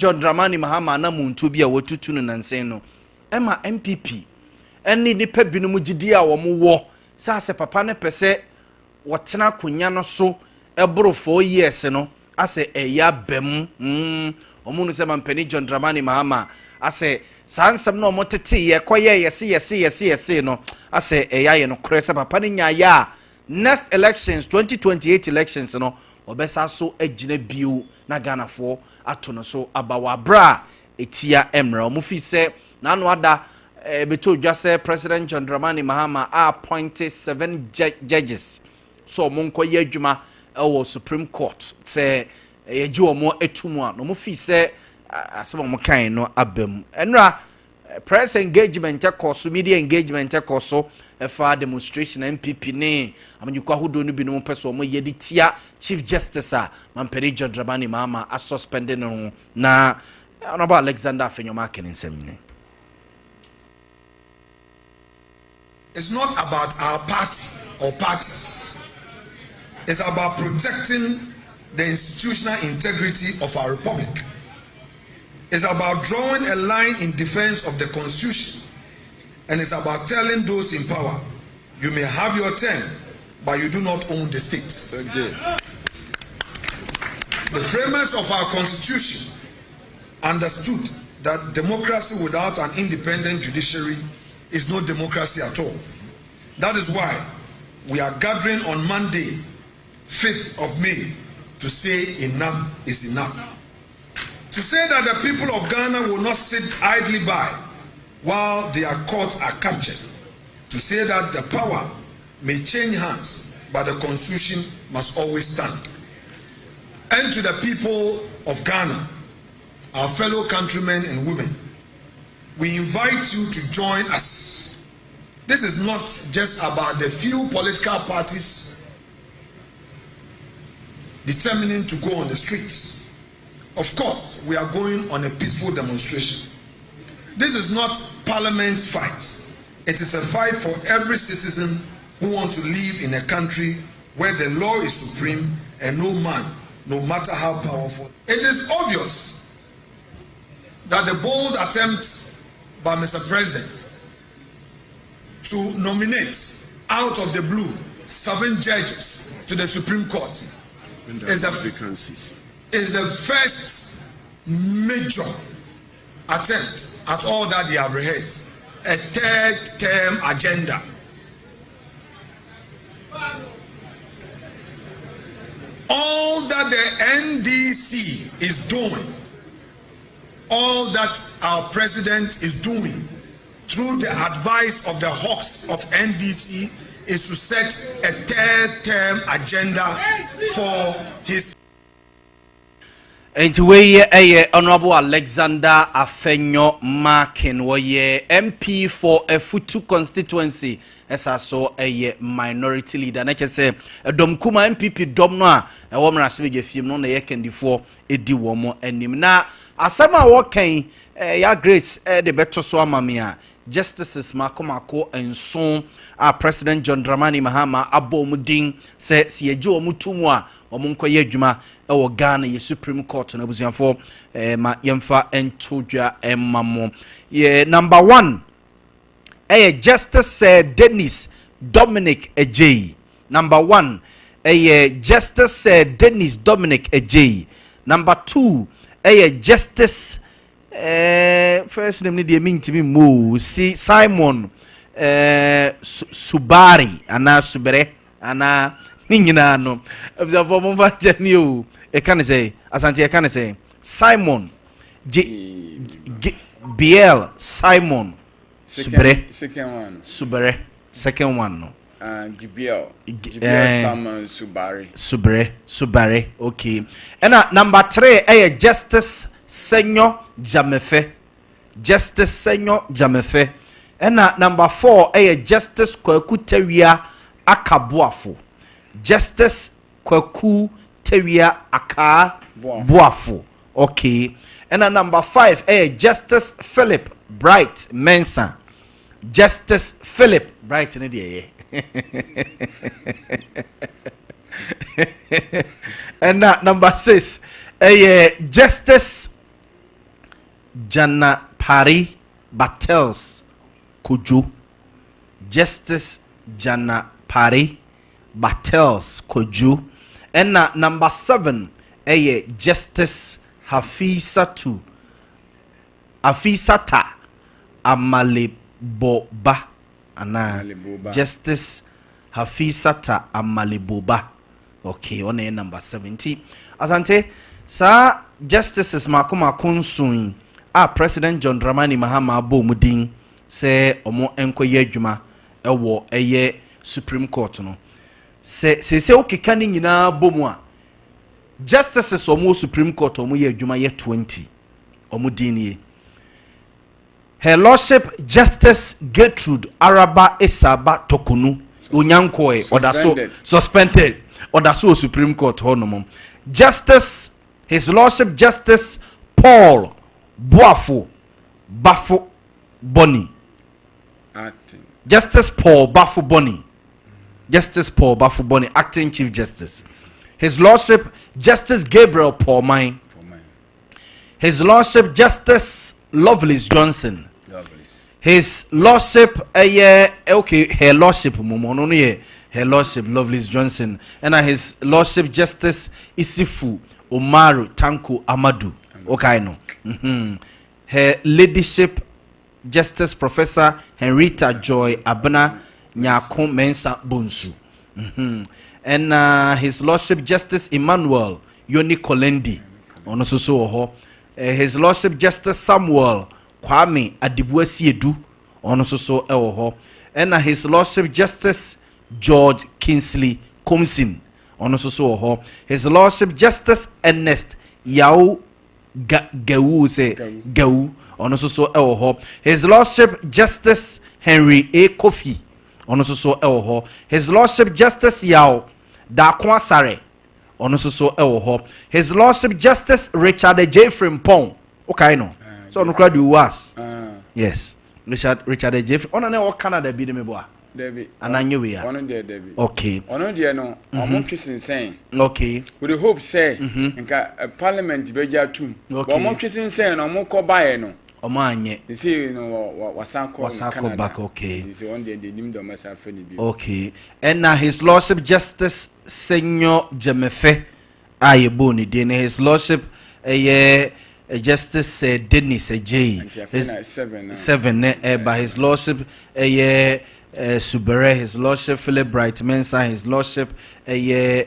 John Dramani Mahama anamontuo bi a watutu no nansa no ɛma NPP ɛne nnipa binom gyidie a wɔn wɔ sɛ asɛ papa no pɛ sɛ wɔtena akonya no so ɛboro 4 years no, asɛ ɛyɛ aba mu. Wɔn nu sɛ mampanin John Dramani Mahama asɛ saa nsɛm na wɔn tete yɛ kɔyɛ yɛse yɛse yɛse yɛse no, asɛ ɛyɛ ayɛ no korɛ sɛ papa no nyaayɛ a, next elections, 2028 elections no, ɔbɛsa so agyina bio na Ghanafoɔ ato no so aba wɔ abere a etia mmerɛ. Wɔn fi sɛ n'ano ada ɛbɛtɔ dwa sɛ President John Dramani Mahama a appoint seven judges so wɔn nkɔyɛ adwuma ɛwɔ Supreme Court sɛ yɛgye wɔn ato mu a, na wɔn fi sɛ asɛm a wɔn kan no aba mu. Ɛnura press engagement ɛkɔ so, media engagement ɛkɔ so, ɛfa demonstration NPP ne amanyɔkuo ahodoɔ no binom pɛ so wɔn yɛ de tia Chief Justice a mampanin John Dramani Mahama asuspend ne ho, na Honourable Alexander Afenyo-Markin ne nsɛm nyine. It's not about our party or parties. It's about protecting the institutional integrity of our republic. It's about drawing a line in defense of the Constitution. And it's about telling those in power, you may have your term, but you do not own the state. The framers of our Constitution understood that democracy without an independent judiciary is no democracy at all. That is why we are gathering on Monday, 5th of May, to say enough is enough. To say that the people of Ghana will not sit idly by while their courts are captured. To say that the power may change hands, but the Constitution must always stand. And to the people of Ghana, our fellow countrymen and women, we invite you to join us. This is not just about the few political parties determining to go on the streets. Of course, we are going on a peaceful demonstration. This is not Parliament's fight. It is a fight for every citizen who wants to live in a country where the law is supreme and no man, no matter how powerful. It is obvious that the bold attempt by Mr. President to nominate out of the blue seven judges to the Supreme Court vacancies is the first major attempt at all that they have rehearsed, a third term agenda. All that the NDC is doing, all that our president is doing through the advice of the hawks of NDC, is to set a third term agenda for his Nti wei yɛ Honourable Alexander Afenyo Markin, wɔyɛ MP for Efutu Constituency, ɛsa so ɛyɛ minority leader, na kyɛ sɛ ɛdɔm kuma NPP dɔm no a ɛwɔ mmarahyɛbadwa fie no na ɛyɛ kandifoɔ ɛdi wɔn anim. Na asɛm a wɔkɛn ɛyɛ Grace ɛde bɛto so ama me a, justices mako mako 7 a President John Dramani Mahama abɔ wɔn din sɛ si yɛgye wɔn to mu a, wɔn nkɔyɛ adwuma ɛwɔ Ghana yɛ Supreme Court no. Abusuafoɔ, ma yɛmfa nto dwa ɛma mo. Yɛ number one ɛyɛ Justice Sir Dennis Dominic Adjei. Number one ɛyɛ Justice Sir Dennis Dominic Adjei. Number two ɛyɛ Justice first name ni deɛ mintimi mo si Simon Subari anaa Subere anaa ne nyinaa no. Abusuafoɔ, momfa nkyɛ ne o. Ɛka ne sɛ Asante, ɛka ne sɛ Simon G Biel Simon Subere. Second one. Subere, second one no. Gibiel. Gibiel Samuel Subari. Subere, Subare, okay. Ɛna number three ɛyɛ Justice Senyo Dzamefe, Justice Senyo Dzamefe. Ɛna number four ɛyɛ Justice Kwaku Tawia Akaboafo, Justice Kwaku Tawia Aka Boafo. Boafo, okay. Ɛna number five ɛyɛ Justice Philip Bright Mensah. Justice Philip Bright ne deɛ yɛ. Ɛna number six ɛyɛ Justice Janapare Bartels Kojo, Justice Janapare Bartels Kojo. Ɛna number 7 ɛyɛ Justice Hafisatu Afisata Amaleboba anaa? Amaleboba. Justice Hafisata Amaleboba. Okay, ɔna yɛ number 7. Nti Asante, saa justices mako mako nson yi a President John Dramani Mahama abɔ ɔmo din sɛ ɔmo nkɔyɛ adwuma ɛwɔ ɛyɛ Supreme Court no, sɛ seesei wokeka ne nyinaa bɔ mu a, justices a ɔmo wɔ Supreme Court a ɔmo yɛ adwuma yɛ 20. Ɔmo din nie: Her Lordship Justice Gertrude Araba Esaaba Torkornoo, onyankɔɛ, ɔda so. Suspended. Suspended, ɔda so wɔ Supreme Court hɔnom. Justice, His Lordship Justice Paul Boafo Bafo Boni. Acting. Justice Paul Bafo Boni, Justice Paul Bafo Boni, acting Chief Justice. His Lordship Justice Gabriel Paulman. For mine. His Lordship Justice Lovelace Johnson. Lovelace. His Lordship ɛyɛ, okay, Her Lordship mu ɔno no yɛ Her Lordship Lovelace Johnson. Ɛna His Lordship Justice Isifu Umaru Tanko Amadu, okay no. Her Ladyship Justice Professor Henrietta Joy Abena Nyako Mensa Bonsu. Ɛna His Lordship Justice Emmanuel Yoni Kolendi, ɔno nso so wɔ hɔ. His Lordship Justice Samuel Kwame Adibu Asiedu, ɔno nso so wɔ hɔ. Ɛna His Lordship Justice George Kingsley Comson, ɔno nso so wɔ hɔ. His Lordship Justice Ernest Yao Gawu sɛ Gawu, ɔno nso so wɔ hɔ. His Lordship Justice Henry A Kofi, ɔno nso so wɔ hɔ. His Lordship Justice Yao Daako Asare, ɔno nso so wɔ hɔ. His Lordship Justice Richard J Frimpong, okae no so, ɔno kora de owu as yes, Richard J, ɔno na ɛwɔ Canada bi de me bɔ a. Dabi. Anaa nyɛ wei a? Ɔno deɛ, dabi. Ɔno deɛ no, ɔmo twe sensɛn with the hope sɛ nka parliament bɛgye atum. But ɔmo twe sensɛn no, ɔmo kɔ baeɛ no, ɔmo anyɛ. Sisi no wɔ wɔ wasan kɔ Wasan kɔ Canada. back, okay. Nti sɛ ɔno deɛ nim deɛ ɔmo asa afɛ ne bi. Okay, ɛna His Lordship Justice Senyo Jemefe a yɛbɔɔ ne din no, His Lordship ɛyɛ Justice Dennis Ejei. Nti afei na seven na. Seven ne ɛba His Lordship ɛyɛ Subere, His Lordship Philip Bright Mensah, His Lordship ɛyɛ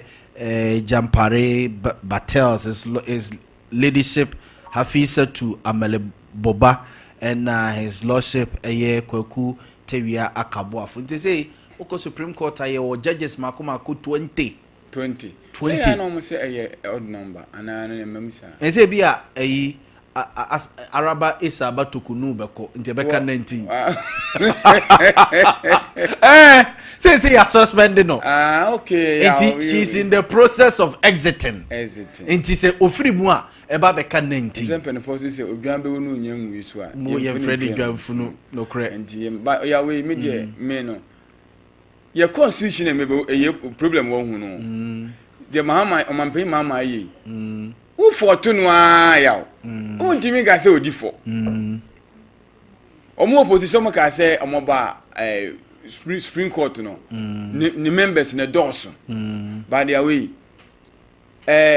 Jampare Battles, His Ladyship Hafisatu Amaleboba, ɛna His Lordship ɛyɛ Kwaku Tewia Akaboafo. Nti sɛ wokɔ Supreme Court a, yɛwɔ judges mako mako 20. 20. 20. Sɛ yɛn na ɔmo sɛ ɛyɛ odd number anaa no ɛmam saa? Ɛsɛ bi a ɛyi Araba Esaaba Torkornoo bɛkɔ, nti ɛbɛka 19. Sɛ yɛ suspend no. Ah, okay. Nti she is in the process of exiting. Exiting. Nti sɛ ofiri mu a, ɛba bɛka 19. Sɛ mpanyinfoɔ sɛ odwan bɛwo no onyɛ nwui so a, mo yɛmfrɛ de dwanfunu nokorɛ. Nti yɛn ba ɔyà wei mi deɛ, mi no yɛ constitution na mebe ɛyɛ problem wɔ hu no deɛ, Mahama, ɔmampanyin Mahama ayɛ yi, wofɔ to no aa yaw, wɔntumi nka sɛ odi fɔ. Ɔmo opposition mo ka sɛ ɔmo ba Supreme Court no ne members ne dɔɔso, but deɛ wei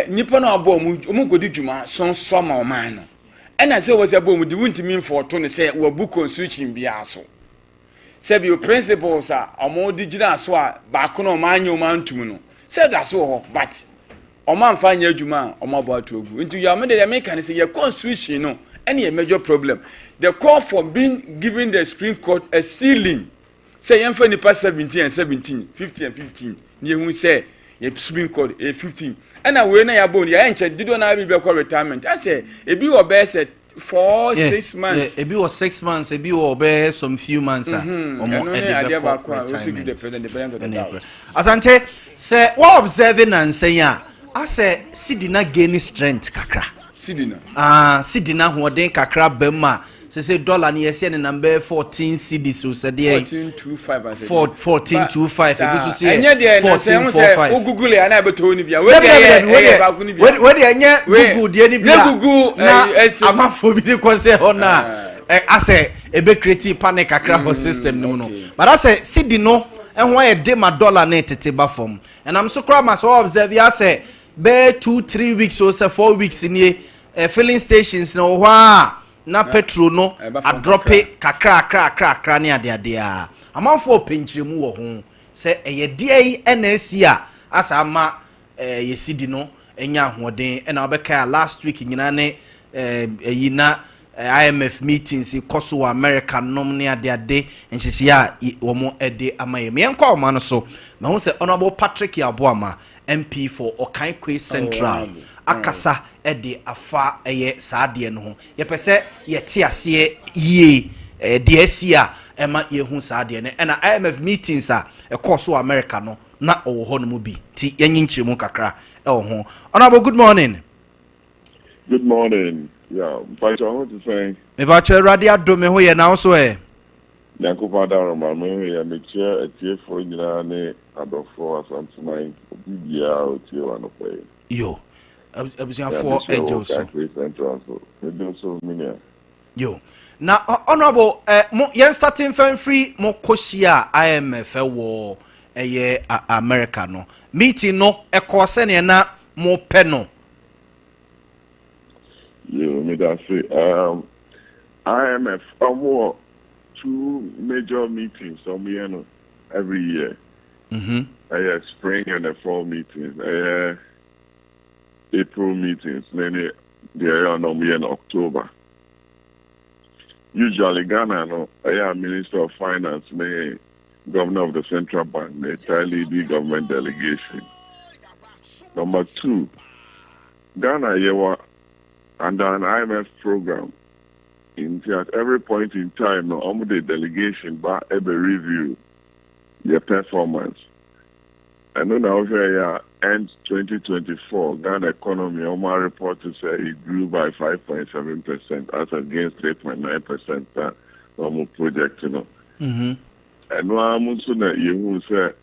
nipa na abɔ ɔmo nkɔdi dwuma sɔnsɔ ma ɔman no, ɛna sɛ wɔsɛ bɔ ɔmo di, wuntumi nfɔto no sɛ wɔbu constitution biara so. Sɛbi o, principles a ɔmo de gyina so a baako na ɔmo anya ɔmo antum no sɛ da so wɔ hɔ, but ɔmo anfa nyɛ adwuma a ɔmo abɔ ato agu. Nti yɛ ɔmo de deɛ meka ne sɛ yɛ constitution no ɛne yɛ major problem. The call for being given the Supreme Court a ceiling sɛ yɛmfa nipa 17 and 17, 15 and 15 ne yɛhu sɛ yɛ Supreme Court ɛyɛ 15, ɛna wei na yɛabɔ no yɛayɛ nkyɛn dodoɔ naa bi bɛkɔ retirement asɛ ebi wɔ bɛyɛ sɛ 4, 6 months. Yeah, ebi wɔ 6 months, ebi wɔ bɛyɛ some few months a ɔmo Ɛno ne ɛde adeɛ bɛkɔ baako a also give the retirement. president the benefit of the Ɛna doubt. ɛkɔ. Asante, sɛ wɔ observe nansɛn a, asɛ sidi na gain strength kakra. Sidi no. Ah, sidi na ahoɔden kakra bɛm a. Sɛ dollar no yɛsɛ ne nam bɛyɛ 14 cedis o, sɛ deɛ 14.25 asɛ. 14.25, ebi nso so yɛ ɛnyɛ deɛ na sɛ ɛho sɛ 14.45. wo Google yɛ ana ɛbɛtɔ ni bia wei Dabi, deɛ dabi, dabi, ɛyɛ baako ni bia. Wei deɛ ɛnyɛ Google deɛ ni bia Nyɛ Google, na ɛso- amanfoɔ bi de kɔ sɛ hɔ na asɛ ebe create panic kakra wɔ system no mu no. But asɛ cedi no ɛho ayɛ de ma dollar ne tete ba fam. Ɛnam so koraa ma sɛ observe yɛ asɛ bɛyɛ 2, 3 weeks o sɛ 4 weeks nie, filling stations na wɔ hɔ a na petrol no ɛba fam. A drop kakra kakra kakra ne adeadeɛ a amanfoɔ pɛnkyerɛmu wɔ ho sɛ ɛyɛ deɛ yi ɛna esi a asa ama yɛ cedi no ɛnya ahoɔden. Ɛna wɔbɛka a last week nyinaa ne ɛyi na IMF meetings kɔ so wɔ America nom ne adeade nhyehyɛeɛ a wɔn ɛde ama yɛ. Yɛnkɔ ɔma no so, mahu sɛ Honourable Patrick Yaboama, MP for Okaikwei Central, Honourable. akasa ɛde afa ɛyɛ saa adeɛ no ho. Yɛpɛ sɛ yɛte aseɛ yie deɛ asi a ɛma yɛhu saa adeɛ no, ɛna IMF meetings a ɛkɔɔ so wɔ America no na ɔwɔ hɔ no mu bi, nti yɛnyi nkyerɛmu kakra ɛwɔ ho. Honourable, good morning. Good morning. Yeah, Mpacho, I want to say, Mebakyɛ, Awurade adom, me ho yɛ, na wo so ɛ? Nyankopɔn adaroma, me ho yɛ. Mekyia atiefoɔ nyinaa ne adɔfoɔ Asanteman, obi biara a otie wɔ anɔpa yi. Yo, abusuafoɔ ɛgye wo so. Kakre Central so. Mede so, me nua. Yo, na Honourable, mo yɛn starting fɛn firi mo kɔhyia IMF wɔ ɛyɛ America no, meeting no ɛkɔɔ sɛneɛ na mo pɛ no? Yo, meda ase. IMF, ɔmo wɔ two major meetings ɔmo yɛ no every year. Ɛyɛ spring and the fall meetings. Ɛyɛ April meetings, ne deɛ ɛyɛ ɔno ɔmo yɛ no October. Usually Ghana no, ɛyɛ a Minister of Finance ne Governor of the Central Bank ne taa lead the government delegation. Number two, Ghana yɛwɔ under an IMF program. Nti at every point in time no, ɔmo de delegation ba ɛbɛ review your performance. Ɛno na wohwɛ yɛ a, end 2024 Ghana economy, ɔmo report to say it grew by 5.7% as against 3.9% a ɔmo project no. Ɛno ara mu nso na yɛhu sɛ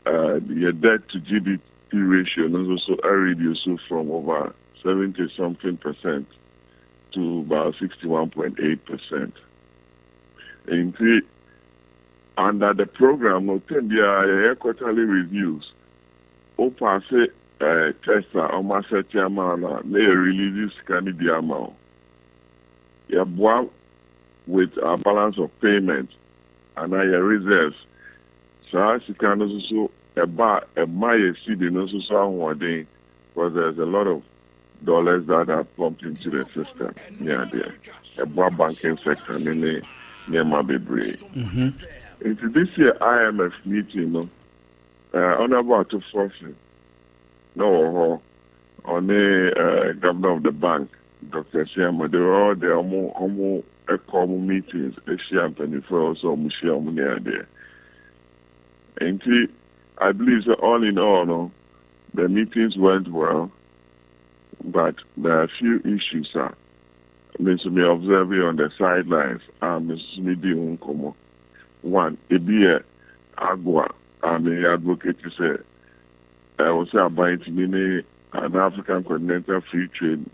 yɛ debt to GDP ratio no nso so reduce from over 70 something percent to about 61.8%. Nti under the program no, time biara yɛyɛ quarterly reviews. Wo pass test a ɔmo asɛte ama wo no a, na yɛ release sika no bi ama wo. Yɛboa with our balance of payment anaa yɛ reserves. Saa sika no nso so ɛba a, ɛma yɛ cedi no nso so ahoɔden because there's a lot of dollars that are pumped into the system ne adeɛ ɛboa banking sector ne nneɛma bebree. Nti this year IMF meeting no, Honourable Ato Forson na wɔ hɔ, ɔne Governor of the Bank, Dr. Siama. They were all there. Ɔmo ɛkɔ ɔmo meetings, ahyia mpanimfoɔ a ɔsɛ ɔmo hyia ɔmo ne adeɛ. Nti I believe that all in all no, the meetings went well, but there are a few issues a me nso me observe on the sidelines a me nso me di ho nkɔmmɔ. One, ebi yɛ AGOA a me advocate sɛ ɛwɔ sɛ aban tumi ne an African Continental Free Trade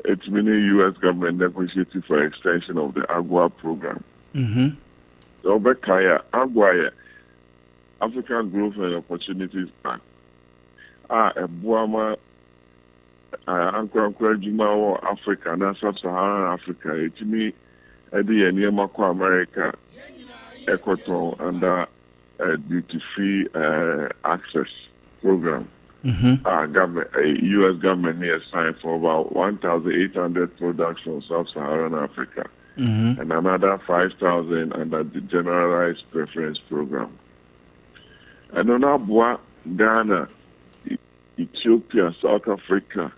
etumi ne US government negotiating for extension of the AGOA program. Sɛ ɔbɛkae a, AGOA yɛ African Growth and Opportunities Act a ɛboa ma ankorankora adwuma wɔ Africa na Sub-Saharan Africa etumi ɛde yɛn nneɛma kɔ America ɛkɔtɔn under duty free access program. Government, US government here signed for about 1,800 products from Sub-Saharan Africa and another 5,000 under the Generalized Preference Program. And on aboa Ghana, Ethiopia, South Africa,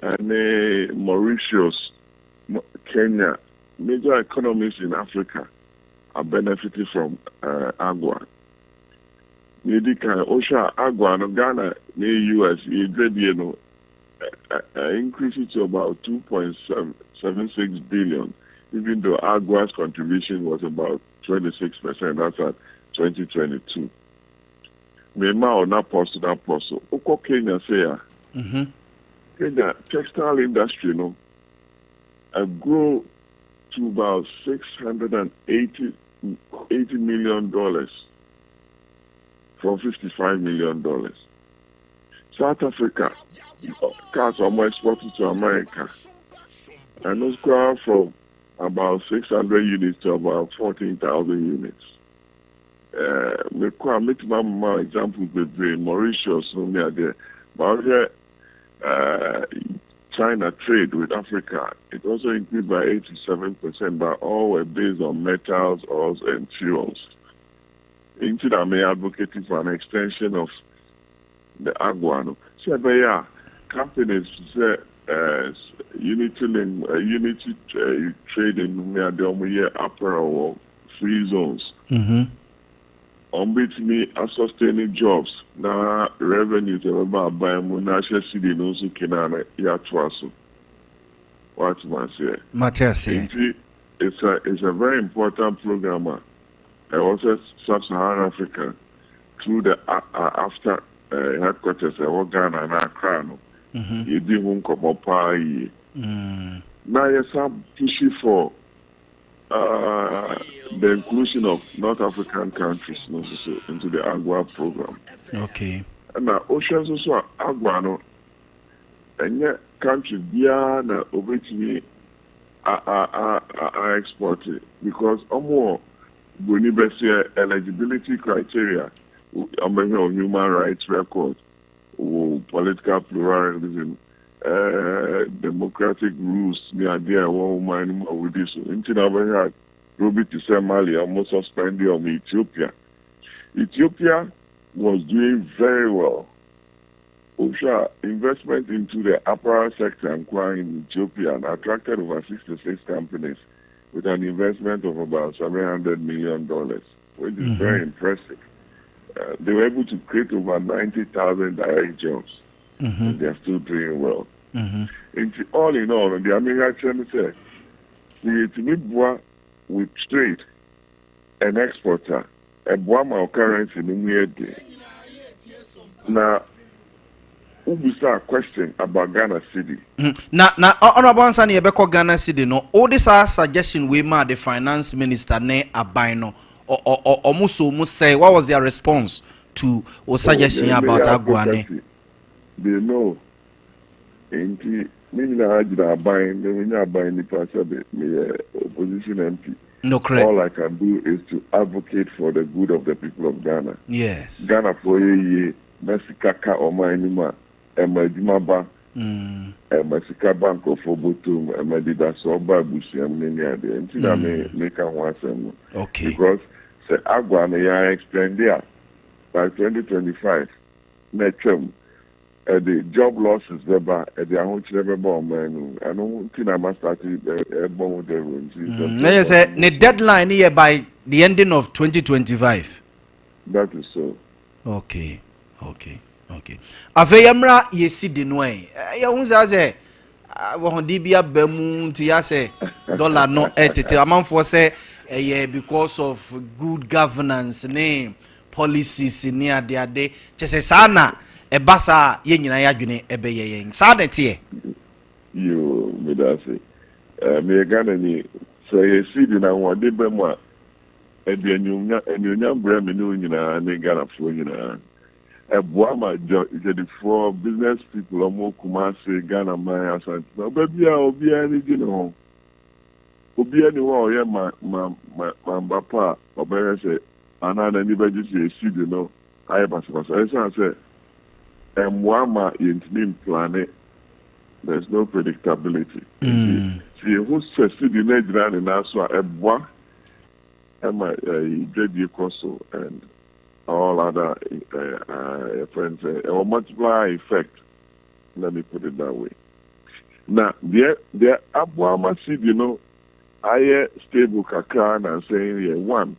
and Mauritius, Kenya, major economies in Africa are benefiting from AGOA. Nedi kan, wohwɛ a, AGOA no, Ghana ne US yɛdwadie no increase it to about 2.76 billion. Even though AGOA's contribution was about 26%, that's at 2022. Mema wo na pɔ so na pɔ so. Wokɔ Kenya sei a, Kenya textile industry no grow to about $680 million from $55 million. South Africa, cars a wɔn export to America, ɛno koraa from about 600 units to about 14,000 units. Mekɔ a metumi ama examples bebree, Mauritius no ne adeɛ. But wohwɛ China trade with Africa, it also increased by 87%, but all were based on metals, oils, and fuels. Nti na me advocating for an extension of the AGOA no. Sɛ ɛbɛyɛ a companies sɛ Unity Link, Unity Trading ne adeɛ, wɔn yɛ apparel wɔ free zones. Wɔn bɛtumi asustain jobs na revenues ɛbɛba aban mu na ahyɛ cedi no nso kena na yɛatoa so. Watuma aseɛ? Mate aseɛ. Nti it's a very important program a ɛwɔ sɛ Sub-Saharan Africa through the AfCFTA headquarters ɛwɔ Ghana na Accra no, yɛdi ho nkɔmmɔ paa yie na yɛsan push for the inclusion of North African countries no nso so into the AGOA program. Ɛna wohwɛ nso so a, AGOA no, ɛnyɛ country biara na obetumi a export because ɔmo wɔ broni bɛseɛ eligibility criteria. Ɔmo bɛhwɛ human rights record, wɔ political pluralism, democratic rules ne adeɛ a ɛwɔ ɔman no mu a wodi so. Nti na ɔbɛhwɛ a kuro bi te sɛ Mali, ɔmo suspend ɔmo. Ethiopia was doing very well. Wohwɛ a, investment into the apparel sector nkoa in Ethiopia and attracted over 66 companies with an investment of about $700 million, which is very impressive. They were able to create over 90,000 direct jobs. And they are still doing well. Nti all in all, the America kyerɛ me sɛ, yɛtumi boa with trade and export a, ɛboa ma wo currency no mu yɛ den. Na wobisa a question about Ghana cedi. Na Honorable, ansa ne yɛbɛkɔ Ghana cedi no, wode saa suggestion wei ma the finance minister ne aban no, ɔmo so mu sɛ, what was their response to o suggestion Oh, about they AGOA ne? Advocacy. They know. Nti ne nyinaa gyina aban, ne menyɛ aban nipa sɛ meyɛ opposition MP. Nokorɛ. All I can do is to advocate for the good of the people of Ghana. Ghana foɔ yɛ yie na sika ka ɔman no mu a, ɛma adwuma ba, ɛma sika ba nkurɔfoɔ bɔtɔm, ɛma didasoɔ ba abusua mu ne ne adeɛ. Nti na me meka ho asɛm no. Because sɛ AGOA no yɛn extend a by 2025 na atwam, ɛde job losses bɛba, ɛde ahokyerɛ bɛba ɔman no mu. Ɛno nti na ma start ɛbɔ ho dawuro nti. Na yɛ sɛ ne deadline ne yɛ by the ending of 2025? That is so. Okay, afei yɛmmra yɛ cedi no ɛ. Yɛhu sɛ wɔhɔde bi aba mu nti yɛasɛ dollar no ɛtete amanfoɔ sɛ ɛyɛ because of good governance ne policies ne adeade kyɛ sɛ saa na ɛba saa a, yɛn nyinaa yɛadwene ɛbɛyɛ yɛn saa na ɛteɛ. Yoo, meda ase. Meyɛ Ghana ni. Sɛ yɛ cedi na ahoɔden bɛ mu a, ɛde anuonyam brɛ me ne wo nyinaa ne Ghanafoɔ nyinaa. Ɛboa ma dwadifoɔ, business people, ɔmo Kumase, Ghana man, Asante, ɔba biara, obiara ani gye ne ho. Obiara ni hɔ a ɔyɛ ma ma ma mamba pa a ɔbɛyɛ sɛ anaa n'ani bɛgye sɛ yɛ cedi no ayɛ basabasa, ɛsiane sɛ ɛmmoa ma yɛntumi mplan. There's no predictability. Nti sɛ yɛhu sɛ cedi no agyina ne nan so a, ɛboa ɛma dwadie kɔ so and all other friends, ɛwɔ multiplier effect, let me put it that way. Na deɛ aboa ama cedi no ayɛ stable kakra na nsɛn yɛ, one,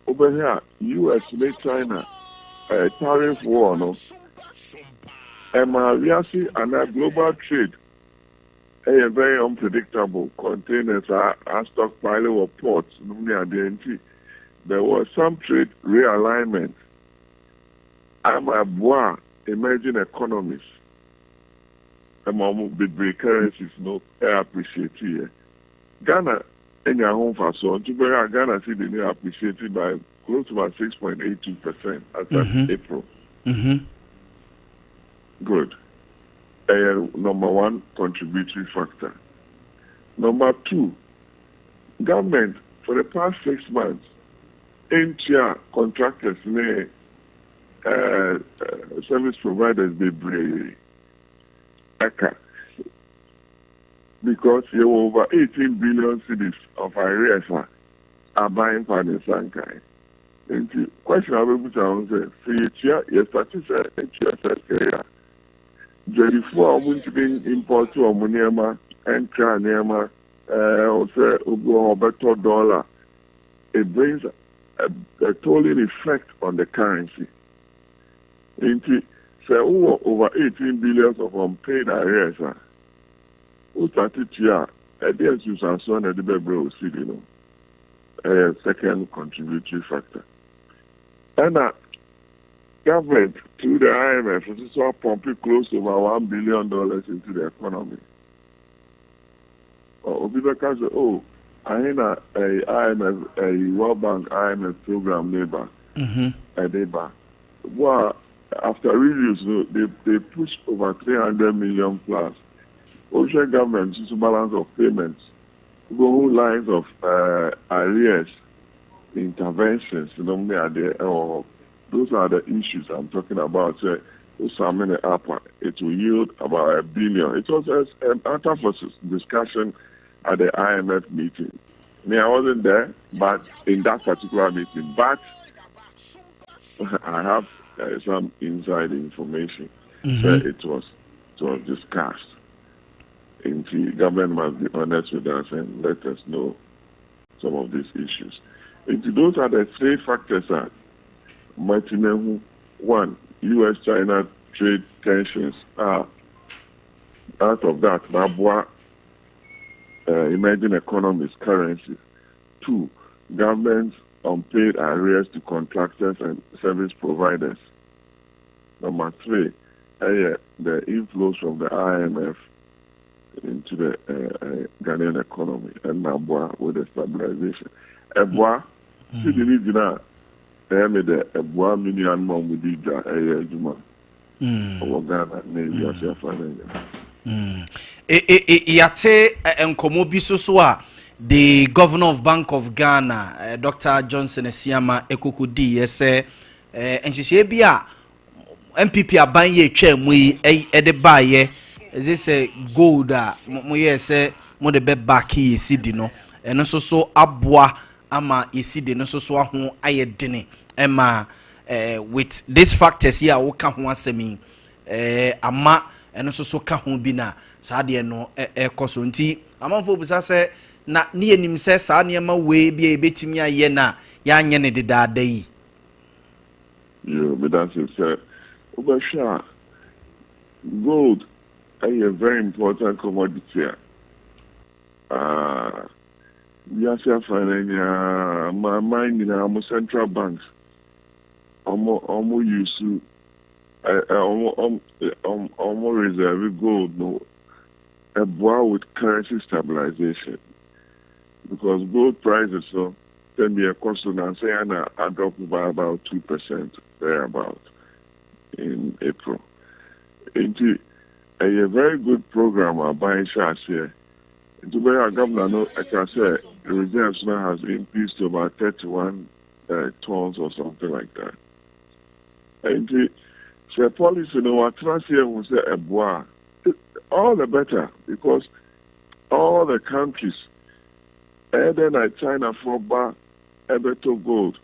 wobɛhwɛ a US ne China tariff war no ɛma wiase anaa global trade. Ɛyɛ very unpredictable, containers a a stockpile wɔ ports nom ne adeɛ nti there was some trade realignment ama ɛboaa emerging economies ɛma wɔn bebree currencies no appreciate yɛ. Ghana anya ho mfasoɔ nti wobɛhwɛ a Ghana cedi no appreciate by close to about 6.82% as at April. Good. Ɛyɛ number one contributory factor. Number two, government for the past 6 months ntua contractors ne service providers bebree ɛka because yɛwɔ over 18 billion cedis of arrears a aban mfa ne nsa nkae. Nti question a wobɛbusa ho sɛ sɛ yɛtua, yɛstart sɛ ɛtua sɛ sɛ a dwadifoɔ a wɔntumi import wɔn nneɛma, ɛnkra nneɛma, sɛ obi wɔ hɔ ɔbɛtɔ dollar, it brings a tolling effect on the currency. Nti sɛ wowɔ over 18 billions of unpaid arrears a wostart tua a, ɛde nsunsuansoɔ na ɛde bɛbrɛ wo cedi no. Ɛyɛ second contributory factor. Ɛna government through the IMF nso so apump close to over $1 billion into the economy. Obi bɛka sɛ, oh, ahe na ɛyɛ IMF, ɛyɛ World Bank, IMF program ne ba ɛde ba? Well, after reviews no, they push over 300 million plus. Wohwɛ government nso balance of payments, wobɛhu lines of arrears interventions nom ne adeɛ ɛwɔ hɔ. Those are the issues I'm talking about. Sɛ wosum ne up a, it will yield about a billion. It was a matter for discussion at the IMF meeting. Me, I wasn't there, but in that particular meeting, but I have some inside information that it was discussed. And the government must be honest with us and let us know some of these issues. And those are the three factors that Martin. One, U.S.-China trade tensions are out of that, na aboa emerging economies currencies. Two, government unpaid arrears to contractors and service providers. Number three, the inflows from the IMF into the Ghanaian economy and na aboa with the stabilization. Ɛboa, cedi ni gyina ɛyɛ mi dɛ ɛboa mi nuanom a wɔn di dwa, ɛyɛ adwuma ɔwɔ Ghana ne wiase afa ne nyinaa. Yɛate nkɔmmɔ bi so so a the Governor of Bank of Ghana, Dr Johnson Asiama Ekoko diiɛ sɛ nhyehyɛeɛ bi a NPP aban yɛ atwa mu yi ɛde baayɛ, ɛsɛ sɛ gold a moyɛɛ sɛ mode bɛback yɛ cedi no, ɛno nso so aboa ama yɛ cedi no nso so aho ayɛ dene. Ɛma with these factors yi a woka ho asɛm yi, ama ɛno nso so ka ho bi na saa deɛ no ɛkɔ so. Nti amanfoɔ bisa sɛ na ne yɛnim sɛ saa nneɛma wei bi a yɛbɛtumi ayɛ na yɛanyɛ ne dedaada yi. Yo, medase. Sɛ wobɛhwɛ a, gold ɛyɛ very important commodity a wiase afa no nyinaa, aman nyinaa, mo central banks ɔmo use ɔmo reserve gold no. Ɛboa with currency stabilization because gold prices no tɛn ɛkɔ so na sɛ yɛn na adrop by about 2% thereabout in April. Nti ɛyɛ very good program aban hyɛ aseɛ. Nti bɛyɛ a governor no ɛka sɛ reserves now has increased to about 31 tons or something like that. Nti sɛ policy no watena ase ehu sɛ ɛboa a, all the better, because all the countries, ɛyɛ dɛ na China foɔ ba ɛbɛtɔ gold,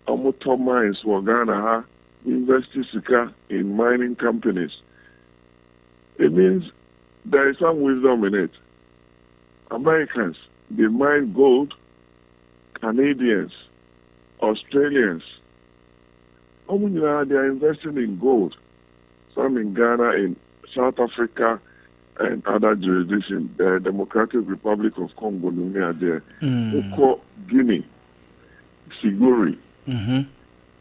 ɔmo tɔ mines wɔ Ghana ha, invest sika in mining companies. It means there is some wisdom in it. Americans, they mine gold. Canadians, Australians, ɔmo nyinaa, they are investing in gold, some in Ghana, in South Africa. and other jurisdiction, the Democratic Republic of Congo no ne adeɛ. Wokɔ Guinea, Siguiri,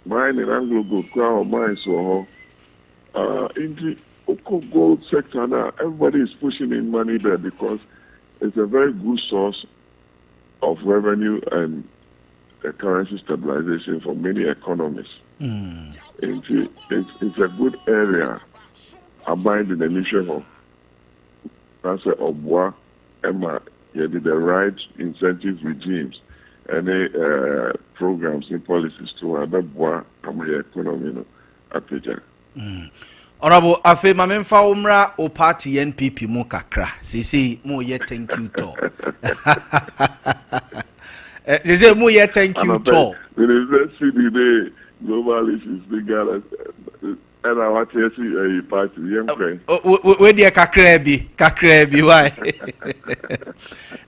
mining, Anglo Gold koraa wɔ mines wɔ hɔ. Nti wokɔ gold sector no a, everybody is pushing in money there because it's a very good source of revenue and currency stabilization for many economies. Nti it's a good area. Aban de n'ani hwɛ hɔ na sɛ ɔboa ma yɛde the right incentive regimes ne programs ne policies to hɔ a, ɛbɛboa ama yɛ economy no apagya. Honorable, afei ma memfa wo mmra wo party NPP mu kakra. Seesei moyɛ thank you tour. Seesei moyɛ thank you tour. Menim sɛ cedi ne global issues ne Ghana ɛna wate asi ayi party yɛnkorɛ. Wei deɛ kakraa bi, kakraa bi why.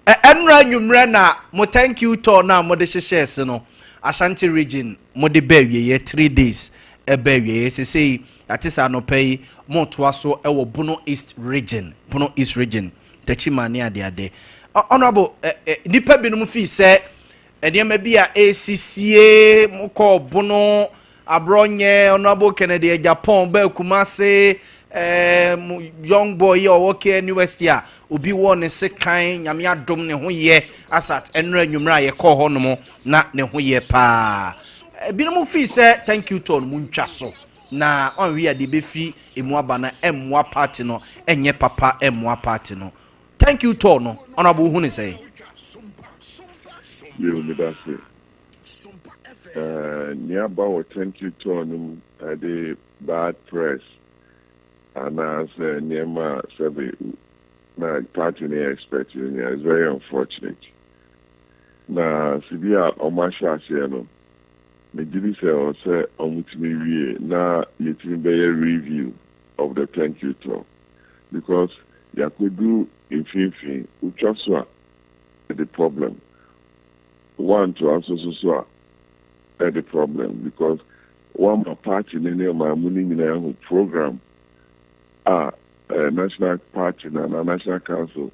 Ɛnora nwummerɛ na mo thank you tour na mode hyehyɛ se no Ashanti Region mode bɛ awieɛ, 3 days ɛbɛ awieɛ. Seesei ate sɛ anɔpa yi motoa so ɛwɔ Bono East Region, Bono East Region, Techiman ne adeade. Honorable, nipa binom fii sɛ nneɛma bi a ɛsisie mokɔ Bono Aborɔnyɛ, Honorable Kennedy Agyapong bɛɛ Kumase, young boy yi a ɔwɔ KNUST a obi wɔ ne se kan, Nyame adom ne ho yɛ asat ɛnora anwummerɛ a yɛkɔɔ hɔ nom na ne ho yɛ paa. Ebinom fii sɛ thank you tour no mu ntwa so na ɔnwe a deɛ bɛfiri emu aba no ɛmmoa party no, ɛnyɛ papa ɛmmoa party no. Thank you tour no, Honorable, hu ne sɛ? Yo, meda se. Nea aba wɔ thank you tour no mu ɛde bad press anaasɛ nneɛma a sɛbe na party no yɛ expect no is very unfortunate. Na sibi a ɔmo ahyɛ aseɛ no, megye di sɛ ɔwɔ sɛ ɔmo wie na yɛtumi bɛyɛ review of the thank you tour because yɛakɔdu mfimfini. Wotwa so a, ɛde problem wantoa so a, ɛde problem because wama party ne ne ɔman mu no nyinaa ho program a national party na national council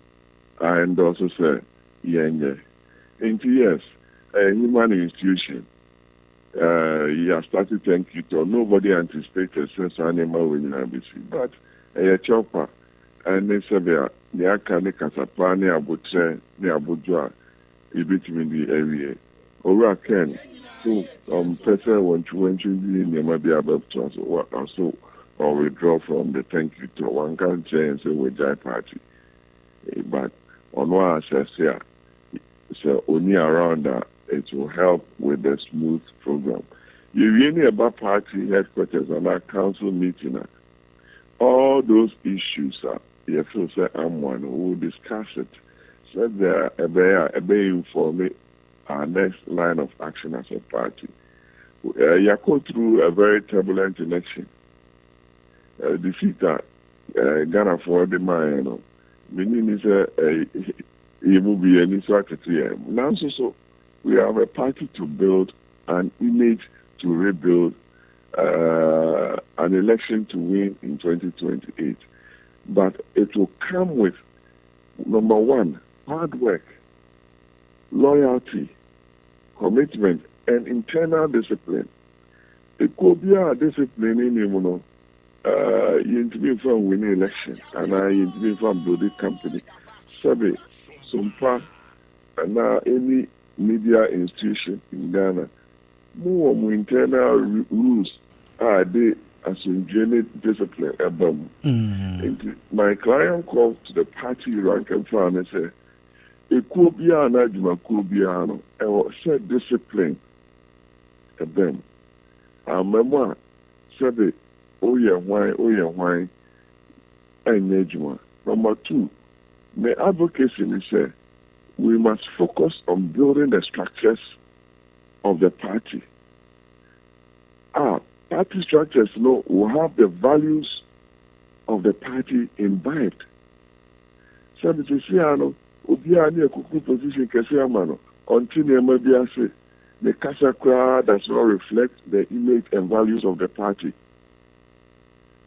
a endorse sɛ yɛnyɛ. Nti yes, a human institution, yɛ started thank you tour, nobody anticipated sɛ saa nneɛma wɔ nyinaa bɛsi, but ɛyɛ kyɛw ɛne sɛbea nea aka ne kasapa ne abotrɛ ne abodwo a yɛbɛtumi de awie. Owura Ken so ɔmpɛ sɛ wɔntwi di nneɛma bi abɛtoa so ɔso or withdraw from the thank you tour. Wanka nkyerɛ yɛn sɛ wɔgyae party, but ɔno a ahyɛ a sɛ oni around a, it will help with the smooth program. Yɛwie ne ɛba party headquarters anaa council meeting a, all those issues a yɛfeel sɛ amoa no, we will discuss it sɛdeɛ ɛbɛyɛ a ɛbɛyɛ inform our next line of action as a party. Yɛakɔ through a very turbulent election. Defeat a Ghanafoɔ de maa yɛn no, menni ni sɛ yɛ mu bi yɛni so atete yɛn, nanso so we have a party to build, an image to rebuild, an election to win in 2028, but it will come with, number one, hard work, loyalty, commitment and internal discipline. Ekuo biara discipline ni mu no, yɛntumi nfa win election anaa yɛntumi nfa build company. Sɛbi Sompa anaa any media institution in Ghana mu wɔ mu internal rules a de asomdwe ne discipline ɛba mu. Nti my clarion call to the party rank and file ne sɛ ekuo biara na adwumakuo biara no, ɛwɔ sɛ discipline ɛbɛn mu ama mu a sɛbi woyɛ hwan, woyɛ hwan, ɛnyɛ adwuma. Number two, my advocacy ni sɛ we must focus on building the structures of the party. Our party structures no will have the values of the party imbibed. Sɛbi sisi ano obiara ne akuku position kɛse ama no, ɔnte nneɛma bi ase, ne kasa koraa does not reflect the image and values of the party.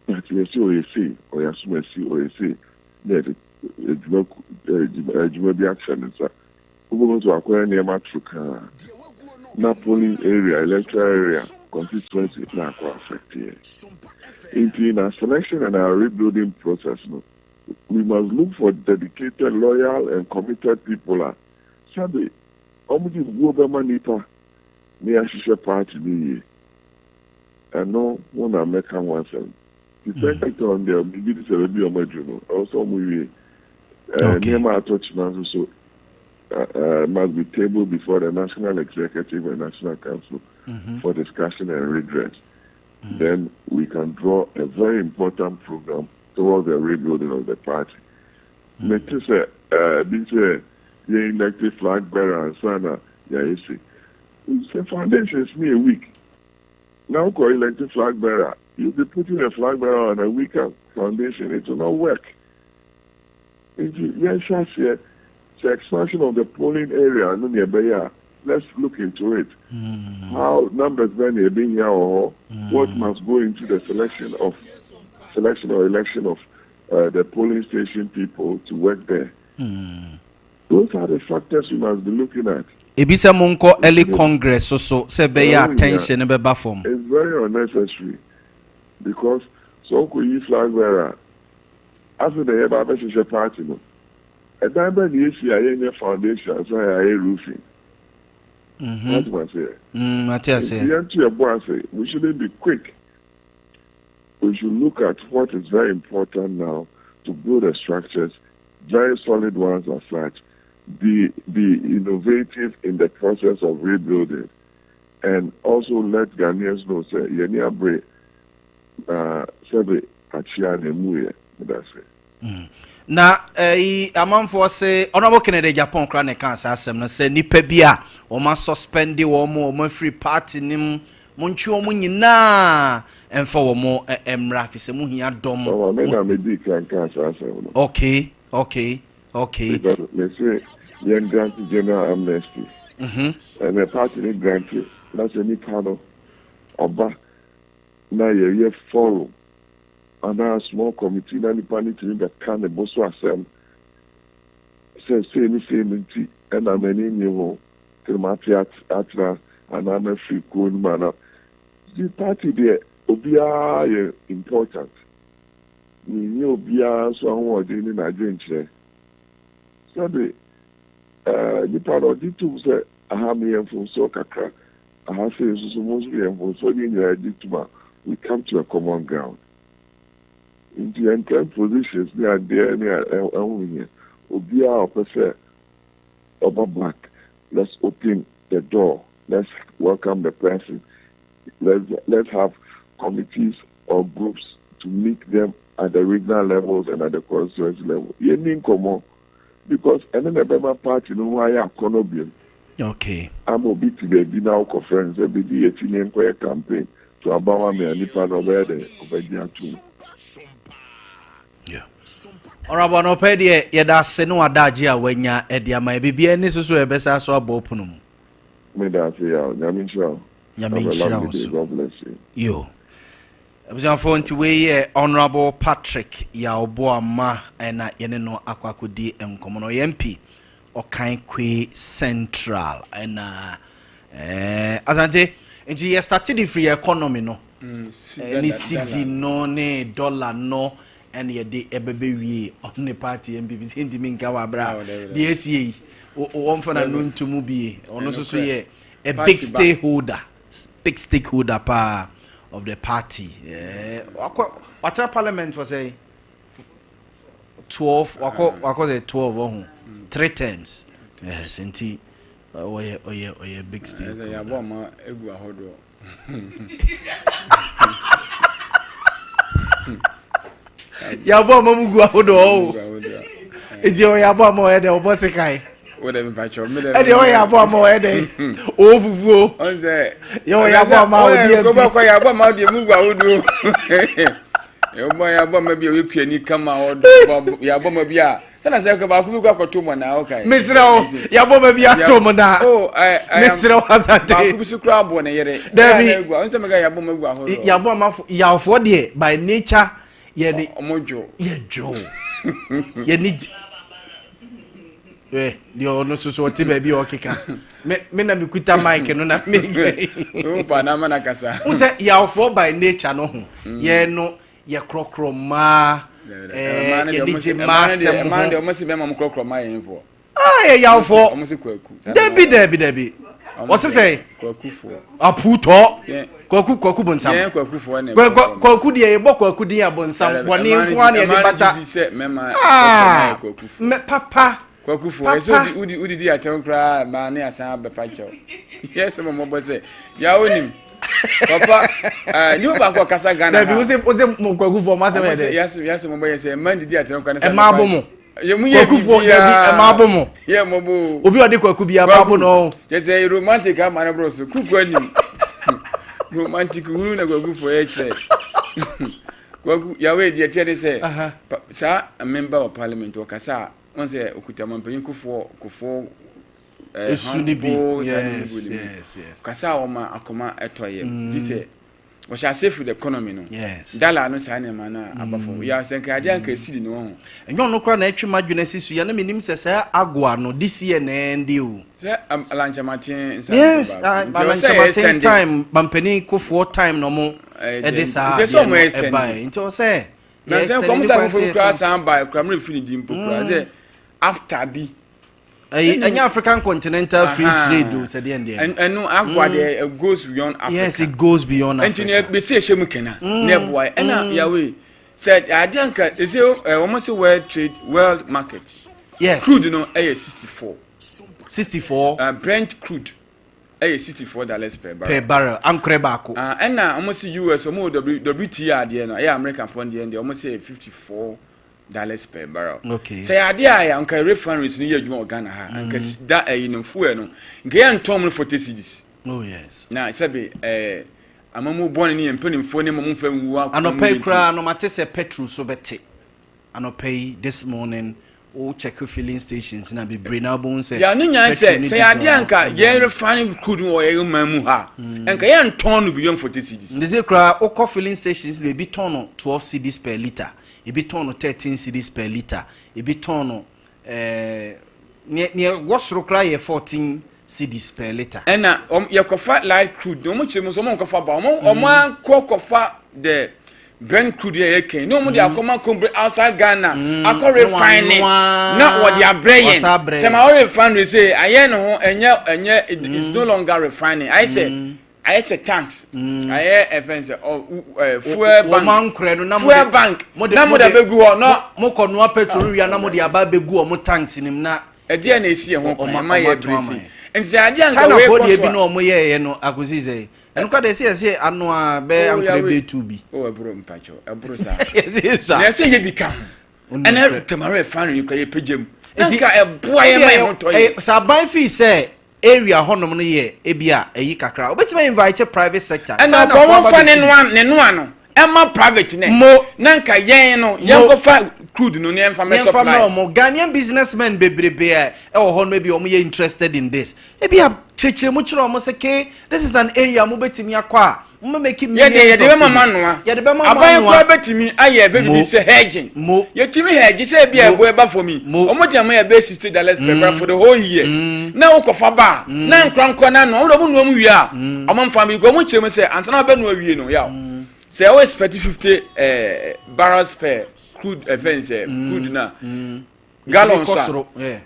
But yɛsɛ ɔyɛ sei, ɔyɛ asomasi, ɔyɛ sei. na yɛde adwuma ku adwuma bi ahyɛ ne nsa. Wobɛhu sɛ wakɔyɛ nneɛma toro kaa na polling area, electoral area, constituency na akɔ affect yɛn. Nti na selection and our rebuilding process no, we must look for dedicated, loyal and committed people a sɛbe wɔde buo bɛma nnipa na yɛahyehyɛ party no yie. Ɛno ho na mɛka ho asɛm. Nti Pentecost deɛ biribi te sɛ baabi a wɔaduru no, ɛwɔ sɛ wɔwie. Eh, Okay. nneɛma a atɔ kyima nso so uh, uh, must be tabled before the National Executive and National Council for discussion and redress. Then we can draw a very important program towards the rebuilding of the party. Mete sɛ eh, bi sɛ yɛn elected flag bearer ansa na yɛayɛ se. Sɛ foundations ne yɛ weak, na wokɔ elected flag bearer, you'll be putting a flag bearer on a weaker foundation. It will not work. Nti yɛnhyɛ aseɛ sɛ expansion of the polling area no ne ɛbɛyɛ a, let's look into it. How numbers bɛn na yɛbɛhia wɔ hɔ? What must go into the selection or election of the polling station people to work there? Those are the factors we must be looking at. Ebi sɛ monkɔ early congress so so sɛ ɛbɛyɛ Oh, yeah. attention no bɛba fam. It's very unnecessary because sɛ wokɔyi flag bearer afei na yɛba abɛhyehyɛ party no, ɛdan bɛ na yɛsi a yɛnyɛ foundation ansa yɛayɛ roofing? What am I saying? Ate Nti aseɛ. yɛnto yɛbɔ ase. We shouldn't be quick. We should look at what is very important now to build the structures, very solid ones as such, be innovative in the process of rebuilding and also let Ghanaians know sɛ yɛni abere na sɛbe akyea na emu yɛ. That's it. Na ɛyi amanfoɔ se Honourable Kennedy Agyapong koraa na ɛka saa asɛm no sɛ nipa bi a wɔn asuspend wɔn, wɔn afiri party ne mu, montwe wɔn nyinaa ɛmfa wɔn mmra fi sɛ mo hia dɔm. Ɔwɔ me na me di kan kan saa asɛm no. Because me se yɛn grant general amnesty. Ɛnɛ party ne grant na sɛ nipa no ɔba na yɛyɛ forum anaa small committee na nipa no tumi bɛka ne bo so asɛm sɛ sei ne sei no nti ɛna m'ani nye ho tiri ma ate atena anaa mafiri kuo no mu ana the party deɛ, obiara yɛ important. Menyɛ obiara nso ahoɔden ne n'adwenkyerɛ sɛbe nipa no ɔgye tom sɛ aha meyɛ mfomsoɔ kakra, aha sei nso so mo nso yɛ mfomsoɔ ne nyinaa gye tom a, we come to a common ground. Nti entrenched positions ne adeɛ ne ɛho hia. Obiara a ɔpɛ sɛ ɔba back, let's open the door, let's welcome the person, let's have committees or groups to meet them at the regional levels and at the constituency level. Yɛnni nkɔmmɔ because ɛno na ɛbɛma party no ho ayɛ akɔnɔ biom. Ama obi te baabi na wokɔfrɛ no sɛ bɛdi yɛkyi ne nkɔyɛ campaign to aba ma me a, nipa no ɔbɛyɛ dɛ ɔbɛgye atom. Honourable, anɔpɛ deɛ yɛda ase ne wadagye a wanya ɛde ama yɛ. Biribiara ni so so yɛbɛsa so abɔ pono mu. Meda ase yaw. Nyame nhyira wo. Nyame nhyira wo so. God bless you. Yo, abusuafoɔ, nti wei yɛ Honourable Patrick Yaw Boamah ɛna yɛne no akɔ akɔdi nkɔmmɔ no. Ɔyɛ MP Okaikwei Central. Ɛna Asante, nti yɛ start de firi economy no ne cedi no ne dollar no ɛne yɛde ɛbɛbɛ wie ɔne party NPP sɛ ntumi nka wɔ aberɛ a deɛ ɛsie yi wɔmfa na no ntomu bie. Ɔno nso so yɛ a big stakeholder, big stakeholder paa of the party. Wakɔ watena parliament for say 12, wakɔ sɛ 12 ɔho three terms. Yes, nti ɔyɛ big stakeholder. Yɛabɔ ama egu ahodoɔ. Yɛabɔ ama mu gu ahodoɔ o. Nti ɔyɛ abɔ ama ɔyɛ dɛ ɔbɔ sekan. Ɛdeɛ ɔyɛ abɔ ama ɔyɛ dɛ ɔwɔ fufuo. Yɛ ɔyɛ abɔ ama ɔdi ɛbi kɔ yɛ abɔ ama ɔdi mu gu ahodoɔ. Yɛbɔ ama bi a ɔyɛ kuani kama ɔdɔ yɛ abɔ ama bi a sɛnɛ sɛ kɔ baako bi kɔ akɔto mu na ɔka. Mesrɛ wo, yɛabɔ ma bi ato mu na mesrɛ wo, Asante. Baako bi so kura abɔ ne yere. Dabi. Ɔnsɛ meka yɛabɔ ma gu ahodoɔ. Yɛabɔ ama yawfoɔ deɛ by nature yɛde ɔmo dwo. Yɛdwo. Yɛni gye ɛ deɛ ɔno soso ɔte baabi a ɔkeka me me na mekuta mic no na me wo pa na ama na kasa. Wo sɛ yawfoɔ by nature no ho yɛn no yɛ korɔkorɔ mmaa, ɛɛ yɛni gye mmaa asɛm ho. Deɛ ɔmo se bɛma mo korɔkorɔ mmaa yɛn foɔ. Ah, yɛ yawfoɔ. Ɔmo se kwaku. Dabi dabi dabi. Ɔse sɛ. Kwakufoɔ. Apuutɔ. Kwaku kwaku bonsam. Yɛn kwakufoɔ na ɛbɔ. Kwaku deɛ yɛbɔ kwaku din a bonsam bɔne nko ara na yɛde bata. Ɛmaa no gye di sɛ mɛma korɔkorɔ mmaa yɛ kwakufoɔ. Mɛ papa. Kwakufoɔ ɛsɛ wodi wodi di atɛm koraa maa ne asan abɛpa kyɛw. Yɛ sɛ mɔmɔbɔ sɛ yaw nim. Papa ɛɛ nipa baako ɔkasa Ghana ha. Dabi wosɛ wosɛ mo kwakufoɔ mo asɛm yɛ dɛ. Yasɛ yasɛ mɔbɔ yɛ sɛ ɛmaa didi atɛm koraa ne sɛ. Ɛmaa bo mo. Yɛ mu yɛ Kwakufoɔ dabi ɛmaa bo mo. Yɛ mɔbɔ. Obi a ɔde kwaku bi ɛmaa bo no. Kyɛ sɛ romantic ama ne boro so kuku anim. Romantic hunu na kwakufoɔ yɛ kyerɛ. Kwaku yawe deɛ teɛ ne sɛ saa member of parliament ɔkasa a wɔn sɛ okuta mampanyin kofoɔ kofoɔ esu ne bi yes yes yes kasa a wɔma akoma ɛtɔ yɛ gye sɛ wɔhyɛ ase firi the economy no yes dollar no saa nneɛma no a aba fam yɛ sɛ nka adeɛ anka esiri ne ho. Ɛnyɛ ɔno koraa na ɛtwe m'adwene asi so yi a na menim sɛ saa agoa no this year na ɛnde o. Sɛ Alan Kyerematen nsa Yes, Alan Kyerematen time, Mampanin Kufuor time na ɔmo ɛde saa adeɛ no ɛbaeɛ. Nti ɔsɛ yɛ extend ne kwan sɛ yɛtɔn. San baeɛ koraa mmerɛ firi ne din mpo koraa sɛ after bi. Ɛyi ɛnyɛ African Continental Free Trade o sɛ deɛ deɛ. Ɛno agoa deɛ it goes beyond Africa. Yes, it goes beyond Africa. Nti na bɛsi ɛhyɛ mu kena na ɛboa ɛna Yahweh sɛ adeɛ anka ɛsɛ wɔn sɛ world trade world market. Yes. Crude no ɛyɛ 64. 64. Brent crude ɛyɛ $64 per barrel. Per barrel ankorɛ baako. Ɛna wɔn si US wɔn wɔ W WTI adeɛ no ɛyɛ American fo deɛ deɛ wɔn sɛ $54 per barrel. Okay. Sɛ yɛ adeɛ a yɛ anka refineries no yɛ adwuma wɔ Ghana ha anka mm. da ɛyi no fuel no nka yɛ ntɔn mu no 40 cedis. Oh yes. Na sɛbi ɛɛ amamu bɔne ne yɛn mpanimfoɔ ne mo mfa nwu akoma mu. Anɔpa yi koraa no mate sɛ petrol so bɛte. Anɔpa yi, this morning, wo check filling stations na bebree na wobɛhu sɛ. Ya ne nyan sɛ sɛ yɛ adeɛ anka yɛn refine crude wɔ yɛn man mu ha nka yɛn ntɔn no beyond 40 cedis. Nti sɛ koraa wokɔ filling stations na ebi tɔn no 12 cedis per litre, ebi tɔn no 13 cedis per litre, ebi tɔn no ɛɛ neɛ neɛ wɔ soro koraa yɛ 14 cedis per litre. Ɛna wɔn yɛkɔfa light crude na wɔn kyerɛ mu nso wɔn nkɔfa ba wɔn wɔn akɔ kɔfa the Brent crude yɛ yɛ kɛn ne wɔn de akɔma company outside Ghana akɔ refine na wɔde abrɛ yɛn tɛma wɔ refinery sɛ ayɛ ne ho ɛnyɛ ɛnyɛ it's no longer refining ayɛ sɛ ayɛ sɛ tanks ayɛ ɛfɛn sɛ ɔ ɛ fuel bank fuel bank na mo de abɛgu hɔ na mo kɔ noa petrol wia na mo de aba abɛgu wɔn tanks nim na. Ɛdeɛ na esi ɛho kwan ɛma yɛ bere si nti adeɛ anka China wei foɔ kɔ deɛ so bi a. na wɔn yɛɛyɛ no akosi sɛ ɛno kora deɛ ɛsɛ yɛsɛ ano a bɛyɛ Oh, ankorɛ Yahweh. bɛyɛ tu bi. Oh, ɛboro mpakyɛw ɛboro saa. Yɛsɛ yɛsua. Na ɛsɛ yɛ bi ka ho. Ɔno Ɛna nokorɛ. tamara refinery kora yɛ pagya mu. Na Nti, nka ɛboa yɛ ma yɛn ho tɔ yɛ. ɛyɛ- sɛ aban fii sɛ area hɔnom no yɛ ebi a ɛyi kakra wobɛtumi invite private sector. Ɛna China ɔkɔ foɔ wɔn aba fa ne bɛsi noa ne noa no ɛma private nɛ. Mo. Na nka yɛn no yɛn kɔ fa crude no ne yɛn fa mɛ yɛmfa supply. mmerɛ ɔmo Ghanaian businessmen bebrebe a ɛwɔ hɔ no ebi ɔmo yɛ interested in this ebi a kyerɛkyerɛ mu kyerɛ ɔmo sɛ ke this is an area mo bɛtumi akɔ a mo bɛ make millions Yɛde yɛde of bɛma ma cedis. noa. Yɛde bɛma mo Aban anoa. kora bɛtumi ayɛ bɛ Mo. bibi sɛ hedging. Mo. Yɛtumi hedge sɛ ebi a Mo. ɛbo ɛba fam yi. Mo. Ɔmo gyina mo yɛ bɛ $60 per barrel for the whole year. Na wokɔfa ba a na nkora nkora na noa. Ɔmo de ɔmo noa mu wie a ɔmo nfa bi ɔmo kyerɛ mu sɛ ansa na ɔbɛ noa wie no yaw. Sɛ ɛwɔ expect 50 barrels per crude ɛfɛn sɛ crude na gallons Ɛtumi kɔ a soro, yeah.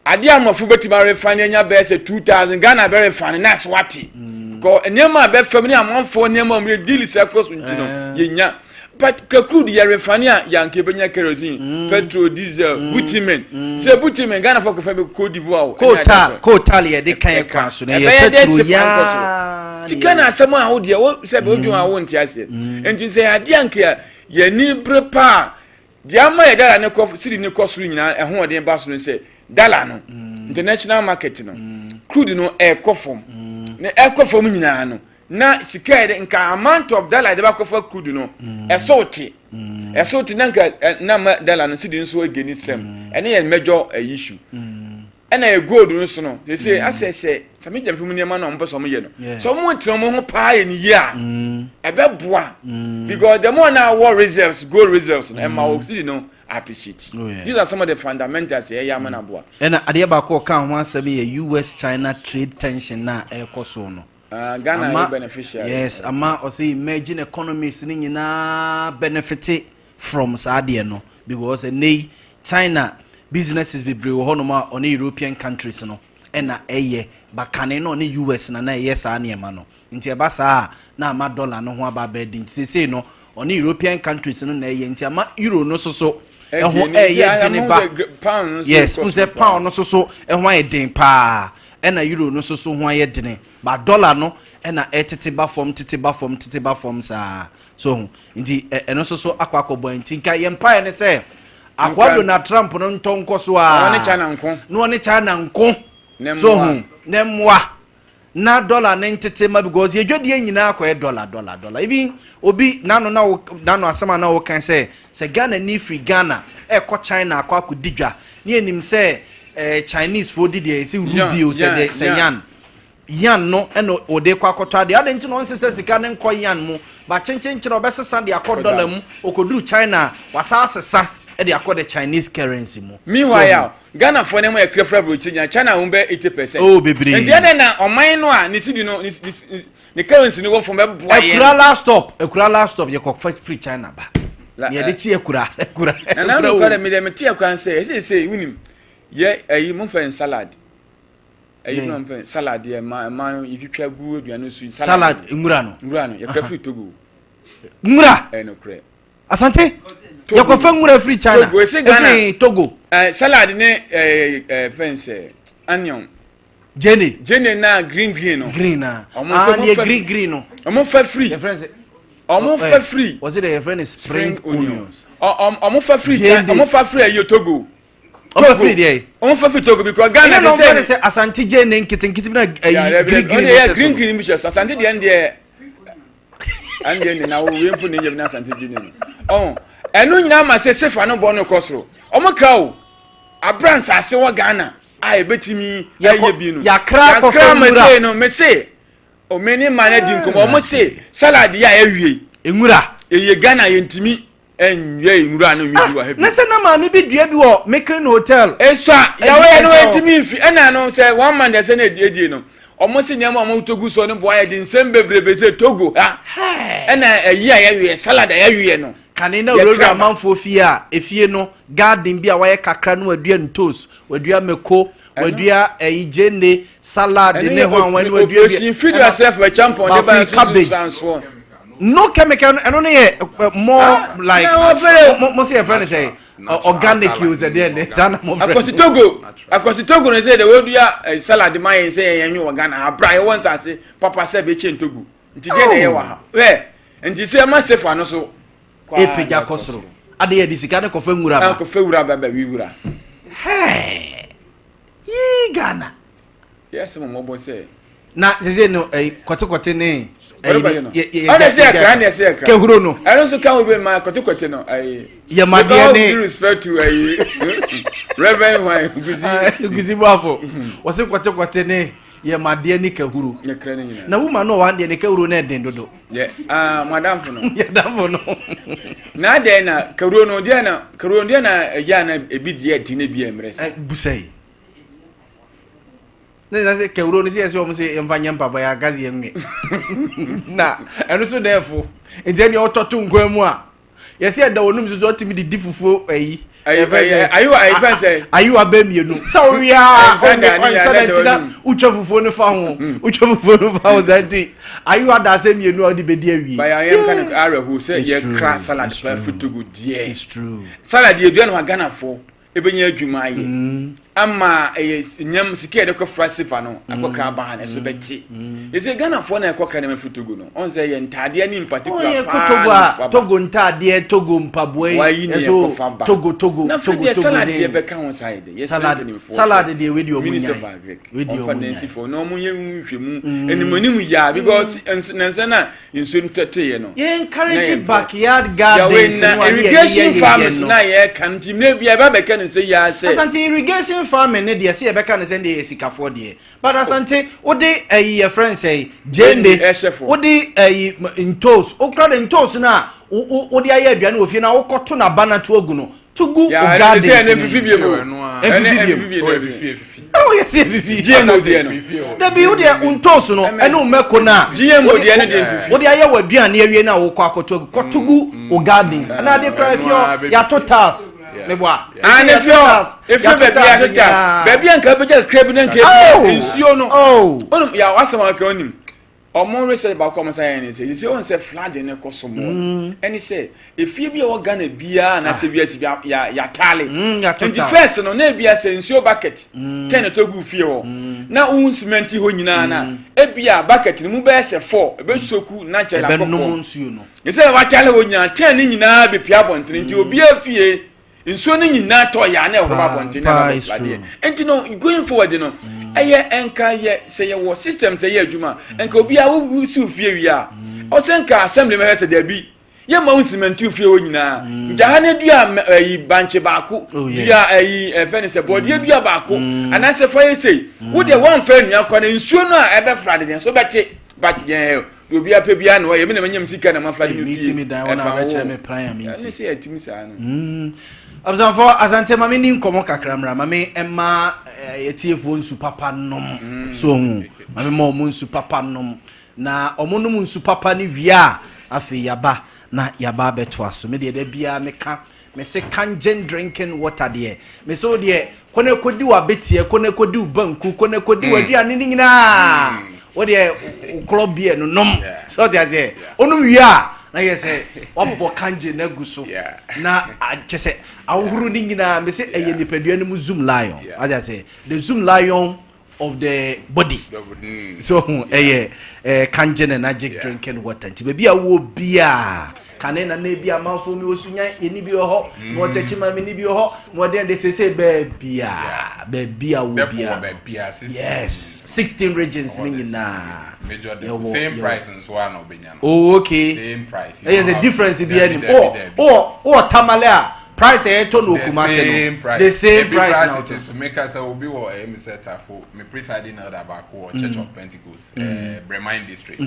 Adeɛ a mmɔfo bɛtumi arefane anya bɛyɛ sɛ 2000 Ghana bɛrefane na ɛso ate kɔ nneɛma a bɛfam ne amanfoɔ nneɛma a wɔyɛ deal sɛ ɛkɔ so nti no yɛnya, but ka crude yɛ refane a yɛanka yɛbɛnya kerosene, petrol, diesel, bitumen, sɛ bitumen Ghana fɔ kɔfɛ bɛ Cote d'Ivoire o, ɛne Coal tar adeɛ. Coal tar yɛde kan yɛ kwan so na yɛ ɛbɛyɛ dɛ petrol sɛ kwan kɔ yaa so ti Ghana asɛm a wo deɛ wo sɛ bɛ wodwen a wo nte aseɛ nti sɛ adeɛ anka yɛ yɛni bere paa deɛ ama yɛ dollar ne kɔ siri ne kɔ soro nyinaa ɛho ɔden ba soro sɛ dollar no international market no crude no ɛkɔ fam na ɛkɔ fam nyinaa no na sika yɛ de nka amount of dollar yɛde bakɔfa crude no ɛso te ɛso te na nka na ma dollar no sidi nso ege ne sɛm. Ɛne yɛ major issue. Ɛna yɛ gold no so no sɛ asɛ sɛ sami gyamfi mu nneɛma na ɔmo pɛ sɛ ɔmo yɛ no sɛ ɔmo tena ɔmo ho paa yɛ ne yie a ɛbɛboa, because the more na wɔ reserves, gold reserves no ɛma wɔ sidi no. appreciate. Oh, yeah. These are some of the fundamentals ɛyɛ ama no aboa. Ɛna adeɛ baako a ɔka ho asɛm yɛ US China trade tension na ɛrekɔ so no. Ghana Ama yɛ beneficiary. Yes, ama ɔsɛ emerging economies ne nyinaa benefit from saa adeɛ no because ɛnɛ yi China businesses bebree wɔ hɔnom a ɔne European countries no ɛna ɛyɛ bakane na ɔne US na ɛyɛ saa nneɛma no. Nti ɛba saa a, na ama dollar no ho aba abɛyɛ den. Nti seesei no, ɔne European countries no na ɛyɛ, nti ama euro no nso so ɛho ɛyɛ den ba. Yes, n sɛ pound no nso so ɛho ayɛ den paa, ɛna euro no nso so ho ayɛ den. Ba dollar no ɛna ɛtete ba fam, tete ba fam, tete ba fam saa. So ho nti ɛno nso so akɔ akɔbɔ. Nti nka yɛn mpaeɛ ne sɛ akoa Donald Trump no ntɔ nkɔ so a. Ɔne China nko. Na ɔne China nko. So ho ne mmoa na dollar ne ntete ma, because yɛdwadie nyinaa kɔyɛ dollar, dollar, dollar. Even obi nano na wo nano asɛm a na wɔka sɛ Ghana ni firi Ghana ɛkɔ China akɔ akɔdi dwa ne yɛnim sɛ Chinese foɔ di deɛ yɛsɛ rupee o, sɛ deɛ sɛ yan no ɛna ɔde kɔ akɔtɔ adeɛ ade. Nti na ɔnsesɛ sika ne nkɔ yan mu ba kyenkyenkyen, ɔbɛsesa de akɔ dollar mu. Okɔduru China, wasa asesa ɛde akɔ the Chinese currency mu. Meanwhile, Ghana fo ne mu yɛ kura aburokyi nya China ho bɛ 80%. Oh, bebree. Nti ɛdɛ na ɔman no a ne sidi no ne currency no wɔ fam bɛboa yɛn. Akura last stop, Akura last stop, yɛ kɔ firi China ba yɛde kyi Akura, Akura. Na na no kora mi dɛ mi ti Akura nsɛ ɛsɛ sɛ wunim yɛ ɛyi mo fɛ salad ɛyi mo fɛ salad yɛ ma ma yɛtwitwa gu aduane so. Salad nwura no. Nwura no yɛkura firi Togo. Nwura. Ɛyɛ no korɛ. Asante, yɛkɔfɛ nwura firi China. Togo, esi Ghana. Efiri Togo. Salad ne ɛɛ ɛɛ fɛn sɛ onion. Gyeene. Gyeene na green green no. Green na. Ɔmo ah nso deɛ green green no. Ɔmo fɛ firi. Yɛfrɛ sɛ. Ɔmo fɛ firi. Wɔsi de yɛfrɛ no spring onions. Ɔmo fɛ firi China, ɔmo fɛ firi ɛyɛ Togo. Ɔmo fɛ firi deɛ. Ɔmo fɛ firi Togo because Ghana sɛ sɛ. Ɛyɛ sɛ Asante gyeene nketenkete bi na ɛyi green green no hyɛ so. Green green bi hyɛ so. Asante deɛ deɛ ɛndeɛ ne na wo wei mpo ne nyɛ bi na Asante gyeene no ɔn ɛno nyinaa ma sɛ sefa no bɔ no kɔ soro. Ɔmo kra o abira nsase wɔ Ghana a ebetumi ɛyɛ bi no. Yakra akɔfɛ nwura mese no mese ome ne ma no di nkɔmɔ. Ɔmo se salad yɛ a ɛwie nwura eye Ghana yɛntumi ɛnyɛ nwura no nwi bi wɔ ha bi. Ne sɛ na maame bi dua bi wɔ Micklin Hotel. Esua yawo yɛ no ɛntumi nfi ɛna no sɛ one man deɛ sɛ na edi edie no. Ɔmo se nneɛma a ɔmo Togo so no boa yɛ de nsɛm bebrebe sɛ Togo ha ɛna ɛyi a yɛweɛ, salad a yɛweɛ no. Kane na wurawura amanfoɔ fie a, efie no garden bi a wayɛ kakra no, wadua ntos, wadua mako, wadua ɛyi gyeene, salad ne ho anwan ne wadua bi. Operation Feed Yourself ɛkyampɔn de ba cabbage nsunsuansoɔ. No chemical no, ɛno no yɛ more like mo sɛ yɛfrɛ no sɛ organic yi o, sɛ deɛ ne saa na mo frɛ. Akɔsi Togo, akɔsi Togo no sɛ de wadua salad ma yɛn sɛ yɛn yɛn wɔ Ghana abira yɛwɔ nsase papa sɛ bɛkyɛ Togo nti deɛ na ɛyɛ wɔ ha ɛ nti sɛ ɛma sefa no so. Epagya kɔ soro ade yɛ de sika ne kɔfɛ nwura ba. Kɔfɛ wura ba bɛ wi wura. Hɛɛ yii Ghana. Yɛ sɛ mo mɔbɔ sɛ. Na sese no ɛyi kɔtekɔte ne. Ɛyi yɛ yɛ ɔna sɛ ɛkra na ɛsɛ ɛkra. Kehuro no. Ɛno nso ka wo bi ma kɔtekɔte no ɛyi. Yɛmadeɛ ne. With all due respect to ɛyi Reverend Hwan Guzi. Guzi Buafo wɔsi kɔtekɔte ne yɛmadeɛ ne kahuro. Yɛkra ne nyinaa. Na wuma no ɔwa deɛ ne kahuro no ɛden dodo. Yɛ aa mo adamfo no. Yɛ adamfo no. Na adɛn na kahuro no deɛ na kahuro deɛ na ɛyɛ ana ebi deɛ ɛden ebi ɛmmerɛ sɛ. Busa yi. Ne nyinaa sɛ kahuro no sɛ yɛsɛ wɔn sɛ yɛmfa nyɛ mpaboa yɛ akazi yɛn nwe na ɛno so na ɛfo nti ɛnea ɔtɔ to nkwan mu a yɛsɛ ɛda wɔn num so ɔtumi didi fufuo ɛyi. Ayiwa ayi fɛn sɛ. Ayiwa bɛ mmienu sɛ owia ɔnsa da nti na wotwa fufuo no fa ho, wotwa fufuo no fa ho sɛ nti ayiwa da sɛ mmienu a ɔde bɛdi awie. Baya yɛn ka ne awerɛho sɛ yɛkra salad pa firi Togo deɛ. It's true. Salad yɛ dua no ha Ghanafoɔ ebɛnya adwuma ayɛ ama ɛyɛ nyam sika yɛde kɔfra sefa no akɔkra aba ha no ɛso bɛte. Ɛsɛ Ghanafoɔ na ɛkɔkra nneɛma firi Togo no ɔn sɛ yɛ ntaadeɛ ne in particular paa Togo na a ɛfa ba. Togo ntaadeɛ, Togo mpaboa yi Wayi ne ɛso yɛkɔfa ba. Togo Togo Na afei Togo deɛ Togo salad ne deɛ bɛka ho saa yɛ dɛ yɛsrɛ salad mpanimfoɔ salad sɛ deɛ wei deɛ ɔmo Minister of nyae Agric wei deɛ ɔmfa ɔmo nyae. nansifoɔ na ɔmo nyɛ nhwehwɛmu animanim yaa because nansa na nsuo no tɛteeɛ no yɛn encourage Na yɛ backyard Yahweh gardens na no adeɛ irrigation yɛyɛ farms no. na yɛka no nti mmerɛ bia ɛba bɛka no sɛ yia sɛ Asante, irrigation farming ne deɛ sɛ yɛbɛka no sɛ deɛ yɛ sikafoɔ deɛ, but Asante wode ɛyi yɛ frɛ sɛ gyeene ɛhyɛ fo. Wode ɛyi ntos, wokura de ntos no a wode ayɛ aduane wɔ fie na wokɔto n'aba no ato agu no. To gu o gardens ɛne efifi bie mu efifi bie mu ɛwɔ yɛ si efifi GMO deɛ no dabi o deɛ ntoosu no ɛne o mɛko na GMO deɛ no deɛ nfifi o de ayɛ wɔ aduane awie na wokɔ akɔto agu kɔto gu o gardens ɛna ade kora efi hɔ yato tiles meboa ah ne fi hɔ efi baabi yato tiles baabi a nka ebɛgya kakra bi na nka ebi nsuo no onim yà wasɛm aka onim. Ɔmo research baako a ɔmo san yɛ ne sɛ, sisi wɔn sɛ flooding no kɔ so more no, ɛne sɛ efie bi a ɛwɔ Ghana biara anaasɛ ah. wiase bi ya yataale. Mm, Nti first no na ebi asɛ nsuo bucket mm. ten ɛtɔ gu fie hɔ mm. na ohun cement hɔ nyinaa na ebi a bucket no mu bɛyɛ sɛ four ebe soku na kyɛ lakɔ four. Ɛsɛ wataale hɔ nyinaa ten ne nyinaa bepia abɔntene nti obiara fie. Nsuo no nyinaa tɔ yɛ a na ɛhɔ ba abɔnten na ɛba bɛfra deɛ. Nti no going forward no ɛyɛ nka yɛ sɛ yɛwɔ system sɛ yɛ adwuma nka obiara wo si fie wie a ɔsɛ nka assembly mɛhwɛ sɛ dabi yɛ ma wo nsimɛnti fie hɔ nyinaa nti aha no dua ɛyi bankye baako oh, dua ɛyi ɛfɛ ne sɛ bɔdeɛ dua baako anaasɛ fa yɛ sei wo deɛ wɔnfɛ nnua kɔ na nsuo no a ɛbɛfra de deɛ nso bɛte but yɛn Deɛ obiara pɛ biara na wayɛ, me na manya me sika na mafa de me fie. Me dan wɔn a bɛkyerɛ me pran a mensi. Ɛne sɛ yɛtumi saa no. Mm. Abusuafoɔ Asante ma me ni nkɔmɔ kakra mmra ma me ɛma yɛtiefoɔ nsu papa nom mm. so ho ma me ma ɔmo nsu papa nom na ɔmo nom nsu papa ne wie a afei yaba na yaba abɛtoa so me deɛ da biara meka Mese kangen drinking water deɛ mese wo deɛ kɔ na kɔdi w'abeteɛ kɔ na kɔdi wo banku kɔ na kɔdi mm. w'aduane no nyinaa mm. wo deɛ wokorɔ beer no nom sɛ ɔte aseɛ wonom wie a na yɛ sɛ wabɔ kangen no agu so na kyɛ sɛ ahohoro no nyinaa mese ɛyɛ nipadua no mu zoom lion ɔte aseɛ the zoom lion of the body mm. so ho ɛyɛ ɛɛ kangen energetic drinking water nti baabi a wɔ biara kane na na ebi amanfo mi osu nya yɛni bi wɔ hɔ ma ɔtɛkyi ma mi ni bi wɔ hɔ ma ɔden de sese baabi a baabi a wɔ biara yes 16 regions ne nyinaa yɛwɔ same price nso a na ɔbɛnya no oh okay same price ɛyɛ sɛ difference bi anim ɔ ɔ ɔ tamale a price a yɛtɔ no Kumasi no the same price na ɔtɔ. So meka sɛ obi wɔ ɛyɛ mi sɛ tafo me presiding elder baako wɔ Church of Pentecost ɛɛ Bremine district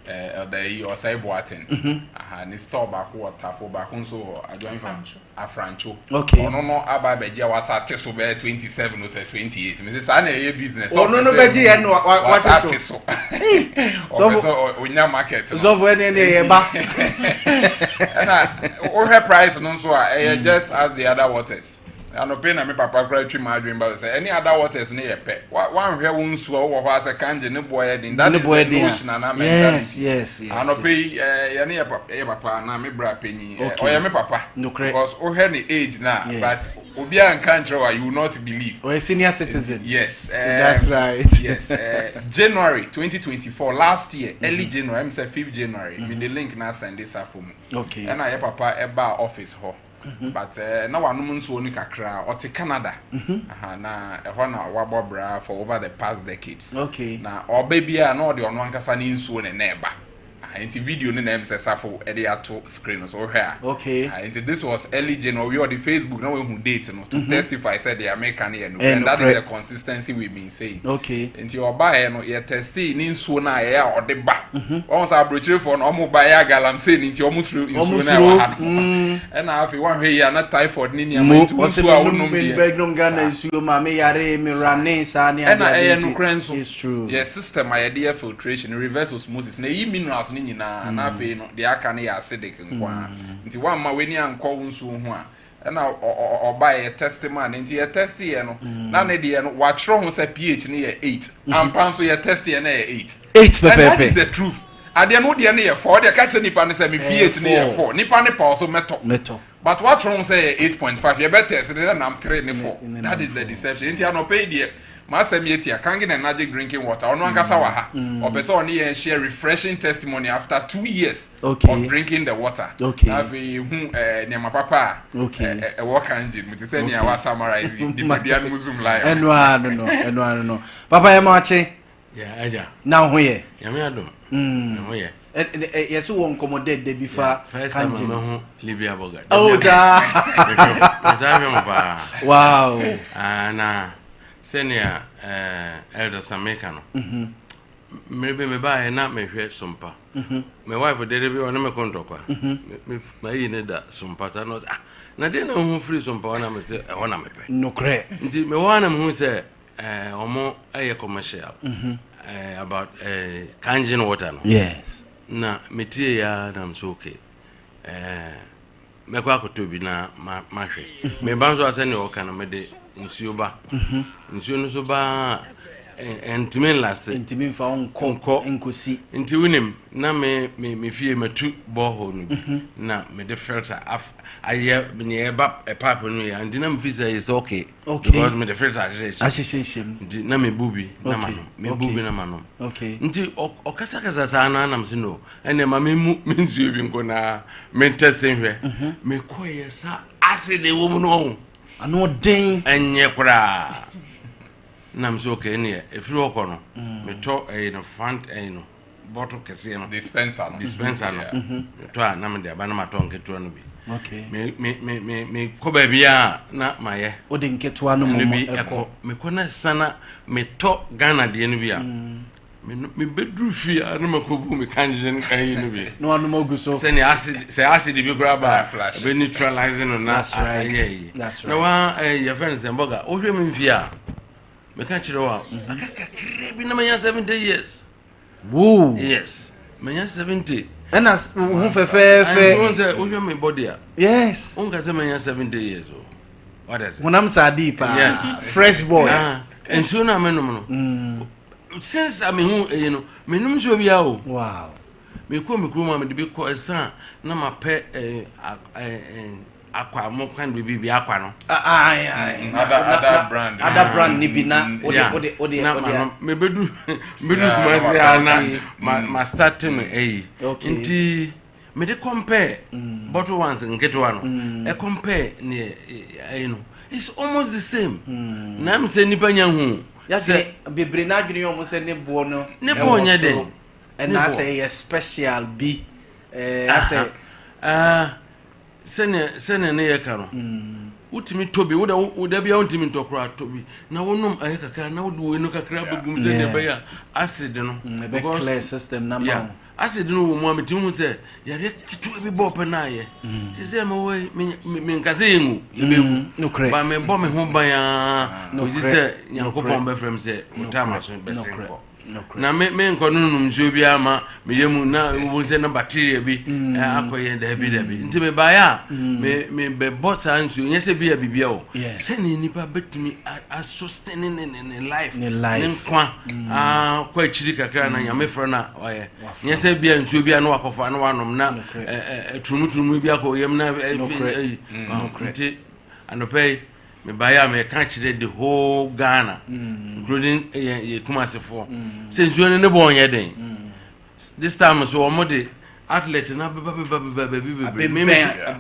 ɛɛ elder yi Ɔsɛe Boateng aha ne store baako wɔ tafo baako nso wɔ adwanfa Afrancho okay ɔno no aba abɛgye a wasa te so bɛyɛ 27 o sɛ 28 mese saa na ɛyɛ business ɔno no bɛgye yɛn no wasa te so ɔpɛ sɛ ɔnya market no sɔfo ɛne ɛne ɛyɛ ba ɛna wohwɛ price no nso a ɛyɛ just as the other waters anɔpɛ na me papa koraa twi ma adwene ba sɛ ɛne other waters no yɛ pɛ wanhwɛ wo nsuo a wowɔ hɔ a sɛ kangye ne boɔ yɛ den that is the notion ana mentality yes, yes, yes, anɔpɛ yi yɛne yɛ papa na me bra panyin ɔyɛ me papa because wohwɛ ne age na but obiara nka nkyerɛ wa you will not believe ɔyɛ senior citizen yes that's right yes January 2024 last year early January ɛm sɛ 5th January mm -hmm. me de link na send this afo mu okay ɛna yɛ papa ɛbaa office hɔ but na wanom nsuo no kakra ɔte Canada aha na ɛhɔ na wabɔ bra for over the past decades okay na ɔba biara na ɔde ɔno ankasa ne nsuo ne na ɛba aha nti video no na ɛm sɛ safo ɛde ato screen no so wohwɛ a okay aha nti this was early January ɔde Facebook na wahu date no to testify sɛ deɛ meka no yɛ nokorɛ and that is the consistency we been saying okay nti ɔbaeɛ no yɛ testee ne nsuo no a ɛyɛ a ɔde ba wɔn sɛ aburokyerefoɔ no wɔn ba yɛ agalamsey ne nti wɔn suro nsuo no a ɛwɔ ha no mm. ɛna afei wɔahwɛ yi a na typhoid ne nneɛma nti wɔn nsuo a wɔnom deɛ bɛnom Ghana nsuo maame yare me rane saa ne ɛna ɛyɛ nokorɛ nso yɛ system a yɛde yɛ filtration reverse osmosis na ɛyi minerals ne nyinaa na afei no deɛ aka no yɛ acidic nko ara nti wɔamma w'ani ankɔ wo nsuo ho a ɛna ɔbaeɛ yɛ test maa no nti yɛ test yɛ no mm. na ne deɛ no watwerɛ ho sɛ ph no yɛ 8 mm. ampa nso yɛ test yɛ no yɛ 8 8 pɛpɛɛpɛ and that is the truth adeɛ no deɛ no yɛ 4 deɛ ka kyerɛ nipa no sɛ me ph no yɛ 4 nipa no pa so mɛtɔ mɛtɔ but watwerɛ ho sɛ yɛ 8.5 yɛbɛ test no na nam 3 ne 4 that is the deception nti anɔpɛ yi deɛ M'asɛm yɛ tia, Kangen Enagic drinking water, ɔno ankasa wɔ ha, ɔpɛ sɛ ɔne yɛn share refreshing testimony after 2 years of drinking the water. Na afei yɛhu eh, nneɛma papa a eh, ɛwɔ Kangen mu te sɛ nea wa summarize nipadua no mu zoom lion. Ɛno ara no no, ɛno ara no no. Papa yɛ ma wakye. Na ho yɛ. Nyame adom. Mm. Ho yɛ. Yɛsɛ wɔ nkɔmmɔ dɛ da bi fa Kangen. First time mahu Libya burger. Oh, saa. Metaa hwɛ mo paa. Wow. Ah, na sɛnea eh, Elder Sameka no. Mm -hmm. Mmere bi mebaeɛ na mehwɛ Sompa. Me wife dede bi ɔne me ko ntɔkwa. Mayi ne da Sompa saa na ɔsɛ ah na deɛ na ho firi Sompa hɔ na me sɛ ɛhɔ na mepɛ. Nokorɛ. Nti mewɔ ha na mehu sɛ eh, ɔmo ɛyɛ commercial eh, about eh, kangen water no. Yes. Na metie ya na me sɛ okay. Eh, mɛkɔ akɔtɔ bi na mahwɛ. Meba nso a sɛnea ɔka no mede nsuo ba. Nsuo no so ba ɛntumi nlaste. Ntumi nfa wo nkɔ nkɔ nkosi. Nti wonim na me me me fie matu borehole no bi na mede filter af ayɛ nea ɛba pipe no yɛ nti na mefi sɛ it's okay. Okay. Because mede filter ahyehyɛ hyɛ. Ahyehyɛ hyɛ mu. Nti na mebu bi na manom. Mebu bi na manom. Okay. Nti ɔkasakasa saa na nam sɛ no ɛnna ma memu me nsuo bi nko na mentɛse nhwɛ. Mekɔeɛ sa acid ɛwɔ mu no ɔho. Ano den. Ɛnyɛ koraa. Nam sɛ okay neɛ ɛfiri hɔ kɔ no metɔ ɛyi no fant ɛyi no bottle kɛseɛ no. Dispenser no. Dispenser no. Metɔ a na mede aba na matɔ nketewa no bi. Okay. Me me me me me kɔ baabi a na mayɛ. Wode nketewa no mu ɛkɔ. Mekɔ na sana metɔ Ghana deɛ no bi a. Mebɛduru fie a na makɔbu me kangen ayi no bi. Na wanom agu so. Sɛnea acid sɛ acid bi koraa ba a ɛbɛ neutralize no na ayɛ yi. Na wa yɛfrɛ no sɛ bɔga wohwɛ me mfie a meka kyerɛ wo a aka kakra bi na manya 70 years. Woo. Yes. Manya 70. Ɛna wo ho fɛfɛɛfɛ. Wohu sɛ wohwɛ me body a. Yes. Wonka sɛ manya 70 years o. What is it? Honam saa dii paa. Yes. Fresh boy. Nsuo no a menom no. Since a mehu eyi no, menom nsuo biara o. Wow. Mekɔ me kurom a mede bi kɔ ɛsan na mapɛ akwa mo kwan biribi bi akwa no. Ada brand. Ada brand ni bi na ode ode ode na ma no mebedu mebedu Kumasi a na ma ma start me eyi. Nti mede compare bottle ones nketewa no. E compare ne eyi no. It's almost the same. Na m sɛ nipa nya hu. Sɛ bebree n'adwene yɛ ɔmo sɛ ne boɔ no ne boɔ nyɛ den. Ɛna sɛ ɛyɛ special bi. Ɛɛ asɛ. Sɛnea sɛnea ne yɛ ka no wotumi tɔ bi woda woda bi a wontumi ntɔ koraa tɔ bi na wonom ayɛ kakra na wode wei no kakra bɛgum sɛnea ɛbɛyɛ a acid no ɛbɛ clear system na ma wo acid no wɔ mu a metumi hu sɛ yareɛ ketewa bi bɔɔ pɛ no ayɛ te sɛ mewɔ menka sɛ yɛnwu yɛbɛwu ba mebɔ me ho ban a kɔsi sɛ Nyankopɔn bɛfrɛ m sɛ wotama so bɛsen kɔ na me me nkɔ no nom nsuo bi ama me yɛ mu na wo sɛ na bacteria bi mm. eh, akɔyɛ dabi dabi mm. nti mebaeɛ a mm. me me bɛbɔ saa nsuo nyɛ sɛ bi a biribi o sɛnea nipa bɛtumi asustain ne ne ne life ne nkwa akɔ akyiri kakra na nyame frɛ no a ɔyɛ nyɛ sɛ bi a nsuo bi a na wakɔfa na wanom na turumuturumu bi akɔ yam na nti anɔpɛ yi Mebaeɛ a meka kyerɛ the whole Ghana mm. including yɛ yɛ Kumasefoɔ mm. sɛ nsuo no ne bɔn yɛ den mm. this time so wɔn de outlet na beba beba beba baabi bebree me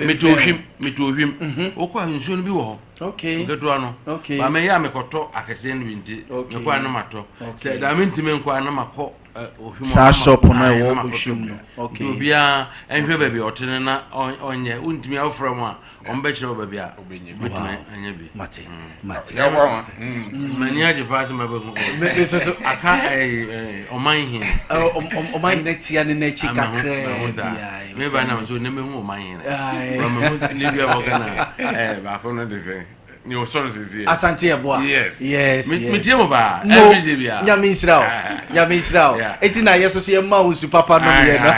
mete ohwim mete ohwim mhm. wokɔ a nsuo no bi wɔ hɔ nketewa no ba meyɛ a mekɔtɔ akɛseɛ no bi nti mekɔ a na matɔ sɛ daa mentumi nkɔ a na makɔ saa shop no ɛwɔ ohwim no okay obiara nhwɛ baabi a ɔte no na ɔnyɛ wontumi awofrɛ mu a wɔn bɛkyerɛ wo baabi a wobɛtumi anya bi mate mate m'ani agye paa sɛ mabɛhu aka ɔman hene ɔman hene tia ne n'akyi kakraa meba nam so ne mehu ɔman hene mehu ne bi a wɔka na baako no de sɛ ni o sɔrɔ sisi yɛ. Asante yɛ boa. Yes. Yes yes. Mi tie mo paa. Every day bia. Nyame nhyira o. Nyame nhyira o. Eti na yɛ soso yɛ ma wo nsu papa nom yɛ no.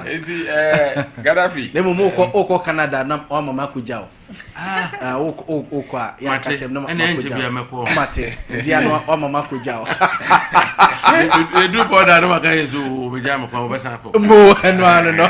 Eti eh, Gaddafi. Ne mu mo kɔ okɔ Canada na wa mama kogya o. Ah o o o kɔ a yɛ aka kyɛm na ma kogya o. Mate. Nti ya no wa mama kogya o. Edu bɔda no maka yɛ so o bɛ gya mo kwan o bɛ san kɔ. Mo ɛno ano no.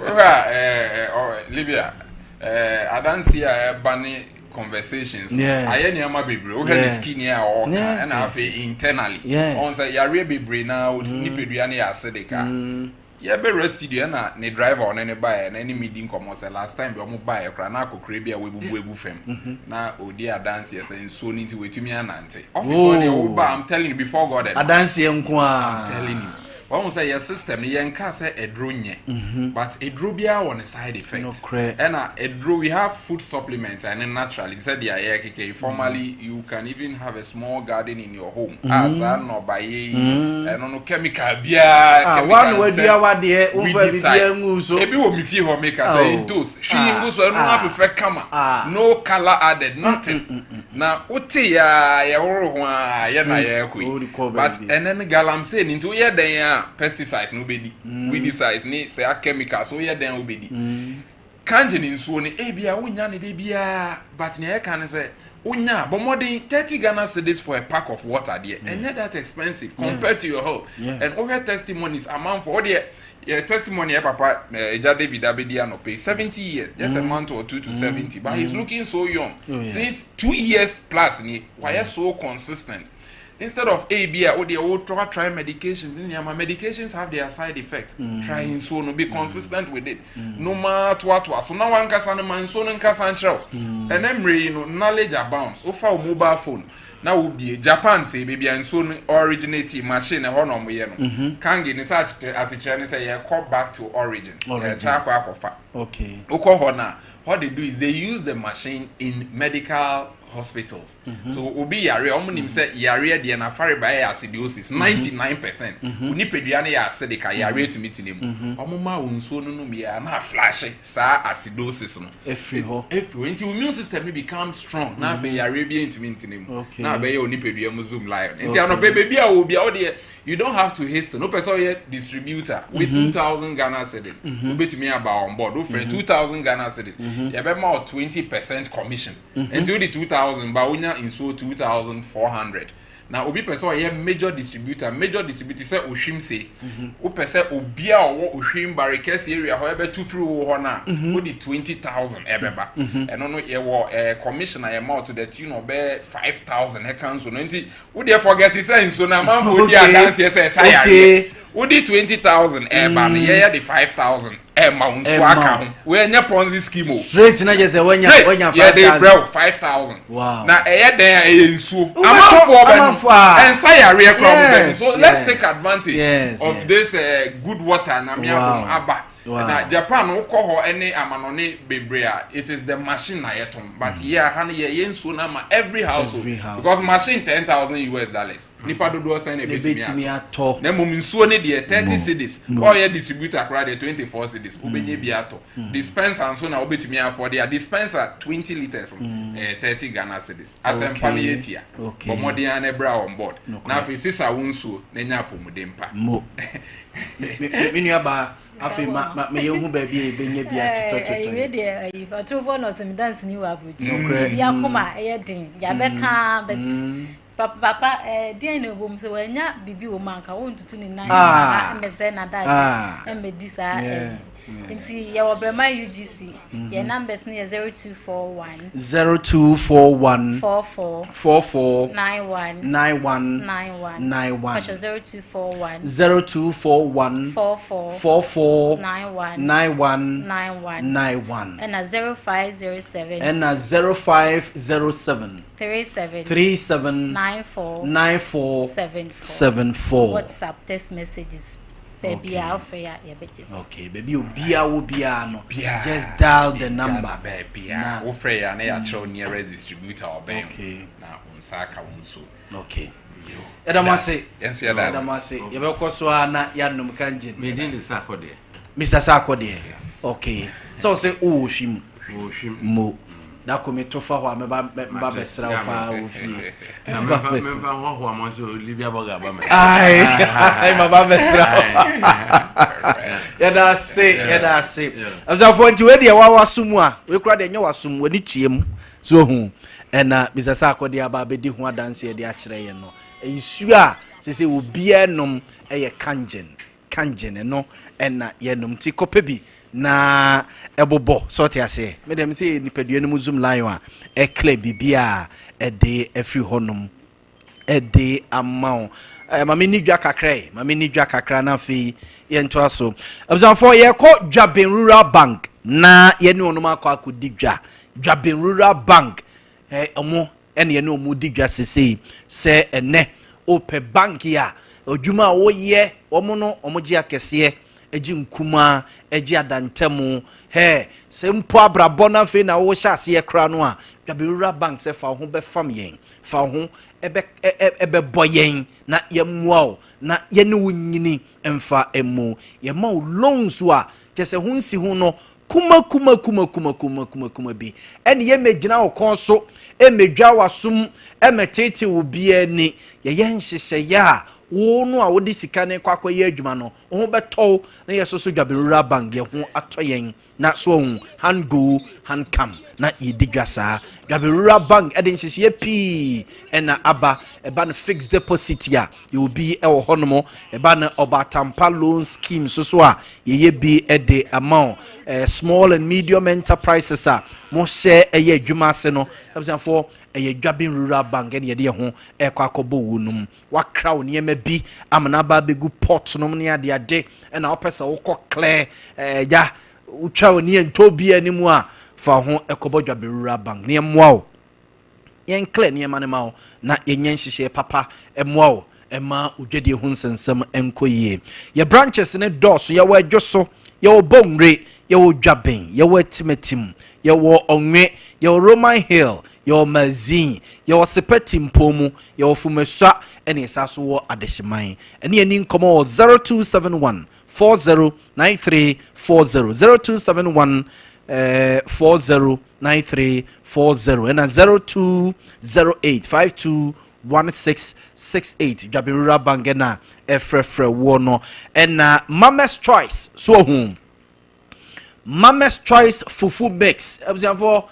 Wura eh, Libya. Eh, adanse a ɛba ne conversations ayɛ nneɛma bebree wohwɛ ne skin a ɔka ɛna afei internally ɔn sɛ yareɛ bebree na mm. nipadua no yɛ acidic a mm. yɛbɛwura studio ɛna ne driver ɔne ne baeɛ na ɛne me di nkɔmmɔ sɛ last time bi ɔmo baeɛ koraa na akɔkora bi a wabubu agu fam mm-hmm. na ɔdi adanseɛ sɛ nsuo no nti watumi anante office hɔ deɛ woba I'm telling you before God and adanseɛ nko a I'm telling you. Wɔn sɛ yɛ system no, yɛn ka sɛ aduro nyɛ, but aduro biara wɔ ne side effect. Nokorɛ. Ɛna aduro, we have food supplement ɛne naturally sɛdeɛ yɛ keke. Formally, you can even have a small garden in your home a saa nnɔbaeɛ yi, ɛno no chemical biara, Ah, chemical wa na nsɛm, wadua wadeɛ, womfa weedicide. biribiara ngu so. Ebi wɔ mi fie hɔ, mi ka Oh. sɛ ntos hwii ngu so, ɛno afefɛ kama, no colour added, nothing. Na wote ya, yɛworo ho a, yɛ na Straight. yɛkɔ Wode yi, kɔ but baabi. ɛnɛ no galamsey ni, nti woyɛ dɛn a, pesticides no wobɛdi, weedicides ne saa chemicals, woyɛ dɛn a wobɛdi. Kangye ne nsuo no, ebia wonya ne de biara, but nea yɛka ne sɛ wonya, bɔ mmɔden, 30 Ghana cedis for a pack of water deɛ, ɛnyɛ that expensive compared to your health. And wohwɛ testimonies amanfo, wodeɛ yɛ testimony, yɛ papa Ɛgya David abedi anɔpɛ, 70 years, just a month or two to 70, but he's looking so young. Oh, yeah. Since 2 years plus ni wayɛ so consistent. Instead of ebi a wodeɛ wotɔ try medications ne nneɛma, medications have their side effects. Try nsuo no, be consistent with it, no ma toatoa so na wankasa no, ma nsuo no nkasa nkyerɛ wo. Ɛnɛ mmerɛ yi no, knowledge abounds. Wofa wo mobile phone na wobie Japan sɛ baabi a nsuo no originate, machine ɛhɔ na ɔmoyɛ no. Kange ne sɛ asekyerɛ ne sɛ yɛkɔ back to origin. Origin. Yɛsa akɔ akɔfa. Wokɔ hɔ na what they do is they use the machine in medical hospitals. So obi yare, ɔmo nim sɛ yareɛ deɛ n'afareba yɛ acidosis, 99%. Onipadua no yɛ acidic a, yareɛ tumi tena mu. Ɔmo ma wo nsuo no nom yɛ a, na aflush saa acidosis no Efiri hɔ. Efiri hɔ, nti immune system no become strong na afei yareɛ bi ntumi ntena mu na abɛyɛ onipadua mu zoom lion. Nti anɔpɛ, beebi a wɔ bi a ɔdeɛ, you don't have to hasten. Wopɛ sɛ ɔyɛ distributor with 2,000 Ghana cedis, wobɛtumi aba on board. Wofrɛ 2,000 Ghana cedis, yɛbɛma wo 20% commission. Nti wode 2,000 ba, wonya nsuo 2,400. Na obi pɛ sɛ ɔyɛ major distributor, major distributor sɛ Ohwim se wopɛ sɛ obi a ɔwɔ Ohwim Barekɛse area hɔ ɛbɛtu firi wo hɔ no a, wode 20,000 ɛbɛba. Ɛno no yɛwɔ commission a yɛma wo to the tune of bɛyɛ 5,000 ɛka nso no. Nti wodeɛ forget sɛ nsuo no, amanfoɔ di adanseɛ sɛ ɛsa yareɛ. Wode 20,000 ɛɛba no, yɛyɛ de 5,000 ɛɛma wo nsuo Ɛma aka wo. ho. Wɔnyɛ Ponzi scheme o. Straight na kyerɛ sɛ wanya Straight. wanya 5,000. Yɛde brɛ wo 5,000. Na ɛyɛ dɛn a, ɛyɛ nsuo. Wobɛtɔ Amanfoɔ bɛ no amanfoɔ a. ɛnsa yareɛ koraa, ɔmo bɛ no. So let's take advantage of this good water na mi adum aba. Na Japan, wokɔ hɔ ɛne amanɔne bebree a, it is the machine na yɛtɔn, but yɛ aha no, yɛ nsuo no ama every household. Every house. Because machine US$10,000, nipa dodoɔ sɛn na Na ebetumi ebetumi atɔ? atɔ? Na mmom nsuo ne deɛ, 30 cedis. Ɔyɛ distributor koraa deɛ, 24 cedis wobɛnya bi atɔ. Dispenser nso na wobɛtumi afɔ deɛ, dispenser 20 litres no ɛyɛ 30 Ghana cedis. Asɛmpa no yɛ tia. Bɔ mmɔden ara na ɛbra on board na afei sisa wo nsuo na nya apɔmuden pa. Mo me nua baa, afei ma meyɛ hu baabi a yɛbɛnya bi atotɔtotɔ. Ɛyi deɛ, ɛyi ɔtorofoɔ na ɔsɛ dance ni wɔ aburokyi. Nokorɛ. Bi akoma ɛyɛ den, yabɛka, but papa deɛn na ɛwɔ mu sɛ wɔanya biribi wɔ mu anka wɔntutu ne nan mmɛsɛ n'adagye mmɛdi saa. Ɛyi nti yɛwɔ Brɛma UGC, yɛn numbers no yɛ 0241 0241 44 44 91 91 91. 91. Patro, 0241 0241 44 44 91 91 91. 91. Ɛna 0507 ɛna 0507 37 37 94 94 74. 74. WhatsApp, text messages, baabi a wofrɛ a, yɛbɛgye so. Okay, baabi obiara wɔ biara no, Biara. just dial the number. Baabia na wofrɛ yɛ a, na yɛakyerɛw nearest distributor a ɔbɛn wo na wo nsa aka wo nsuo. Okay, yɛda mo ase. Yɛn nso yɛda Yɛda mo ase. ase. Yɛbɛkɔ so a na yɛanom Kangen. Medin de Sakɔ deɛ. Mr Saakɔ deɛ, okay, sɛ wo sɛ wowɔ Hwim. Wɔhwim. Mo dako meto fa hɔ a, mɛba bɛsrɛ wo paa wɔ fie. Na Mɛba memfa bɛsrɛ. Memfa hoahoa mo sɛ Olivia Bɔga aba mɛ. Ai, maba bɛsrɛ wo. Yɛda ase, yɛda ase. Abusuafoɔ, nti wei deɛ wawa so mu a, wei kora deɛ nyɛ waso mu, w'ani tue mu so ohu. Ɛna Mr Saakɔ deɛ aba abɛdi ho adanseɛ de akyerɛ yɛn no, nsuo a sɛ obiara nom ɛyɛ Kangen. Kangen no ɛna yɛnom, nti kɔpɛ bi na ɛbobɔ sɛ ɔte aseɛ. Mede me sɛ nipadua no mu zoom lion a ɛclear biribi a ɛde afiri hɔnom ɛde ama wo. Ma me ni dwa kakra yi, ma me ni dwa kakra na afei yɛntoa so. Abusuafoɔ, yɛkɔ Dwaben Rural Bank na yɛne ɔnom akɔ akɔdi dwa. Dwaben Rural Bank, ɔmo ɛne yɛne ɔmo di dwa sesei sɛ ɛnɛ wopɛ bank yi a Adwuma a woyɛ, wɔn no wɔn gye akɛseɛ, gye nkumaa, gye adantamu. Hɛ, sɛ mpo abrabɔ no afei na wohyɛ aseɛ koraa no a, Dwabe Rural Bank sɛ fa wo ho bɛfam yɛn, fa wo ho ɛbɛ ɛ ɛ ɛbɛbɔ yɛn na yɛmmoa wo na yɛne wo nyini mfa mmu. Yɛma wo loans a kyɛ sɛ ho nsi ho no kuma kuma kuma kuma kuma kuma kuma bi. Ɛne yɛmmɛgyina wo kɔn so, ɛmmɛdwa w'asom, ɛmmɛteetee wo biara ni. Yɛyɛ nhyehyɛeɛ a wo no a wode sika no kɔ akɔyɛ adwuma no, wo ho bɛtɔ wo na yɛ soso Dwabe Rural Bank yɛ ho atɔ yɛn. Na so ahu, hand go, hand come, na yɛdi dwa saa. Dwabe Rural Bank ɛde nhyehyɛeɛ pii ɛna aba. Ɛba no fixed deposit a, yɛwɔ bi ɛwɔ hɔnom. Ɛba no Ɔbaatampa loan scheme so so a, yɛyɛ bi ɛde ama wo. Small and medium enterprises a mohyɛ ɛyɛ adwuma ase no, abusuafoɔ, ɛyɛ Dwabe Rural Bank ɛne yɛde yɛn ho ɛkɔ akɔbɔ wo nom. Wakra wo nneɛma bi ama no aba abɛgu port nom ne adeade, ɛna wopɛ sɛ wokɔ clear ɛgya wotwa wo ne yɛntɔ bi anim a, fa ho ɛkɔbɔ Dwabe Rural Bank ne yɛmmoa wo, yɛn clear nneɛma no ma wo na yɛnyɛ nhyehyɛeɛ papa ɛmmoa wo ɛma odwadie ho nsɛnsɛm nkɔ yie. Yɛ branches ne dɔɔso. Yɛwɔ Adwo so, yɛwɔ Bɔnwure, yɛwɔ Dwaben, yɛwɔ Atimatim, yɛwɔ Ɔnwe, yɛwɔ Roman Hill, yɛwɔ Mazin, yɛwɔ Sepɛtimpo mu, yɛwɔ Fumasua, ɛne yɛsa so wɔ Adehyeman. Ɛne yɛni nkɔmmɔ wɔ 0271 409340, 0271 409340, ɛna 0208 521668. Dwabe Rural Bank ɛna ɛfrɛfrɛ woɔ no. Ɛna Mames Choice so, ohun Mames Choice fufu mix, abusuafoɔ,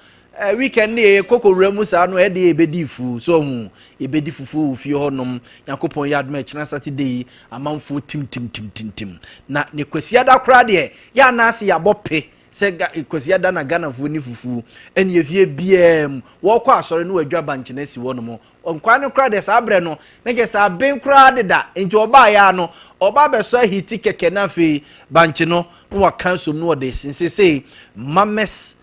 weekend ne yɛ koko wura mu saa no, ɛde yɛbɛdi fu so, ohun yɛbɛdi fufu wɔ fie hɔnom. Nyankopɔn yɛ adom, ɛkyena Saturday yi, amanfoɔ tim tim tim tim tim na ne Kwasiada koraa deɛ, yɛ anaase yɛabɔ pe sɛ Kwasiada na Ghanafoɔ ni fufu. Ɛne efie biara mu, wɔkɔ asɔre no, wɔadwa bankyena si hɔ nom. Nkwan no koraa deɛ, saa berɛ no ne kyɛ sɛ aben koraa deda, nti ɔbaa yɛ ano, ɔba abɛsɔ ahiti kɛkɛ, na afei bankye no na waka som no, wɔde sensesei Mames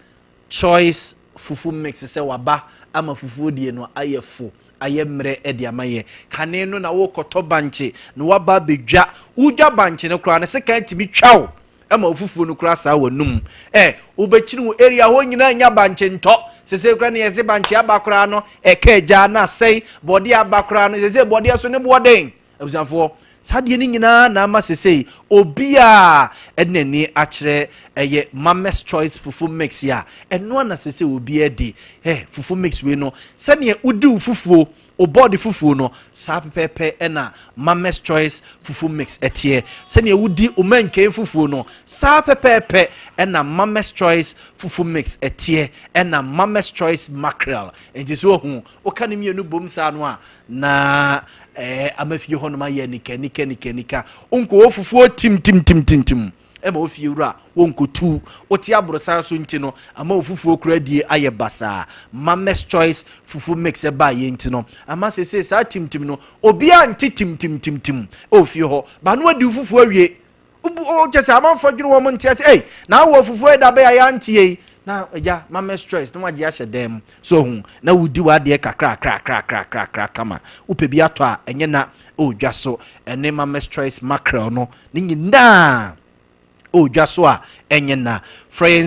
Choice fufu mix sɛ waba ama fufuo die no ayɛ fo, ayɛ mmerɛ de ama yɛ. Kane no na wokɔtɔ bankye na waba abɛdwa, wodwa bankye no koraa no, sekan tumi twa wo ɛma wo fufuo no koraa saa w'anum. Ɛ wobɛkyini wo area hɔ nyinaa nya bankye ntɔ. Sese koraa ne yɛse bankye aba koraa no, ɛka agya na asɛe. Bɔdeɛ aba koraa no, sese bɔdeɛ so ne boɔden. Abusuafoɔ, saa deɛ no nyinaa na ama sesei obiaa ɛde n'ani akyerɛ ɛyɛ Mames Choice fufu mix a ɛno ana sesei obiaa di. Ɛ fufu mix wei no, sɛneɛ wodi wo fufuo, wo bɔɔde fufuo no saa pɛpɛɛpɛ ɛna Mames Choice fufu mix ɛteɛ. Sɛneɛ wodi wo mankee fufuo no saa pɛpɛɛpɛ ɛna Mames Choice fufu mix ɛteɛ, ɛna Mames Choice mackerel. Nti so ohu woka ne mmienu bom saa no a, na ama fie hɔnom ayɛ nika nika nika nika. Nkɔwɔ fufuo tim tim tim tim tim ɛma ofie wura wɔnkɔtu wote aborosan so, nti no ama ofufuo kura die ayɛ basaa. Mames Choice fufu mix ɛbaa yɛ nti no, ama sese saa timtim no, obiara nte tim tim tim tim ɛwɔ fie hɔ ba no. Adi fufuo awie, kyɛ sɛ amanfoɔ dwene wɔn nte ase. Ei, na awɔ fufuo yi da bɛyɛ a yɛantie yi na agya Mames Choice na wagye ahyɛ dan mu so ohun na wodi w'adeɛ kakra kakra kakra kakra kakra kama. Wopɛ bi atɔ a, ɛnyɛ na ɛwɔ dwa so. Ɛne Mames Choice mackerel no ne nyinaa ɛwɔ dwa so a ɛnyɛ na. Frɛ yɛn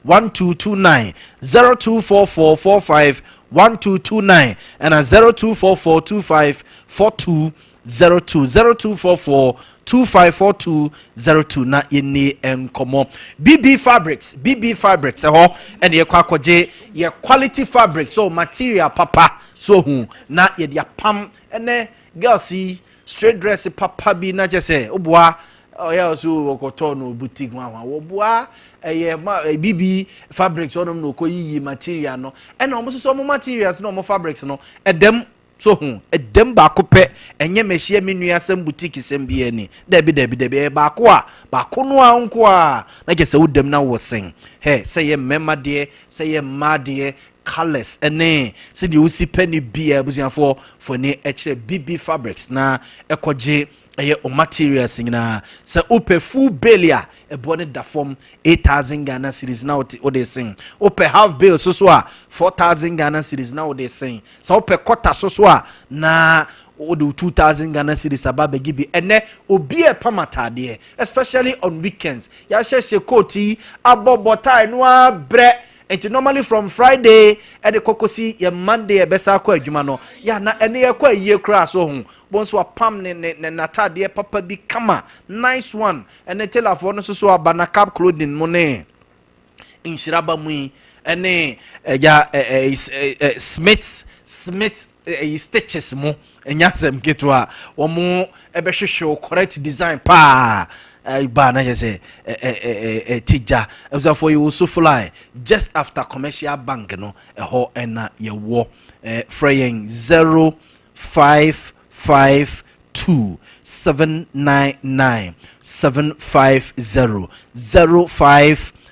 0244451229, 0244451229, ɛna 0244254202, 0244254202, na yɛnni nkɔmmɔ. BB Fabrics, BB Fabrics, ɛhɔ ɛne yɛkɔ akɔgye yɛ quality fabric so, material papa so hu na yɛde apam. Ɛnɛ girls yi, straight dress papa bi na kyɛ sɛ woboa ɔyɛ so wɔkɔtɔ no boutique ho ahoa, wɔboa ɛyɛ ma BB Fabrics ɔnom na ɔkɔ yiyi material no, ɛna ɔmo nso so ɔmo materials na ɔmo fabrics no ɛdɛm so ho, ɛdɛm baako pɛ. Ɛnyɛ mɛhyia me nua asɛm boutique sɛm bi ani. Dabi dabi dabi, ɛyɛ baako a baako no a nko a na kyɛ sɛ wodam na wɔ sɛn hɛ, sɛ yɛ mmarima deɛ, sɛ yɛ mmaa deɛ, colours ɛne sɛdeɛ wosi pɛ ne bia. Abusuafoɔ, fo ani ɛkyerɛ BB Fabrics na ɛkɔgye ɛyɛ o materials nyinaa. Sɛ wopɛ full bale a, ɛboɔ no da fam, 8,000 Ghana cedis na wode sen. Wopɛ half bale so so a, 4,000 Ghana cedis na wode sen. Sɛ wopɛ quarter so so a, na Wode wo 2000 Ghana cedis aba abɛgye bi. Ɛnɛ obi a ɛpam ataadeɛ, especially on weekends, yɛahyehyɛ coat yi, abɔ bɔtae no abrɛ. Nti normally from Friday ɛde kɔkɔsi yɛ Monday, ɛbɛsa akɔ adwuma no yɛ na ɛne yɛkɔ ayie koraa so ho bɔn nso apam ne n'ataadeɛ papa bi kama, nice one. Ɛne tailorfoɔ no nso so aba na cap clothing mu ne nhyiraba mu yi, ɛne ɛgya ɛ ɛ ɛ Smith ɛyi stitches mu. Ɛnya asɛm ketewa, wɔn ɛbɛhwehwɛ o correct design paa ɛba na yɛ sɛ ɛ ɛ ɛ ɛ ti gya. Ɛbusuafoɔ, yɛwɔ Sofly, just after Commercial Bank no, ɛhɔ ɛna yɛwɔ. Frɛ yɛn 0552799750,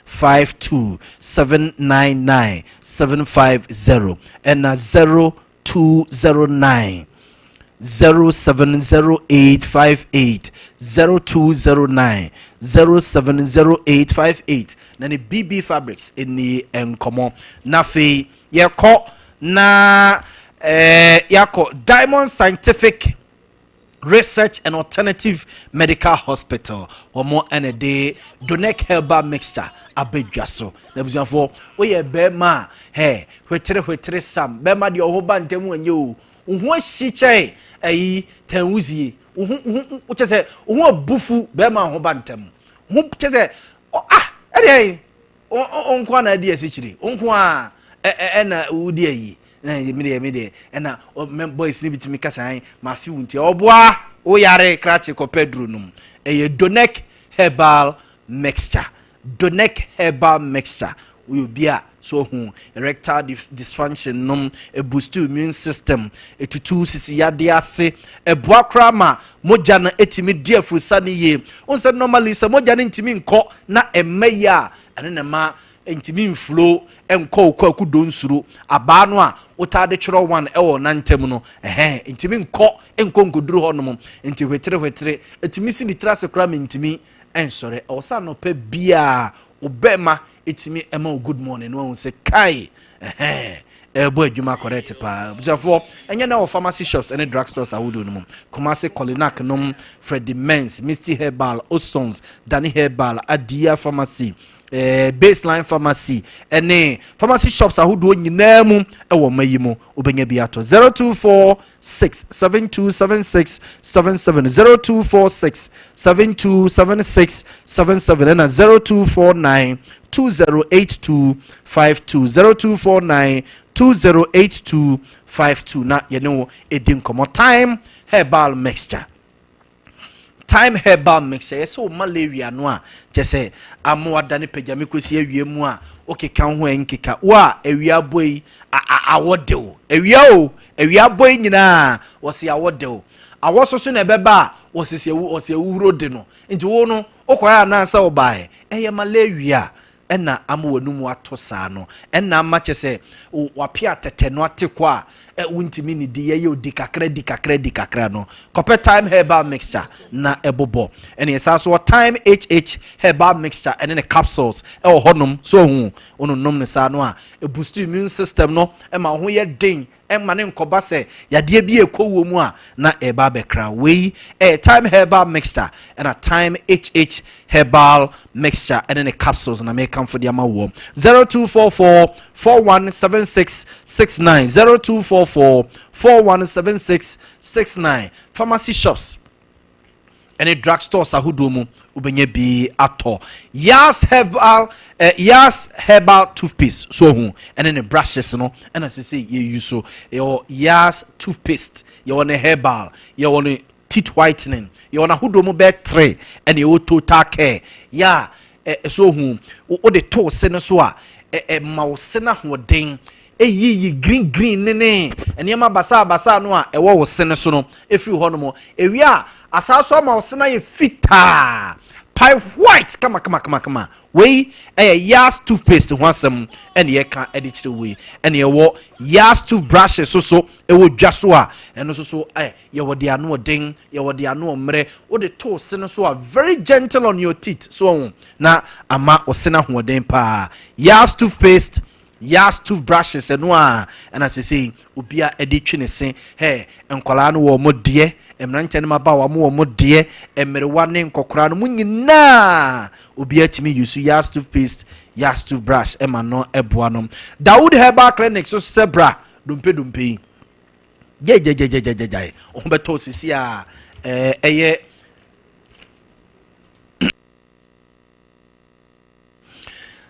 0552799750, ɛna 0209070858, 0209070858, na ne BB Fabrics ɛni nkɔmmɔ. Na afei yɛkɔ na yɛakɔ Diamond Scientific Research and Alternative Medical Hospital. Wɔn ɛna de Donec Herbal Mixture abɛdwa so. Na abusuafoɔ, woyɛ bɛrima a hɛ hwetere hwetere sam bɛrima deɛ ɔho ba ntɛm wɔnyɛ o, wo ho ahyi kyɛn ɛyi tɛnwusie, wo ho wo ho kyɛ sɛ wo ho abufu. Bɛrima ho ba ntɛm ho kyɛ sɛ ah, ɛdeɛ wo nko a na adi asikyire, wo nko a ɛna wodi ayi na mi deɛ ɛna mɛ boys ne bi tumi kasa an ma fi wo. Nti ɔboa woyare krakye, kɔpɛ duro nom. Ɛyɛ Donec Herbal Mixture. Donec Herbal Mixture, woyɛ obi a so hu erectile dysfunction nom, eboost immune system, etutu sisi yadeɛ ase, ɛboa koraa ma mogya no etumi di afurusa no yie. Wɔn sɛ normally sɛ mogya no ntumi nkɔ na ɛmɛ yie a, ɛno na ɛma ntumi nflow nkɔ okɔ akudo nsuro abaa no a wotaa de twerɛ one ɛwɔ nantam no, ɛhɛn, ntumi nkɔ nkɔduru hɔ nom. Nti hwetere hwetere etumi si ne tiri ase koraa ma ntumi ɛnsɔre. Ɛwɔ sɛ anɔpɛ biaa ɔbɛma etumi ɛma o good morning no, wɔn sɛ kai, ɛhɛn, ɛbɔ adwuma correct paa. Abusuafoɔ, ɛnyɛ na wɔ pharmacy shops ɛne drug stores ahodoɔ no mu: Kumase Kolinak nom, Freddy Mens, Misty Herbal, Osons, Danny Herbal, Adia Pharmacy, Baseline Pharmacy, ɛne pharmacy shops ahodoɔ nyinaa mu ɛwɔ ɔma yi mu, wobɛnya bi atɔ. 0246727677, 0246727677, ɛna 0249208252, 0249208252, na yɛne wo ɛdi nkɔmmɔ. Time Herbal Mixture, Time Herbal Mixture, yɛ sɛ wo malaria no a kyɛ sɛ ama wada ne pagyame kɔsi awie mu a wokeka ho a nkeka wo a awia bɔ yi awɔ de wo awia o, awia bɔ yi nyinaa wɔsi awɔ de wo awɔ so so na ɛbɛba a wɔsisi ewu, wɔsi ewuro de no. Nti wo no wokɔɛ anaasɛ wobaeɛ, ɛyɛ malaria ɛna ama w'anum ato saa no, ɛna ama kyɛ sɛ wape atɛtɛ no ate kɔ a wontumi ne di yɛyɛ odi kakra di kakra di kakra no. Kɔpɛ Time Herbal Mixture na ɛbobɔ. Ɛne ɛsa so wɔ Time HH Herbal Mixture ɛne ne capsules ɛwɔ hɔnom so. Ohu wononom ne saa no a, ɛboost immune system no, ɛma wo ho yɛ den, ɛma ne nkɔba sɛ yadeɛ bi ɛkɔ wɔ mu a na ɛba abɛkra. Wei ɛyɛ Time Herbal Mixture ɛna Time HH Herbal Mixture ɛne ne capsules na mekamfo de ama wɔ 0244417669, 0244417669. Pharmacy shops ɛne drug stores ahodoɔ mu, wobɛnya bi atɔ. Yas Herbal, Yas Herbal Toothpaste so ho ɛne ne brushes no, ɛna sɛ yɛyi so. Yɛwɔ Yas Toothpaste, yɛwɔ ne herbal, yɛwɔ ne teeth whitening, yɛwɔ n'ahodoɔ mu bɛɛ three, ɛna yɛwɔ total care. Yɛ a so ho wode to se no so a, ɛ ma wo se no ahoɔden, ɛyiyi green green ne nneɛma basaa basaa no a ɛwɔ wo se no so no ɛfiri hɔ nom. Ewie a, asaa so ama wo se no ayɛ fitaa pie white kama kama kama kama. Wei ɛyɛ Yas Toothpaste ho asɛm ɛne yɛka ɛde kyerɛ. Wei ɛne yɛwɔ Yas toothbrushes so so ɛwɔ dwa so a, ɛno nso so yɛwɔ de ano ɔden, yɛwɔ de ano ɔmmerɛ. Wode to se no so a, very gentle on your teeth so ɔho na ama wo se no ahoɔden paa. Yas Toothpaste. Yas toothbrushes ɛno a ɛna sesei obia ɛde twi ne se. Hɛ, nkwadaa no wɔ wɔn deɛ, mmeranteɛ ne mmabaawa mo wɔ mo deɛ, mmerewa ne nkɔkoraa no mo nyinaa obia tumi use Yas toothpaste, Yas toothbrush ɛma no ɛboa no. Dawood Herbal Clinic so sɛ bra dompe dompe yi gyɛgyɛgyɛgyɛgyɛgyae wo ho bɛtɔ sisi a ɛyɛ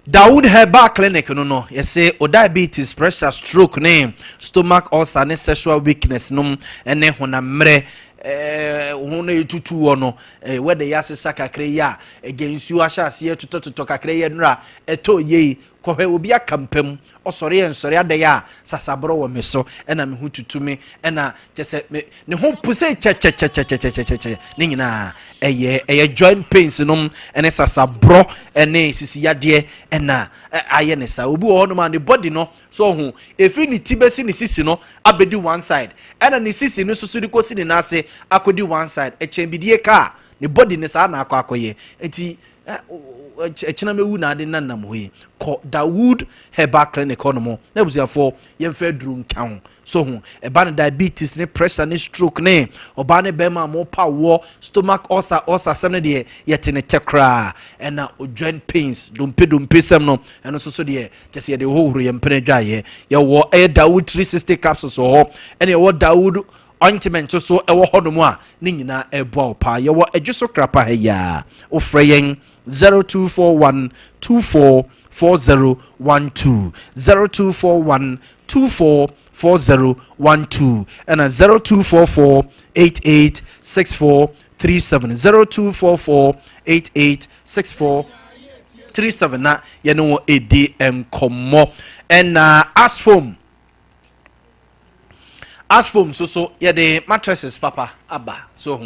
Dawood Herbal Clinic no no yɛse o diabetes, pressure, stroke ne stomach ulcer ne sexual weakness nom ne honam mmerɛ eh, ho no ɛtutu wɔ no eh, wɛde yɛ asesa kakra yi a ɛgya nsuo ahyɛ aseɛ totɔtotɔ kakra yi nnora ɛtɔ yei kɔhwɛ obi aka mpam ɔsɔre yɛ nsɔre adɛn a sasaborɔ wɔ me so ɛna me ho tutu me ɛna kyɛ sɛ me ne ho po sɛ kyɛkyɛkyɛkyɛkyɛkyɛkyɛ ne nyinaa ɛyɛ ɛyɛ joint pains nom ɛne sasaborɔ ɛne sisi yadeɛ ɛna ayɛ ne saa. Obi wɔ hɔnom a ne body no so ho efiri ne ti bɛsi ne sisi no abɛdi one side, ɛna ne sisi no soso de kɔsi ne nan ase akɔdi one side, ɛkyɛn bidie kaa ne body ne saa na akɔ akɔyɛ. Nti ɛkyena mɛwu na ade nanam hɔ yi, kɔ Dawood Herbal Clinic hɔ nom na abusuafoɔ yɛmfa aduru nka ho. So ho ɛba no diabetes ne pressure ne stroke ne ɔbaa ne bɛrima a mopa woɔ, stomach ulcer, ulcer sɛm no deɛ yɛte ne tɛ koraa, ɛna joint pains, dompe dompe sɛm no ɛno nso so deɛ kyɛ sɛ yɛde hohoro yɛn mpene dwaeɛ. Yɛwɔ ɛyɛ Dawood 360 capsules wɔ hɔ, ɛna yɛwɔ Dawood ointment nso so ɛwɔ hɔnom a ne nyinaa ɛboa wo paa. Yɛwɔ Adwo so krapa ha yi a wofrɛ yɛn 0241 24 4012, 0241 24 4012, ɛna 0244 88 64 37, 0244 88 64 37 na yɛne wɔn ɛdi nkɔmmɔ. Ɛna Asfom, Asfom nso so yɛde mattresses papa aba. So ho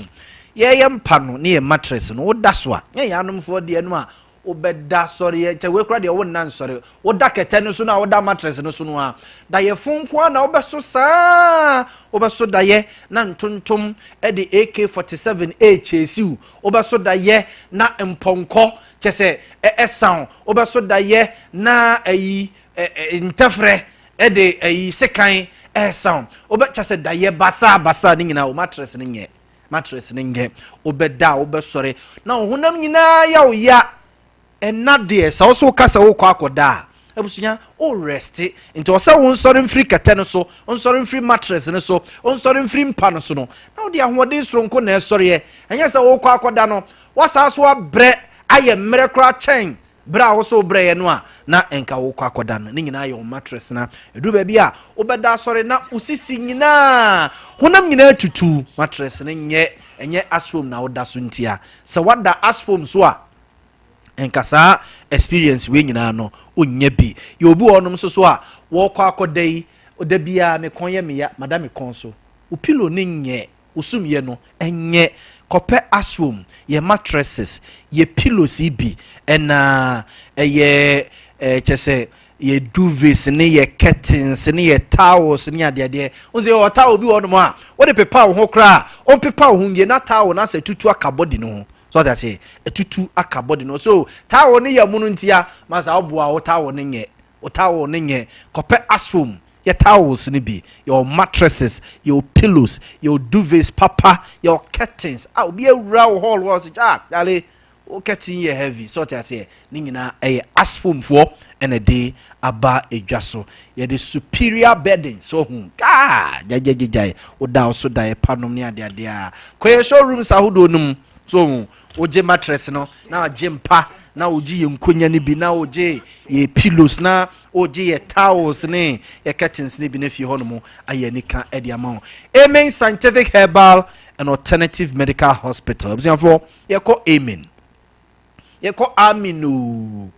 yɛyɛ mpa no ne yɛ mattress no woda so a nyɛ yɛ anomfoɔ deɛ no a wobɛda sɔre yɛ kyɛ wei kora deɛ wonna nsɔre, woda kɛtɛ no so no a woda mattress no so no a dayɛfo nko a na wobɛso saa, wobɛso dayɛ na ntontom de AK47 ɛkyɛsiw, wobɛso dayɛ na mpɔnkɔ kyɛ sɛ ɛsan, wobɛso dayɛ na ayi ntɛfrɛ de ayi sekan ɛresan wo, wobɛ kyɛ sɛ dayɛ basaa basaa ne nyinaa wo mattress no nyɛ, mattress no nyɛ. Wobɛda a wobɛsɔre na wo honam nyinaa yɛ wo ya. Ɛna deɛ sɛ wo so woka sɛ wokɔ akɔda a, abusua wo rest, nti ɔsɛ wo nsɔre mfiri kɛtɛ no so, nsɔre mfiri mattress no so, nsɔre mfiri mpa no so no na wode ahoɔden soronko na ɛsɔreɛ. Ɛnyɛ sɛ wokɔ akɔda no wasaa so abrɛ ayɛ mmerɛ koraa kyɛn Berɛ a wo so wobrɛeɛ no a na nka worekɔ akɔda no, ne nyinaa yɛ wo mattress na ɛduru baabi a wobɛda asɔre na wo sisi nyinaa, honam nyinaa tutu. Mattress no nyɛ, ɛnyɛ asphom na woda so ntia. Sɛ woada asphom so a, nka saa experience wei nyinaa no wonnya bi. Yɛ obi wɔ hɔnom nso so a wɔrekɔ akɔda yi, da biara me kɔn yɛ me ya, mada me kɔn so. Wo pillow no nyɛ. Wo sumyɛ no nyɛ kɔpɛ aswom, yɛ mattresses, yɛ pillows yi bi ɛna ɛyɛ kyɛ sɛ yɛ duvets ne yɛ curtains ne yɛ towels ne adeadeɛ. Wo sɛ yɛwɔ towel bi wɔ hɔnom a wode pepa wo ho koraa a ɔmpepa wo ho nwie na towel no asɛ tutu aka body no ho. So ɔte aseɛ, atutu aka body no ho. So towel no yɛ mono ntia ma saa woboa wo towel no nyɛ, wo towel no nyɛ kɔpɛ aswom. Yɛ towels no bi, yɛwɔ mattresses, yɛwɔ pillows, yɛwɔ duvets papa, yɛwɔ curtains a obi awura wo hall hɔ ɔsɛ ah dale wo curtain yɛ heavy, so ɔte aseɛ. Ne nyinaa ɛyɛ Asfomfoɔ ɛna ɛde aba edwa so. Yɛde superior bedding so ho kaa gyagyagyae woda wo so daeɛ panom ne adeadeɛ a kɔyɛ showrooms ahodoɔ no mu. So ho wogye mattress no na wagye mpa na wogye yɛ nkonya no bi na wogye yɛ pillows na Wogye yɛ towels ne yɛ curtains no bi na fie hɔnom ayɛ anika de ama wo. Amen Scientific Herbal and Alternative Medical Hospital. Abusuafoɔ, yɛkɔ Amen. Yɛkɔ Amen o.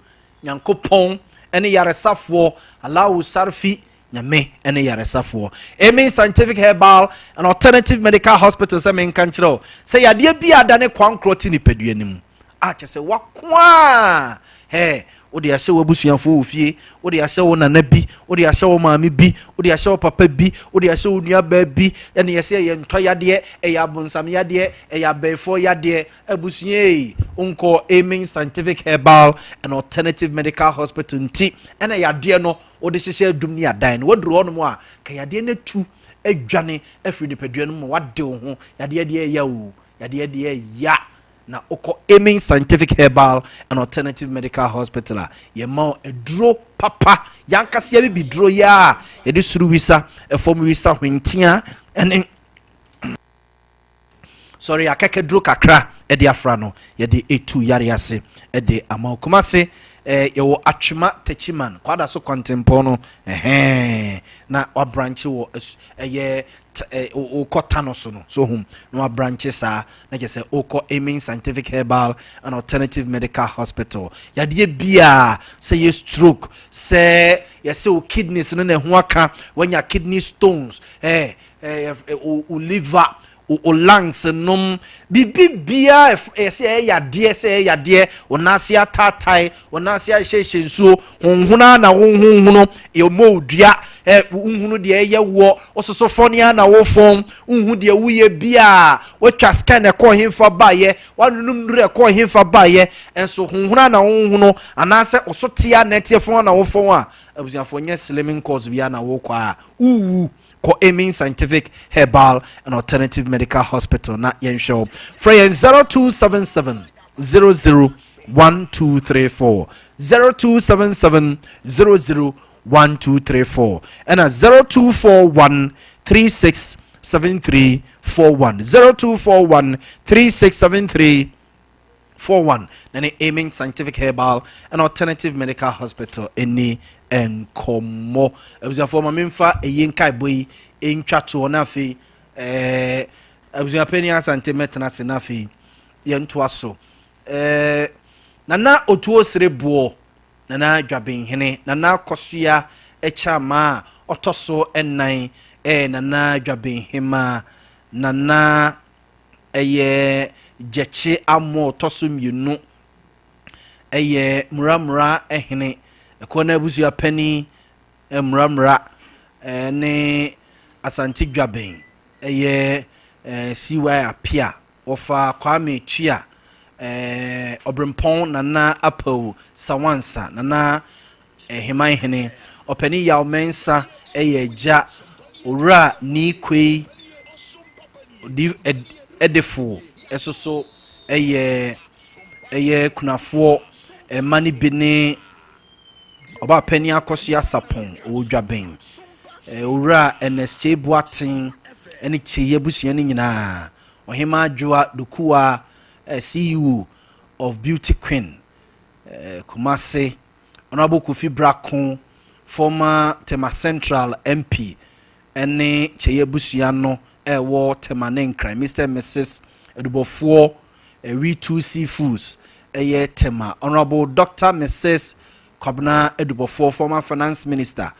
Nyankopɔn ne yaresafoɔ, Allahu Sarfi, Nyame ne yaresafoɔ. Amen Scientific Herbal and Alternative Medical Hospital sɛ menka nkyerɛ wo sɛ yadeɛ bi a da ne kwankorɔ te nipadua no mu a kyɛ sɛ wako a hɛ. Wode ahyɛ w'abusuafoɔ wɔ fie, wode ahyɛ wo nana bi, wode ahyɛ wo maame bi, wode ahyɛ wo papa bi, wode ahyɛ wo nuabaa bi, ɛne yɛsɛ ɛyɛ ntɔ yadeɛ, ɛyɛ abonsam yadeɛ, ɛyɛ abɛɛfoɔ yadeɛ. Abusua ei, wonkɔɔ Amen Scientific Herbal and Alternative Medical Hospital nti ɛna yadeɛ no wode hyehyɛ adum ne adan no. Woaduru hɔnom a, ka yadeɛ no atu adwane afiri nipadua no mu ma woade wo ho. Yadeɛ deɛ ɛya o, yadeɛ deɛ ɛya. Na wokɔ Amen Scientific Herbal and Alternative Medical Hospital a, yɛma wo aduro papa, yɛankasa yɛabibiduro yi a yɛde soro wisa, ɛfam wisa, hwentia ne sɔre akɛkɛduro kakra de afra no, yɛde etu yare ase de ama wo. Kumase eh, yɛwɔ Atwema Techiman, Kwada so kwantempɔn no, ɛhɛn, na wabrankye wɔ ɛyɛ wokɔ ta no so no, so hum, na wabrankye saa, na kyerɛ sɛ wokɔ Amen Scientific Herbal and Alternative Medical Hospital. Yadeɛ biaa, sɛ yɛ stroke, sɛ yɛsɛ wo kidneys no na ɛho aka, wanya kidney stones, eh, eh, wo liver, wo lungs nom, biribi biara ɛyɛ sɛ ɛyɛ yadeɛ, sɛ ɛyɛ yadeɛ, wo nan ase ataatae, wo nan ase ahyehyɛ nsuo, honhono ara na wonhonhono, ɛmɔ wo dua, ɛ wonhunu deɛ ɛyɛ woɔ, wososo fɔne ara na wofɔn, wonhu deɛ woyɛ biara, woatwa scan ɛkɔɔ hefa baeɛ, woanonom nnuru ɛkɔɔ hefa baeɛ, nso honhono ara na wonhono, anaasɛ wo so te ara na ɛteɛ fɔn ara na wofɔn a, abusuafoɔ nyɛ slimming course biara na wokɔ a, wowu. Kɔ Amen Scientific Herbal and Alternative Medical Hospital na yɛnhwɛ wo. Frɛ yɛn 0277 00 1234, 0277 00 1234 ɛna 0241 36 73 41, 0241 36 73 41 na ne Amen Scientific Herbal and Alternative Medical Hospital ɛni nkɔmmɔ. Abusuafoɔ, ma memfa ɛyi nkaebɔ yi ntwa toɔ na afei abusuapɛni Asante mɛtena ase na afei yɛntoa so. Nana Otuo Sere Boɔ, Nana Dwabenhene, Nana Kɔsoa Kyama a ɔtɔ so 4, Nana Dwabenhema, Nana ɛyɛ Gyekye Amoɔ ɔtɔ so 2, ɛyɛ Muramura hene, ɛkɔ no abusua panin Muramura ne Asante Dwaben, ɛyɛ CY Apia, wɔfa Kwame Tua, Ɔbrempɔn Nana Apawu Sawansa, Nana Heman hene, Ɔpani Yaw Mɛnsa ɛyɛ agya, Owura Nii Kwei Ɛdefo ɛso so ɛyɛ ɛyɛ kunafoɔ ɛma ne bi ne Ɔbaapani Akɔsoa Sapɔn ɔwɔ Dwaben, Owura Ernest Kyei Boateng ɛne Kyei abusua no nyinaa, Ɔhema Adwoa Dokuwa CEO of Beauty Queen Kumasi, Honorable Kofi Brako, former Tema Central MP ɛne Kyei abusua no ɛwɔ Tema ne Nkran, Mr and Mrs Adubɔfoɔ, We Two Seafoods ɛyɛ Tema, Honorable Dr. Mrs Kwabena Adubɔfoɔ, former Finance Minister,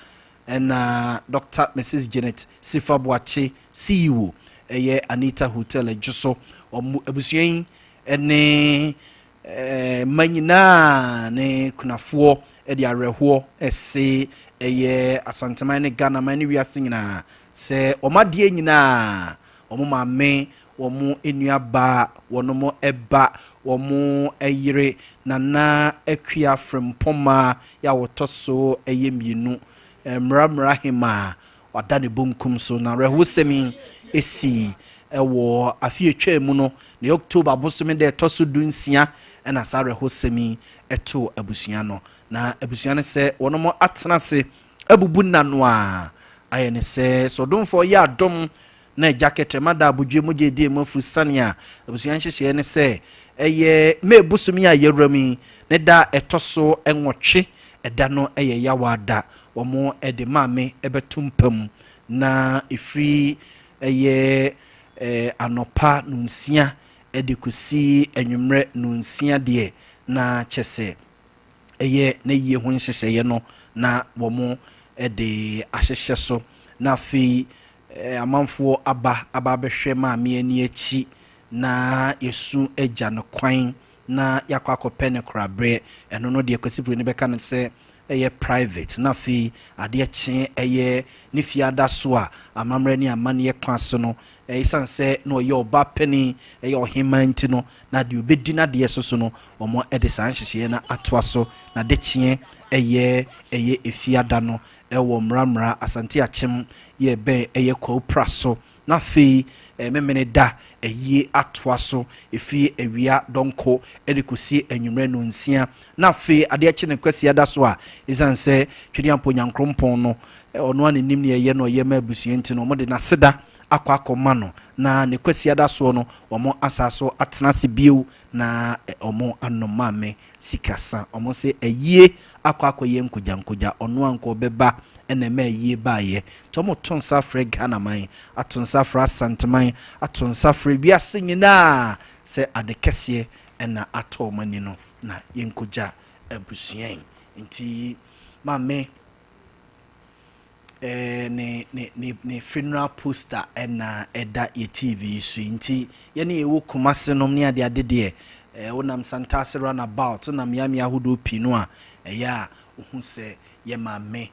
ɛna Dr. Mrs Janet Sifa Boakye, CEO ɛyɛ Anita Hotel Adwoso. Wɔn abusua yi ɛne mma nyinaa ne kunafoɔ de awerɛhoɔ ɛse ɛyɛ Asanteman ne Ghanaman ne wiase nyinaa sɛ wɔn adeɛ nyinaa, wɔn maame, wɔn nnuaba, wɔn ɛba, wɔn ɛyere Nana Akua Frempɔma yɛ a wɔtɔ so ɛyɛ 2, Mmuramura Hema, wada ne bonkum so. Na awerɛhosɛm yi esi ɛwɔ afe atwa mu no, ne October bosome dɛ ɛtɔ so 16 ɛna saa awerɛhosɛm yi ɛto abusua no. Na abusua no sɛ wɔn atena ase abubu nna no a ayɛ ne sɛ sɔdomfoɔ yɛ adom na agya kɛtɛma da abodwe mogya edi emu afu sane a abusua nhyehyɛeɛ ne sɛ ɛyɛ May bosome a yɛwura mu yi ne da ɛtɔ so 8, ɛda no ɛyɛ yawa da, wɔn ɛde maame ɛbɛto mpa mu na efiri ɛyɛ anɔpa 6 ɛde kɔsi anwummerɛ 6 deɛ na kyɛ sɛ ɛyɛ na yie ho nhyehyɛeɛ no na wɔn ɛde ahyehyɛ so. Na afei amanfoɔ aba abɛhwɛ maame ani akyi na yɛsu agya no kwan. na yɛakɔ akɔpɛ ne koraberɛ. Ɛno no deɛ Kwasi Broni bɛka no sɛ ɛyɛ private, na afei adeɛ kye ɛyɛ ne fie ada so a amammerɛ ne amanneɛ kwan so no, ɛsiane sɛ na ɔyɛ ɔba panin, ɛyɛ ɔhemaa nti no, na deɛ ɔbɛdi n'adeɛ so so no, wɔn de saa nhyehyɛeɛ no atoa so. Na adekyeɛ ɛyɛ ɛyɛ efie ada no ɛwɔ Mmra Asante Akyem yɛ bɛn ɛyɛ Kwawu Pra so. Na afei Memeneda ayie atoa so ɛfiri awia dɔnko de kɔsi anwummerɛ nnɔnsia. Na afei adeɛ kye no Kwasiada so a, ɛsiane sɛ Twedeampɔ Nyankrompɔn no, ɔno ara na ɔnim deɛ ɛyɛ na ɔyɛ ma abusua nti no, wɔde n'aseda akɔ akɔma no. Na ne Kwasiada soɔ no, wɔasan so atena ase bio na wɔanom Maame sika sa. Wɔse ayie akɔ akɔyɛ nkogyankogya, ɔno anka ɔbɛba na ɛma ayie baeɛ. Nti wɔto nsa frɛ Ghanaman, ato nsa frɛ Asanteman, ato nsa frɛ wiase nyinaa sɛ ade kɛseɛ na atɔ wɔn ani no na yɛnkɔgya abusua yi. Nti maame eh, ne, ne, ne, ne funeral poster na ɛda yɛ TV yi so yi. Nti yɛne yɛwɔ Kumase nom ne adeade deɛ, eh, wonam Santase runabout, wonam mmeammea ahodoɔ pii no a, ɛyɛ a wohu sɛ yɛ maame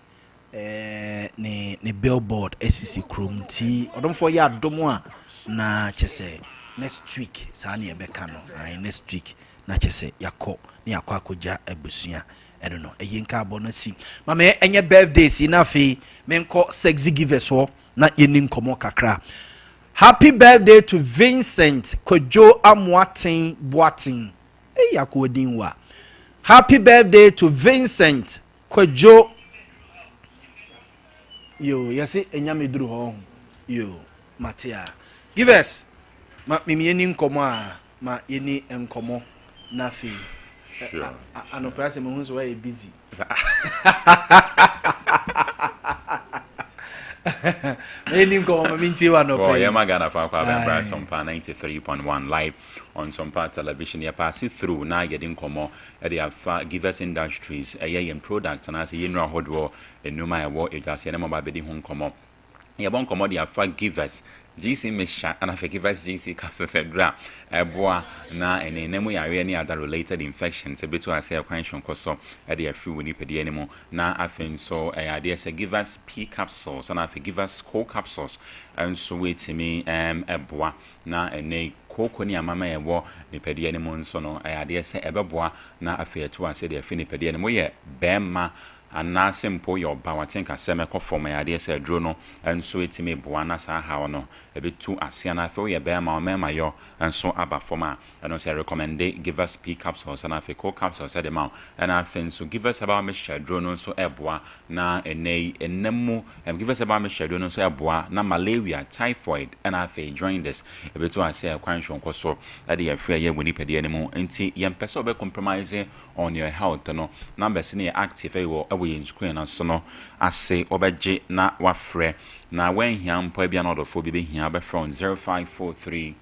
eh, ne, ne billboard asisi kurom. Nti ɔdomfoɔ yɛ adom a, na kyɛ sɛ next week saa ne yɛbɛka no. Ae, next week na kyɛ sɛ yɛakɔ ne yɛakɔ akɔgya abusua ɛno no. Ɛyi nkaabɔ no si ma me ɛnyɛ birthdays yi, na afei menkɔ Sexy Givers hɔ na yɛni nkɔmmɔ kakra. Happy birthday to Vincent Kwadwo Amoaten Boaten. Eyi akɔɔdin wa. Happy birthday to Vincent Kwadwo. Yo, yɛse ɛnya me duru hɔ ho. Yo, mate a. Givers, ma memieni nkɔmmɔ a, ma yɛni nkɔmmɔ na afei anɔpɛ asɛ mehu sɛ woayɛ busy. Ma yɛni nkɔmmɔ, ma mentie wɔ anɔpɛ yi. Yɛma Ghana fa akɔ abɛnbra Sompa 93.1 live on Sompa Television. Yɛ pass through na yɛde nkɔmmɔ de afa Givers Industries, ɛyɛ yɛn product anaasɛ yɛn nnuro ahodoɔ nnum a ɛwɔ edwa so, yɛne mo ba abɛdi ho nkɔmmɔ. Yɛbɔ nkɔmmɔ de afa Givers GC mixture ɛna afei Givers GC capsules, aduro a ɛboa na ɛne ɛnam mu yareɛ ne other related infections ɛbɛtu aseɛ kwan soronko so ɛde afiri wo nipadua no mu. Na afei nso ɛyɛ adeɛ sɛ Givers P capsules ɛna afei Givers Co capsules nso wɔatumi ɛboa na ɛnɛ kooko ne amama a ɛwɔ nipadua no mu nso no, ɛyɛ adeɛ sɛ ɛbɛboa na afei ɛto aseɛ de afiri nipadua no mu. Woyɛ bɛrima anaasɛ mpo woyɛ ɔbaa, wate nka sɛ mɛkɔ fam, ɛyɛ adeɛ sɛ aduro no nso ɛtumi boa na saa haw no ɛbɛtu aseɛ. Na afei woyɛ bɛrima, wo mmarima yɔ nso aba fam a, ɛno nso yɛrecommende Givers P capsules ɛna afei Co capsules de ma wo. Ɛna afei nso Givers Herbal Mixture aduro no nso ɛboa na ɛnɛ yi ɛnam mu Givers Herbal Mixture aduro no nso ɛboa na malaria, typhoid ɛna afei jaundice ɛbɛtu aseɛ kwan soronko so ɛde afiri ɛyɛ wɔ nipadua no mu. Nti yɛmpɛ sɛ wobɛ compromise on your health no, numbers no yɛ active wɔ ɛwɔ yɛn screen no so no ase, wɔbɛgye na wafrɛ na wanhia mpo ebia na ɔdɔfoɔ bi bɛhia, wobɛfrɛ on 0543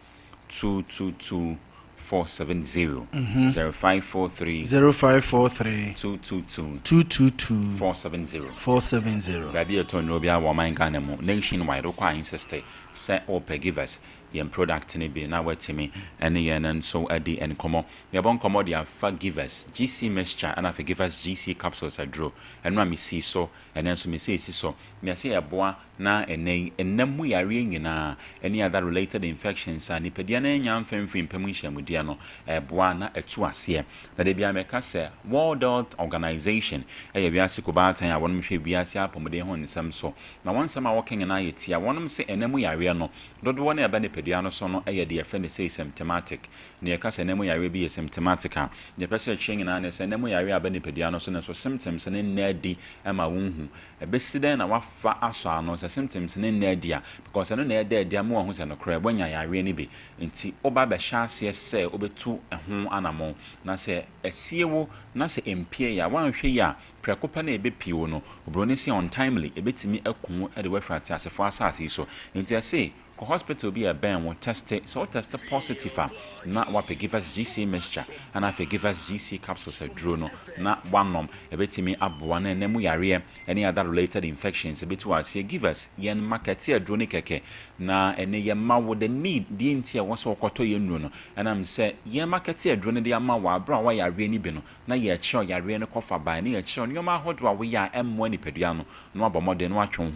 222 470, 0543 0543 222 222 470. 470. Baabi a yɛtɔn nnuro biara wɔ ɔman Ghana mu nationwide, wokɔ a insist sɛ wopɛ Givers yɛn product no bi na woatumi ne yɛn nso adi nkɔmmɔ. Yɛbɔ nkɔmmɔ de afa Givers GC mixture ɛna afei Givers GC capsules aduro. Ɛno a mesii so, ɛnɛ nso mesi esi so. Nea ɛsɛ yɛboa na ɛnɛ yi, ɛnam mu yareɛ nyinaa ne other related infections a nipadua no anya mfa mfiri mpa mu nhyiamudeɛ no, ɛboa na ɛtu aseɛ. Na da biara meka sɛ World Health Organization yɛ wiase kubaatan a wɔnom hwɛ wiase apɔmuden ho nsɛm so. Na wɔn nsɛm a wɔka nyinaa yɛ tia. Wɔnom se ɛnam mu yareɛ no, dodoɔ no a ɛba nipadua no so no yɛ deɛ yɛfrɛ no sei symptomatic. Na yɛka sɛ nna mu yareɛ bi yɛ symptomatic a, deɛ ɛpɛ sɛ ɛkyerɛ nyinaa ne sɛ nna mu yareɛ a aba nipadua no so no nso symptoms no nna adi ma wonhu. Ɛbɛsi dɛn na woafa asɔ ano sɛ symptoms no nna adi a? Because ɛno na ɛda adi ama woahu sɛ nokorɛ woanya yareɛ no bi. Nti woba bɛhyɛ aseɛ sɛ wobɛtu ɛho anamɔn. Na sɛ asie wo na sɛ ɛmpueeɛ a, woanhwɛ yie a, prɛko pɛ na ɛbɛpue wo no, oburoni se untimely, ɛbɛtumi aku wo de wo afiri ateasefoɔ asase yi so. Nti ɛse. Kɔ hospital bi a ɛbɛn wo, tɛste. Sɛ wo tɛste positive a, na woapɛ Givers GC mixture ɛna afei Givers GC capsules aduro no na woanom. Ɛbɛtumi aboa na ɛnɛ mu yareɛ ɛne other related infections ɛbɛtu aseɛ. Givers, yɛn markɛte aduro no kɛkɛ na ɛnɛ yɛma wo the need, deɛ nti a ɛwɔ sɛ wokɔtɔ yɛn nnuro no. Ɛnam sɛ yɛn markɛte aduro no de ama wo a, berɛ a woayareɛ no bi no, na yɛkyerɛ wo yareɛ no kɔfa baeɛ, na yɛkyerɛ wo nneɛma ahodoɔ a woyɛ a ɛmmoa nipadua no, na woabɔ mmɔden na woatwe wo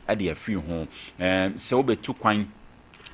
ho de afiri ho. Ɛɛ, sɛ wobɛtu kwan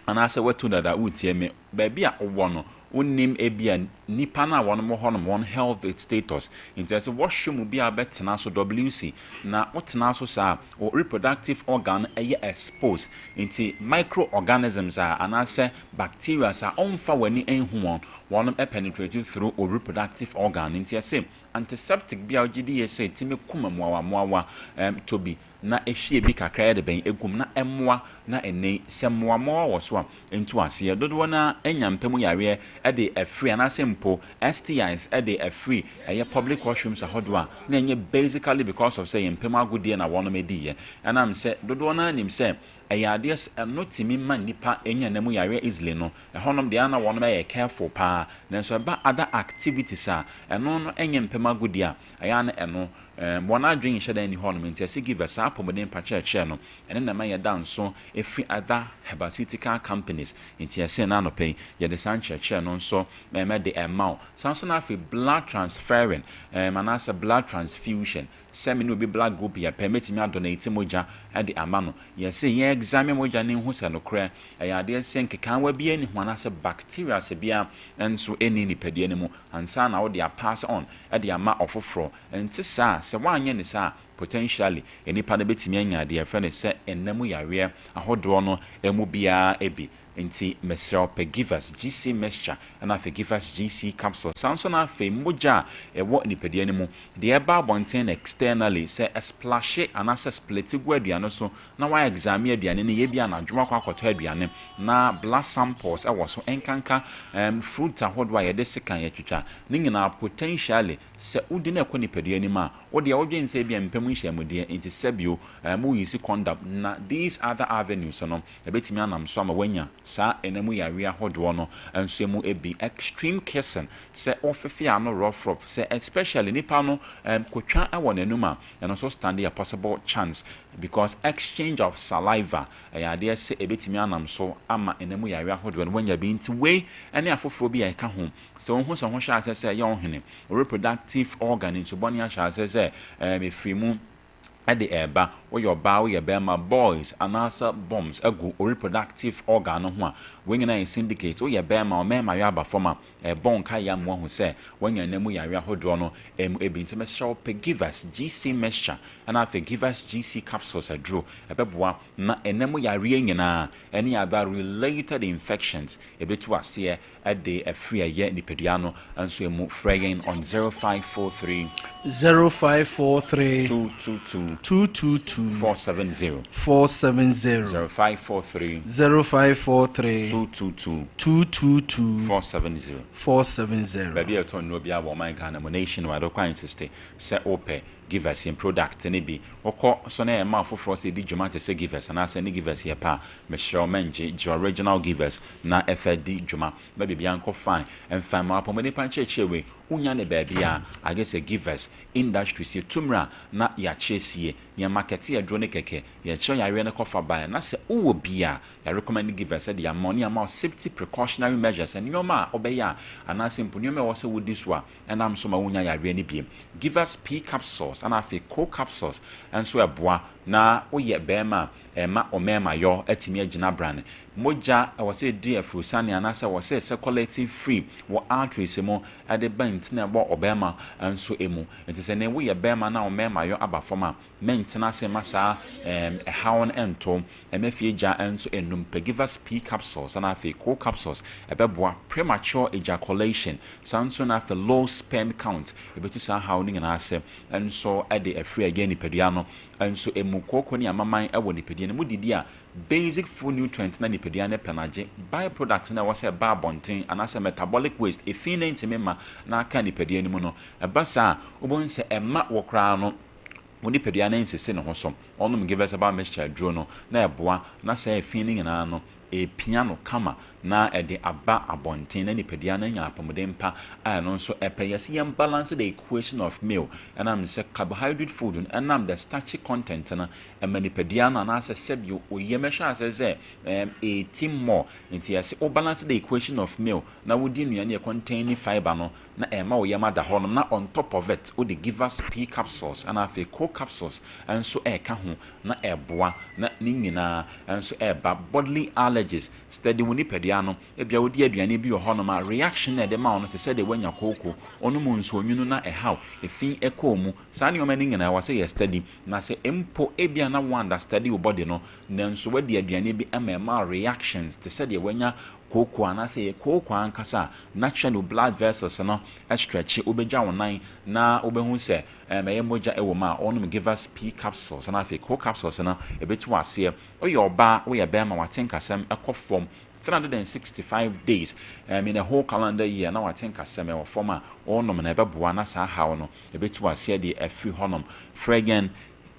anaasɛ woatu dada woretie me, baabi a wowɔ no, wonnim ebia nnipa no a wɔn wɔ hɔnom, wɔn health status. Nti ɛsɛ washroom bi a wobɛtena so, WC, na wotena so saa a, wo reproductive organ no ɛyɛ expose. Nti microorganisms a anaasɛ bacterias a ɔmfa w'ani nhu wɔn, wɔnom penetrate through wo reproductive organ no. Nti ɛse antiseptic bi a wogye di yie sɛ ɛtumi kum mmoawa mmoawa, ɛɛm, tɔ bi na ehwie bi kakra de bɛn egu mu na ɛmmoa na ɛnnɛ yi sɛ mmoammoawa wɔ so a ɛntu aseɛ. Dodoɔ no ara nya mpa mu yareɛ de afiri anaasɛ mpo STIs de afiri ɛyɛ public washrooms ahodoɔ a na ɛnyɛ basically because of sɛ yɛn mpa mu agodie na wɔnom diiɛ. Ɛnam sɛ dodoɔ no ara nim sɛ ɛyɛ adeɛ sɛ ɛno tumi ma nnipa nya nna mu yareɛ easily no, ɛhɔnom deɛ na wɔnom yɛ careful paa. Nanso ɛba other activities a ɛno no ɛnyɛ mpa mu agodie a, ɛyɛ a na ɛno Ɛɛ, wɔn adwene nhyɛ da nni hɔnom, enti ɛsɛ Giver saa apɔmuden pa kyerɛkyerɛ no, ɛno na ɛma yɛda nso firi other herbaceutical companies, enti ɛsɛ nnɛ anɔpa yi yɛde saa nkyerɛkyerɛ no nso ɛɛm de ɛma wo. Saa nso na afei blood transferring ɛɛm anaasɛ blood transfusion, sɛ me ne obi blood group yɛ pɛ, mɛtumi adonate mogya de ama no. Yɛse yɛn examine mogya no nhu sɛ nokorɛ ɛyɛ adeɛ sɛ nkekaawa biara nni ho anaasɛ bacterias biara nso nni nipadua no mu ansa na wode a pass on de ama ɔfoforɔ. Ɛnte saa a, sɛ woanyɛ no saa a, potentially nnipa no bɛtumi anya deɛ yɛfrɛ no sɛ nna mu yareɛ ahodoɔ no mu biara bi. Nti mesrɛ wo pɛ Givers GC mixture ɛna afei Givers GC capsule. Saa nso na afei mogya a ɛwɔ nipadua no mu, deɛ ɛba abɔnten no externally, sɛ ɛsplashe anaasɛ splete gu aduane so na wa examine aduane no yie, ebia anadwo wakɔ akɔtɔ aduane na blood samples wɔ so, ɛnkanka ɛɛm fruit ahodoɔ a yɛde sekan yɛtwitwa, ne nyinaa potentially Sɛ wode no ɛkɔ nipadua no mu a, wo deɛ wodwen sɛ ebia mpa mu nhyiamudeɛ nti sɛbio mo use condom na these other avenues no ɛbɛtumi anam so ama woanya saa ɛna mu yareɛ ahodoɔ no nso ɛmu bi. Extreme kissing, sɛ wofefe ano rough rough, sɛ especially nipa no kotwa wɔ n'anum a, ɛno nso stand a possible chance because exchange of saliva ɛyɛ adeɛ sɛ ɛbɛtumi anam so ama ɛna mu yareɛ ahodoɔ no woanya bi. Nti wei ne afoforɔ bi a ɛka ho. Sɛ wohu sɛ ho hyɛ aseɛ sɛ ɛyɛ wo hene, wo reproductive organ nsu bɔne ahyɛ aseɛ sɛ ɛɛm ɛfiri mu de ɛreba, woyɛ ɔbaa, woyɛ barima, boils anaasɛ bumps agu wo reproductive organ no ho a, wei nyinaa yɛ syndicate. Woyɛ barima, wo mmarima yɔ aba fam a, ɛrebɔ wo nkaeɛ ama woahu sɛ woanya nna mu yareɛ ahodoɔ no mu bi. Nti mesrɛ wo pɛ Givers GC mixture ɛna afei Givers GC capsules aduro, ɛbɛboa na nna mu yareɛ nyinaa ɛne other related infections ɛbɛtu aseɛ de afiri ɛyɛ nipadua no nso emu. Frɛ yɛn on 0543. 0543. 222. 222. 470. 470. 0543. 0543. 222. 222. 470. 470. Baabi a yɛtɔn nnuro biara wɔ ɔman Ghana mu, nationwide, wokɔ a insiste sɛ wopɛ Givers yɛn product no bi. Wokɔ so na yɛma afoforɔ sɛ di dwuma te sɛ Givers anaasɛ ne Givers yɛ pɛ a, mesrɛ wo mɛngye, gye original Givers na ɛfa di dwuma ma biribiara nkɔ fine. Ɛmfa mma w'apɔmuden pa nkyerɛkyerɛ wei, wonnya no baabiara agye sɛ Givers Industries. Yɛtu mmra na yɛakyerɛ sie, yɛn markɛte aduro no kɛkɛ, yɛkyerɛ yareɛ no kɔfa baeɛ na sɛ wowɔ bi a, yɛarecommend Givers de ama wo ne yɛama wo safety precautionary measures, nneɛma a wobɛyɛ a anaasɛ mpo nneɛma a ɛwɔ sɛ wodi so a ɛnam so ma wonya yareɛ no bi. Givers P capsules ɛna afei Co capsules nso ɛboa na woyɛ barima a ɛma wo mmarima yɔ atumi agyina brane. Mogya ɛwɔ sɛ ɛdi afurusane anaasɛ ɛwɔ sɛ circulate free wɔ arteries mu ɛde ba ntini a ɛbɔ ɔbarima nso mu. Nti sɛ nɛ woyɛ barima na wo mmarima yɔ aba fam a, mɛntena ase mma saa ɛhaw no nto wo. Ɛmma fie gya nso nnum. Pɛ Givers P capsules ɛna afei Co capsules ɛbɛboa premature ejaculation. Saa nso na afei low sperm count ɛbɛtu saa haw no nyinaa ase nso de afiri ɛyɛ nipadua no nso ɛmu. Kooko ne amaman wɔ nipadua no mu didi a basic food nutrient na nipadua no pɛ no agye by product no a ɛwɔ sɛ ɛba abɔnten anaasɛ metabolic waste efi no ntumi mma na aka nipadua no mu no. Ɛba saa a wobɛhu sɛ ɛmma wo koraa no wo nipadua no nsisi ne ho so. Ɔnom Givers Herbal Mixture aduro no na ɛboa na saa efi no nyinaa no Ɛrepia no kama na ɛde aba abɔnten na nipadua no anya apɔmuden pa a ɛno nso ɛpɛ. Yɛse yɛn balance the equation of meal ɛnam sɛ carbohydrate food no ɛnam the starchy content no ɛma nipadua no anaasɛ sɛbio oyam ɛhyɛ aseɛ sɛ ɛɛm ɛretim more. Nti yɛse wo balance the equation of meal na wodi nnuane a ɛcontain fibre no na ɛma wo yam ada hɔnom na on top of it wode Givers P capsules ɛna afei Co capsules nso ɛreka ho na ɛreboa na ne nyinaa nso ɛreba. Bodily allergies, steady wo nipadua no, ebia wodi aduane bi wɔ hɔnom a reaction a ɛde ma wo no te sɛ deɛ woanya kooko, wonom nsuo nwunu na ɛhaw, efi kɔ wo mu, saa nneɛma no nyinaa ɛwɔ sɛ yɛ steady na sɛ mpo ebia na wo understudy wo body no nanso woadi aduane bi ma ɛma wo reactions te sɛ deɛ woanya kooko anaasɛ ɛyɛ kooko ankasa a, naturally wo blood vessels no stretch, wobɛgya wo nan na wobɛhu sɛ ɛm ɛyɛ mogya wɔ mu a, wɔnom Givers P capsules na afei Co capsules no ɛbɛtu wo aseɛ. Woyɛ ɔbaa, woyɛ bɛrima, w'atenkasɛm kɔ fam 365 days ɛm in a whole calendar year na w'atenkasɛm ɛwɔ fam a, wonom no ɛbɛboa na saa haw no ɛbɛtu wo aseɛ de afiri hɔnom. Frɛ yɛn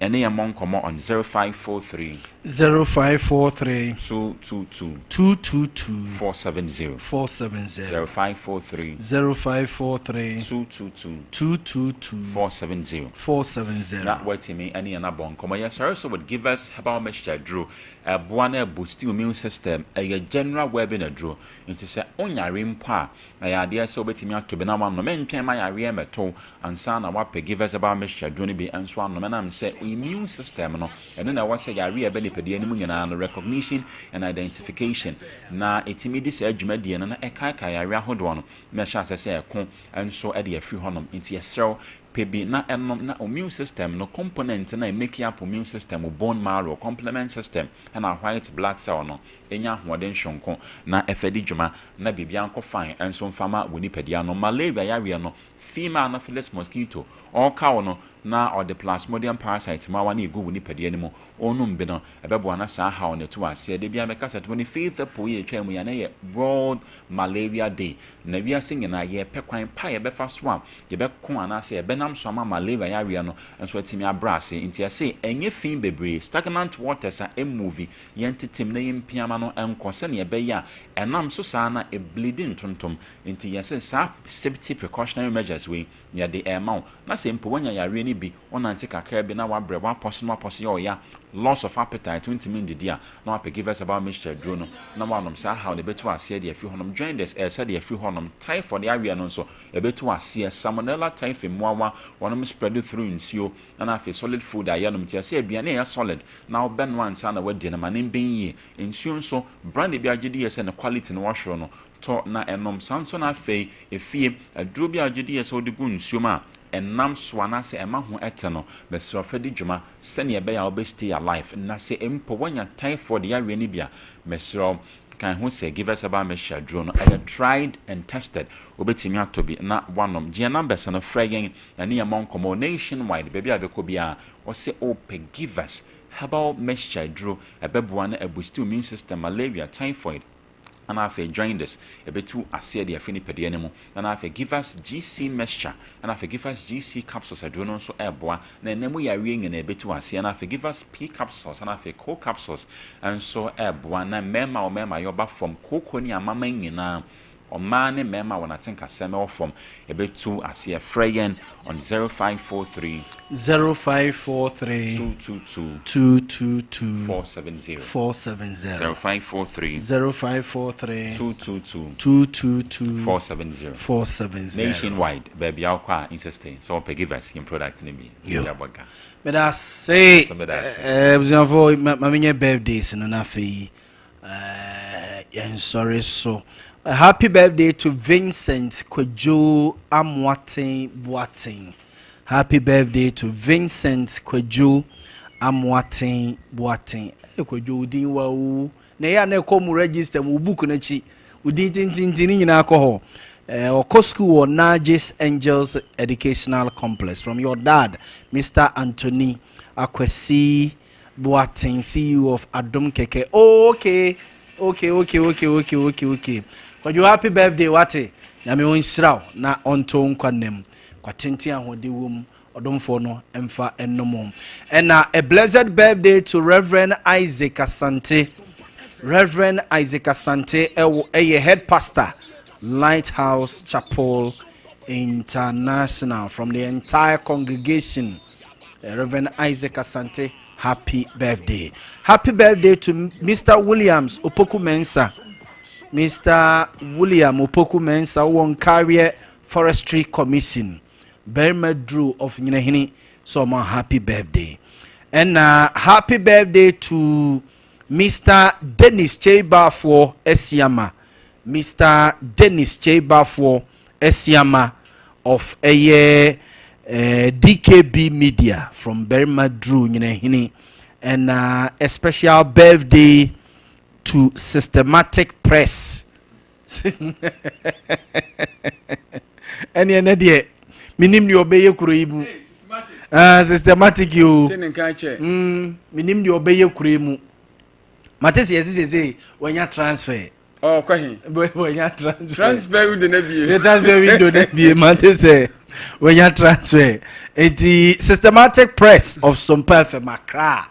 Ɛne yɛn mmɔ nkɔmmɔ on 0543. 0543. 222. 222. 470. 470. 0543. 0543. 222. 222. 470. 470. Na woatumi ɛne yɛn abɔ nkɔmmɔ. Yɛsɔre so with Givers Herbal Mixture aduro. Ɛboa na ɛboosti wo immune system. Ɛyɛ general wellbeing aduro. Nti sɛ wonyare mpo a, Ɛyɛ adeɛ sɛ wobɛtumi atɔ bi na woanom. Ntwɛn ma yareɛ mmɛto wo ansa na woapɛ Givers Herbal Mixture aduro no bi nso anom. Ɛnam sɛ wo immune system no, ɛno na ɛwɔ sɛ yareɛ a ɛba nipadua no mu nyinaa no, recognition and identification, na ɛtumi di saa dwumadie no na ɛkaekae yareɛ ahodoɔ no na ɛhyɛ aseɛ sɛ ɛko nso de afiri hɔnom. Nti yɛsrɛ wo, pɛ bi na nom na wo immune system no, component no a ɛmake up wo immune system, wo bone marrow, complement system, ɛna white blood cell no, nya ahoɔden soronko na fa di dwuma na biribiara nkɔ fine nso mfa ma wo nipadua no. Malaria yareɛ no, female anopheles mosquito, ɔreka wo no na ɔde plasmodium parasite mmoawa no regu wo nipadua no mu, wonom bi no, ɛbɛboa na saa haw no atu aseɛ. Da biara meka sɛ 25th April yi a ɛtwaa mu yi a na ɛyɛ World Malaria Day, na wiase nyinaa yɛrepɛ kwan pa a yɛbɛfa so a yɛbɛko anaasɛ yɛbɛnam so ama malaria yareɛ no nso atumi abrɛ ase. Nti yɛse ɛnyɛ fi bebree, stagnant waters a ɛmmovi, Yɛntetem na yɛmpia ma no nkɔ sɛnea ɛbɛyɛ a ɛnam so saa na ɛbleedi ntontom. Nti yɛse saa safety precautionary measures wei yɛde rema wo. Na sɛ mpo woanya yareɛ no bi, wonante kakra bi na woabrɛ, woapɔso na woapɔso yɛ ɔya, loss of appetite, wontumi ndidi a, na woapɛ Givers Herbal Mixture aduro no na woanom. Saa haw no ɛbɛtu aseɛ de afiri hɔnom. Jaundice, ɛresɛ de afiri hɔnom. Typhoid yareɛ no nso, ɛbɛtu aseɛ. Salmonella typhi mmoawa, wɔnom spread through nsuo. Ɛna afei solid food a yɛnom nti ɛsɛ aduane a ɛyɛ solid na wobɛnoa ansa na woadi no ma no mben yie. Nsuo nso, brand bi a wogye di yɛ sɛ ne quality no wɔ soro no, tɔ na nom. Saa nso na afei efie, aduro bi a wogye di yɛ sɛ wode gu nsuo mu a ɛnam so anaasɛ ɛma ho te no, mesrɛ wo fa di dwuma sɛnea ɛbɛyɛ a wobɛ stay alive. Na sɛ mpo woanya typhoid yareɛ no bi a, mesrɛ wo kan ho sɛ Givers Herbal Mixture aduro no, ɛyɛ tried and tested, wobɛtumi atɔ bi na woanom. Gye yɛn numbers no, frɛ yɛn Yɛne yɛn mmɔ nkɔmmɔ nationwide baabi a bɛkɔ biara ɔse ɔpɛ givers herbal mixture aduro ɛbɛboa na abusti wo immune system malaria typhoid ɛna afei jaundice ɛbɛtu aseɛ de afiri nipadua no mu ɛna afei givers GC mixture ɛna afei givers GC capsules aduro no nso ɛboa na ɛna mu yareɛ nyinaa ɛbɛtu aseɛ ɛna afei givers P capsules ɛna afei Co capsules nso ɛboa na mmarima wɔ mmarima yɔba fam kooko ne amaman nyinaa Ɔmaa ne mmarima wɔn atenkasɛm wɔ fam ɛbɛtu aseɛ. Frɛ yɛn on 0543. 0543. 222. 222. 470. 470. 0543. 0543. 222. 222. 470. 470. Nationwide, baabi a wokɔ a insiste sɛ wɔpɛ Givers yɛn product no bi. Yo. Yɛabɔ ga. Meda ase. So meda ase. Eh, abusuafoɔ ma menyɛ birthdays no na afei Eh, yɛnsɔre so. Happy birthday to Vincent Kwadwo Amoaten Boateng. Happy birthday to Vincent Kwadwo Amoaten Boateng. Hey, Kwadwo, wo din wa o. Na ɛyɛ a na ɛkɔ mu register mu, wo book no akyi. Wo din tintintin ne nyinaa kɔ hɔ. Eh, ɔkɔ school wɔ Najis Angels Educational Complex from your dad, Mr. Anthony Akwasi Boateng, CEO of Adom Kɛkɛ. Oh, okay, okay, okay, okay, okay, okay, okay. Kwadwo, happy birthday, wate. Nyame ɔnhyira wo na ɔnto wo nkwa nna mu. Kwa tenten ahoɔden wɔ mu, ɔdomfoɔ no mfa nnom wo. Ɛna a blessed birthday to Reverend Isaac Asante. Reverend Isaac Asante ɛwɔ ɛyɛ head pastor Lighthouse Chapel International from the entire congregation. Reverend Isaac Asante, happy birthday. Happy birthday to Mr. Williams Opoku Mensah. Mr. William Opoku Mensah wɔ Nkareɛ Forestry Commission. Barima Drew of Nyinahini, so ɔmo happy birthday. And happy birthday to Mr. Dennis Chebafoɔ Esiama. Mr. Dennis Chebafoɔ Esiama of ɛyɛ DKB Media from Barima Drew Nyinahini. And a special birthday to Systematic Press. Ɛne ɛnɛ deɛ menim deɛ ɔbɛyɛ kuro yi mu. Ah, Systematic yi o. Te ne nka kyɛ. Menim deɛ ɔbɛyɛ kuro yi mu. Mate sɛ yɛsi sese wɔnya transfer. Ɔ kɔ he? Wɔnya transfer. Transfer window na bie. The transfer window na bie. Mate sɛ wɔnya transfer. Eti Systematic Press of Sompa FM Accra,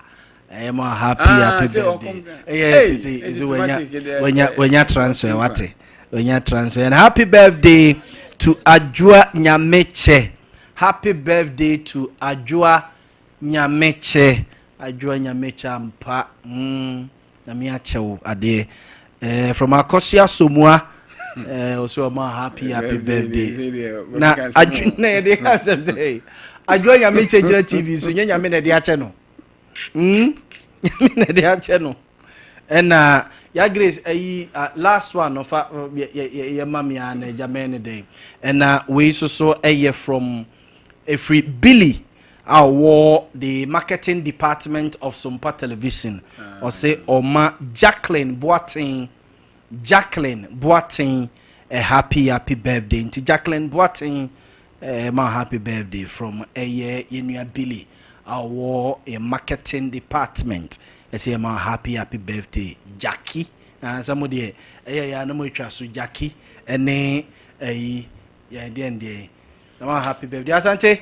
ɛyɛ mo happy Ah, happy sɛ birthday. ɔkɔm- Ɛyɛ Hey, sese eh, sese Systematic, wɔnya wɔnya wɔnya transfer, wate, wɔnya transfer. And happy birthday to Adwoa Nyamekyɛ. Happy birthday to Adwoa Nyamekyɛ. Adwoa Nyamekyɛ ampa. Nyame akyɛ wo adeɛ. From Akosua Somua, ɔsɛ ɔma happy happy birthday. Na adwo na yɛde ka asɛm sɛ Adwoa Nyamekyɛ gyina TV so, nyɛ Nyame na ɛde akyɛ no. Nyame na ɛde akyɛ no. Ɛna ya Grace ayi last one no fa yɛ yɛ yɛ ma mi a na ɛgya mɛn ne den. Ɛna wei soso ɛyɛ from efiri Billy a ɔwɔ the marketing department of Sompa Television. Ɔsɛ ɔma Jacqueline Boateng, Jacqueline Boateng, a happy happy birthday. Nti Jacqueline Boateng, ma happy birthday from ɛyɛ yɛnua Billy a ɔwɔ a marketing department. Ɛsɛ yɛ ma happy happy birthday, Jackie. Sɛ mo deɛ ɛyɛ yɛ anam atwa so Jackie ɛne ɛyi yɛ deɛ deɛ na ma happy birthday, Asante.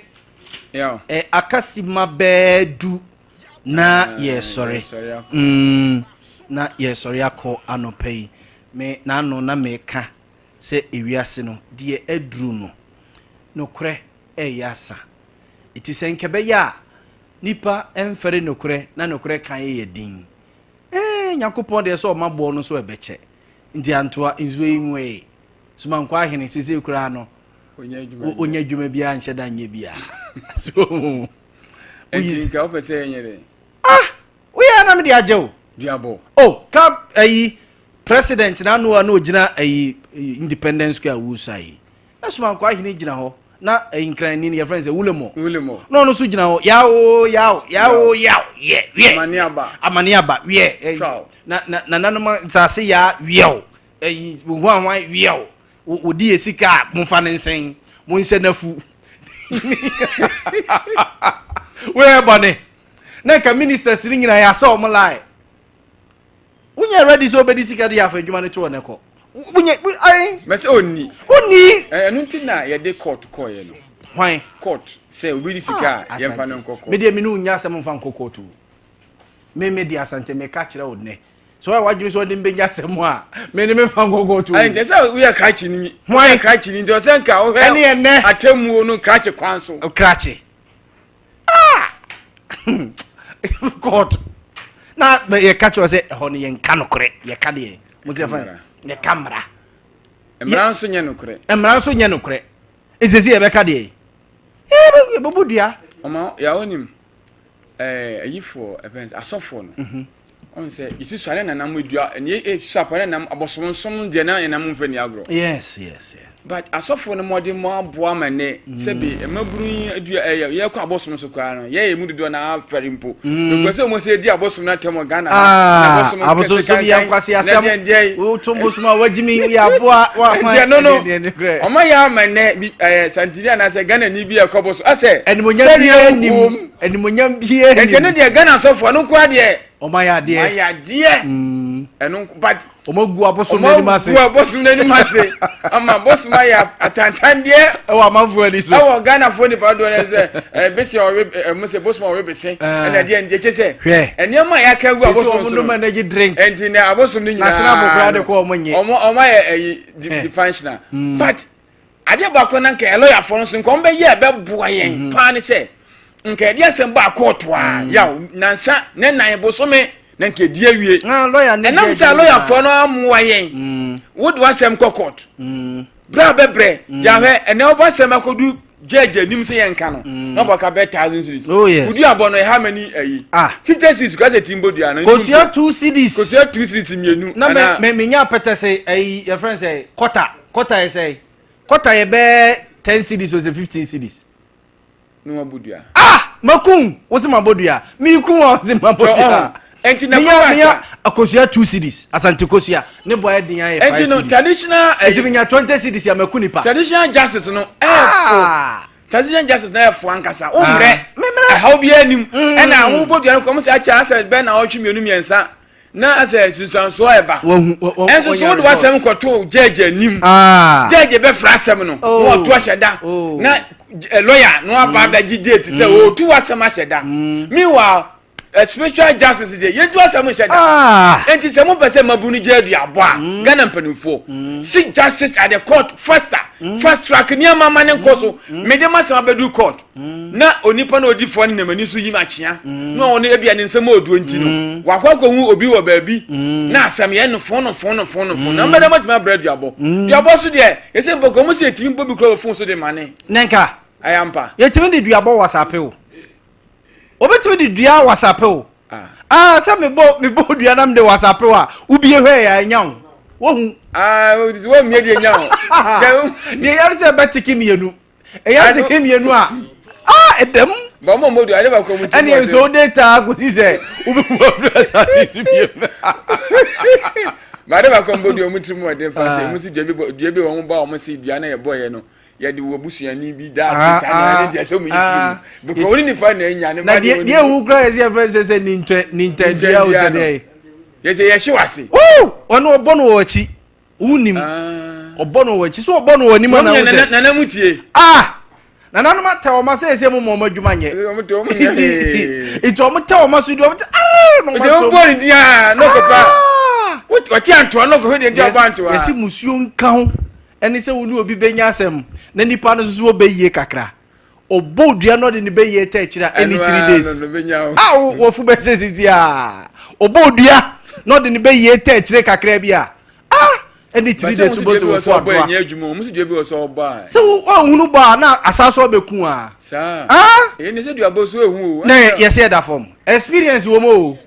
Ɛ akasima bɛɛ du na yɛsɔre. Yɛsɔre akɔ. Na yɛsɔre akɔ anɔpa yi. Me n'ano na meka sɛ ewiase no deɛ aduru no, nokorɛ ɛyɛ asa. Ɛti sɛ nkɛbɛyɛ a nipa ɛmfɛre nokorɛ na nokorɛ kan yɛ din. Nyankopɔn deɛ sɛ ɔma boɔ no so ɛbɛkyɛ. Nti antoa nsuo yi mu ɛ somankɔ ahene sese koraa no. Onya adwuma. Onya adwuma biara nhyɛ da nyɛ biara so. Nti nka wopɛ sɛ yɛnyɛ dɛ? Ah, woyɛ na mede agye wo. Duabɔ. Oh, ka ayi president na ano a na ogyina ayi Independence Square wusa yi na somankɔ ahene gyina hɔ na ayi Nkranni no yɛfrɛ no sɛ Wulemɔ. Wulemɔ. Na ɔno nso gyina hɔ yawo yawo yawo yawo yɛ wiɛ. Amane aba. Amane aba wiɛ ɛyi, Ciao. Na na nananom nsase ya wiɛw ɛyi huanhuan wiɛw wodi yɛ sika a momfa ne nsɛn monhyɛ n'afu woyɛ bɔne na nka ministers no nyinaa yɛasɛ ɔmo lie. Wonyɛ ready sɛ wobɛdi sika de yɛ afa adwuma no to wɔ ne kɔ wonyɛ ayi. Mɛsɛ ɔnni. Wonni. Ɛno nti na yɛde court kɔɔyɛ no. Hwan? Court sɛ obi di sika a yɛmfa no nkɔ court. Medeɛ mene wonya asɛm mfa nkɔ court o. Me de Asante meka kyerɛ wo nnɛ sɛ woyɛ wadwene sɛ wode mbɛnya asɛm a me ne memfa nkɔ court o. Ayi nti sɛ woyɛ krakye ni. Hwan? Woyɛ krakye ni nti ɔsɛ nka wohwɛ Ɛne ɛnnɛ. atemmuo no krakye kwan so. Krakye, ah, court na yɛka kyerɛ sɛ ɛhɔ no yɛnka nokorɛ, yɛka deɛ mo sɛ fa Mmara. yɛka mmara. Mmara nso nyɛ nokorɛ. Mmara nso nyɛ nokorɛ nti sɛ yɛbɛka deɛ yɛbɛbɔ dua. Ɔma yàwó nim ayifoɔ ɛfɛn sɛ asɔfoɔ no ɔn sɛ yɛsi so ane nanam dua ɛni esi so apa ne nam abɔsomnsom deɛ na nenam nfɛ ni agorɔ. yes. But asɔfoɔ no mɔde mo aboa ma nɛ sɛbi mmabunu yi dua ɛyɛ yɛkɔ abosom so koraa no yɛyɛ mu dodoɔ na afɛre mpo because sɛ wɔn sɛ di abosom no atɛm wɔ Ghana ha, na Ah, abosomsom yɛ nkwasi asɛm. Na deɛ Woto bosom a wagyimi yɛ aboa. Nti ɛno no ɔma yɛ ama nɛ bi ɛyɛ santini anaasɛ Ghana ni bi a ɛkɔ bosom asɛ Animonyam sɛdeɛ biara nim. wom. Animonyam biara Nti ɛno nim. deɛ Ghana asɔfoɔ no nkoa deɛ. Wɔn ayɛ adeɛ. Wɔn ayɛ adeɛ. Ɛno nko but. Wɔn agu abosom n'anim ase. Wɔn agu abosom n'anim ase. Ama abosom ayɛ atantandeɛ. Ɛwɔ amanfoɔ ani so. Ɛwɔ Ghanafoɔ nipa dodoɔ no sɛ ɛɛ bese a ɔwe ɛɛ mo sɛ bosom a ɔwe bese. Ɛna ɛdeɛ ndeɛ kyɛ sɛ. Hwɛ. Nneɛma a yɛaka agu abosom so no. Sisi wɔn nom energy drink. Ɛnti na abosom no nyinaa. Na sinapu koraa de kɔ wɔn nye. Wɔn wɔn ayɛ ɛyi dysfunctional. But adeɛ baako na nka lɔyafoɔ no nso nka wɔn bɛyɛ a ɛbɛboa yɛn mhm. paa ne sɛ nka yɛde asɛm baa kɔɔto a mhm. yaw nansa ne nan bosome na nka ɛdi awie ah, ɛnam sɛ lɔyafoɔ no amoa yɛn mm. wode w'asɛm kɔ kɔɔto mm. berɛ a bɛbrɛ mm. yɛahwɛ ɛnɛ wobɔ asɛm akɔdu judge anim sɛ yɛnka no na ɔbɔ ka bɛ thousand cedis oh, wodi abɔ no how many ayi ah. 50 cedis kura sɛ tim bɔ dua no kosua two cedis kosua two cedis mmienu na mɛ mɛ menya pɛtɛ sɛ ayi yɛfrɛ sɛ kɔta Kɔta yɛ sɛn? Kɔta yɛ bɛyɛ ten cedis o sɛ 15 cedis. Ne wabɔ dua. Ah! Makun! Wo se mabɔ dua. Mekun a wo se mabɔ dua. Ɛnti na Minya kɔba minya sa. akosua 2 cedis. Asante kosua ne bɔ ayɛ den ayɛ 5 Ɛnti no cedis. traditional Ɛnti ɛyi minya 20 cedis a maku nipa. traditional justice no ɛɛfo. Ah! Traditional justice no ɛɛfo ankasa. Wo Ah. mmerɛ. Memmerɛ. Ɛhaw biara nim. Ɛna wo bɔ dua no kɔ mo sɛ akyɛ asɛ bɛn na ɔtwe mmienu mmiɛnsa. na asɛ nsunsuansoɔ ɛba ɛnso so wode w'asɛm kɔto gyɛɛgye anim ah. gyɛɛgye bɛfra asɛm no na oh. ɔto ahyɛ da oh. na eh, lɔya na waba mm. abɛgye date sɛ mm. ɔtu w'asɛm ahyɛ da mm. meanwhile eh, spiritual justice deɛ yɛntu asɛm nhyɛ da ah. enti sɛ mopɛ sɛ mabu no gye aduabɔ a Ghana mpanimfoɔ seek justice at the court faster fast track nneɛma ma ne nkɔ so mede m'asɛm abɛduru court na onipa na odi fɔ no nam ani so yim akyea mm. na ɔno ebia ne nsɛm a oduo nti no mm. wakɔ akɔhu obi wɔ baabi mm. na asɛm yɛ no fon no fon no fon no fon na mbɛdɛ matumi abrɛ duabɔ duabɔ so deɛ ɛsɛ mpo kɔn mu sɛ yɛtumi bɔ bi kura wɔ fon so de ma ne ne nka ɛyɛ ampa yɛtumi de duabɔ wasape o obetumi de dua wasape o ah, ah sɛ mebɔ mebɔ dua na mede wasape o a wobie hwɛ yɛ anya o wohu ah wɔmmie deɛ nya o deɛ yɛre sɛ bɛteke mmienu ɛyɛ teke mmienu a ah ɛdɛm. bɔn mo modu ade baako mu ti mu ɛne nso wode taa kɔsi sɛ wobɛwu afiri asase so biem baade baako mbɔ dua ɔmo tiri mu ɔden pa sɛ ɔmo si dua bi bɔ dua bi wɔn bɔ a ɔmo si dua na yɛ bɔ yɛ no yɛde wɔ busuani bi da ase saa na ɛde deɛ sɛ ɔmo yi firi mu because ɔne nipa na enya ne ba de deɛ ɔne deɛ ehu kura yɛ sɛ yɛfrɛ sɛ sɛ nintɛ nintɛdua o sɛ deɛ yɛ sɛ yɛhye wase ɔno ɔbɔ no wɔ akyi wonim ah. ɔbɔ no wɔ akyi so ɔbɔ no wɔ anim ana wo sɛ nana mu tie ah nananom atɛ wɔn ase ɛsɛ mu ma wɔn adwuma nyɛ nti wɔn tɛ wɔn aso di wɔn tɛ ah na wɔn aso wɔn bɔ ne di ah na ɔkɔpa wɔte antoa na ɔkɔhwɛ deɛ nti ɔbɔ antoa yɛsi musuo nka ho ɛne sɛ wo ne obi bɛnya asɛm na nipa no nso wɔbɛyie kakra ɔbɔ dua no ɔde ne bɛyie tɛ akyire a ɛne 3 days a wɔfu bɛhyɛ sisi a ɔbɔ dua na ɔde ne bɛyie tɛ akyire kakra bi a ah ɛne 3 days wobɔ sɛ wɔfu adoa sɛ woahunu bɔ a na asa so ɔbɛku a na yɛsɛ yɛda fam experience wɔ mu o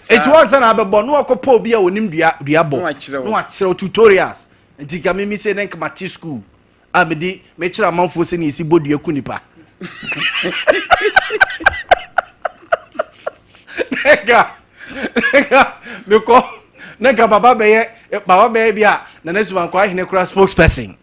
ɛti wɔn sɛ na abɛbɔ na wakɔpɔ obi a wɔnim dua dua bɔ na wakyerɛw tutorials nti ka mimi sɛ ne nkama te school a mede mekyerɛ amanfoɔ sɛnea yɛsi bɔ dua ku nipa nka nka mekɔ na nka baba bɛyɛ baba bɛyɛ bi a nana sumankɔ ahene kora spokesperson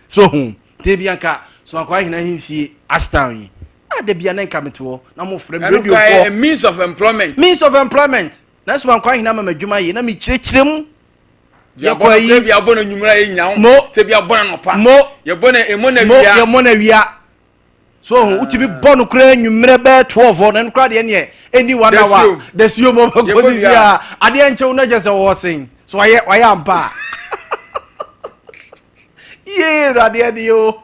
so ho te bi anka sumankɔ ahene ahemfie ashtown yi a da bia na nka mete hɔ na mo frɛ me radio foɔ means of employment means of employment na sumankɔ ahene ama m'adwuma yie na mekyerɛkyerɛ mu yɛkɔ ayi bi abɔ no nwumura yɛ nyaw mo sɛ bi abɔ no anɔpa mo yɛbɔ no emo na mo wia yɛmɔ na wia so ohun wotumi bɔ no koraa nwummerɛ bɛɛ 12 hɔ na ɛno koraa deɛ neɛ ɛni one hour dasuo mu ɔbɛkɔ sisi a adeɛ nkyɛw no kyɛ sɛ wɔwɔ sen so wayɛ wayɛ ampa a yee awurade ɛde o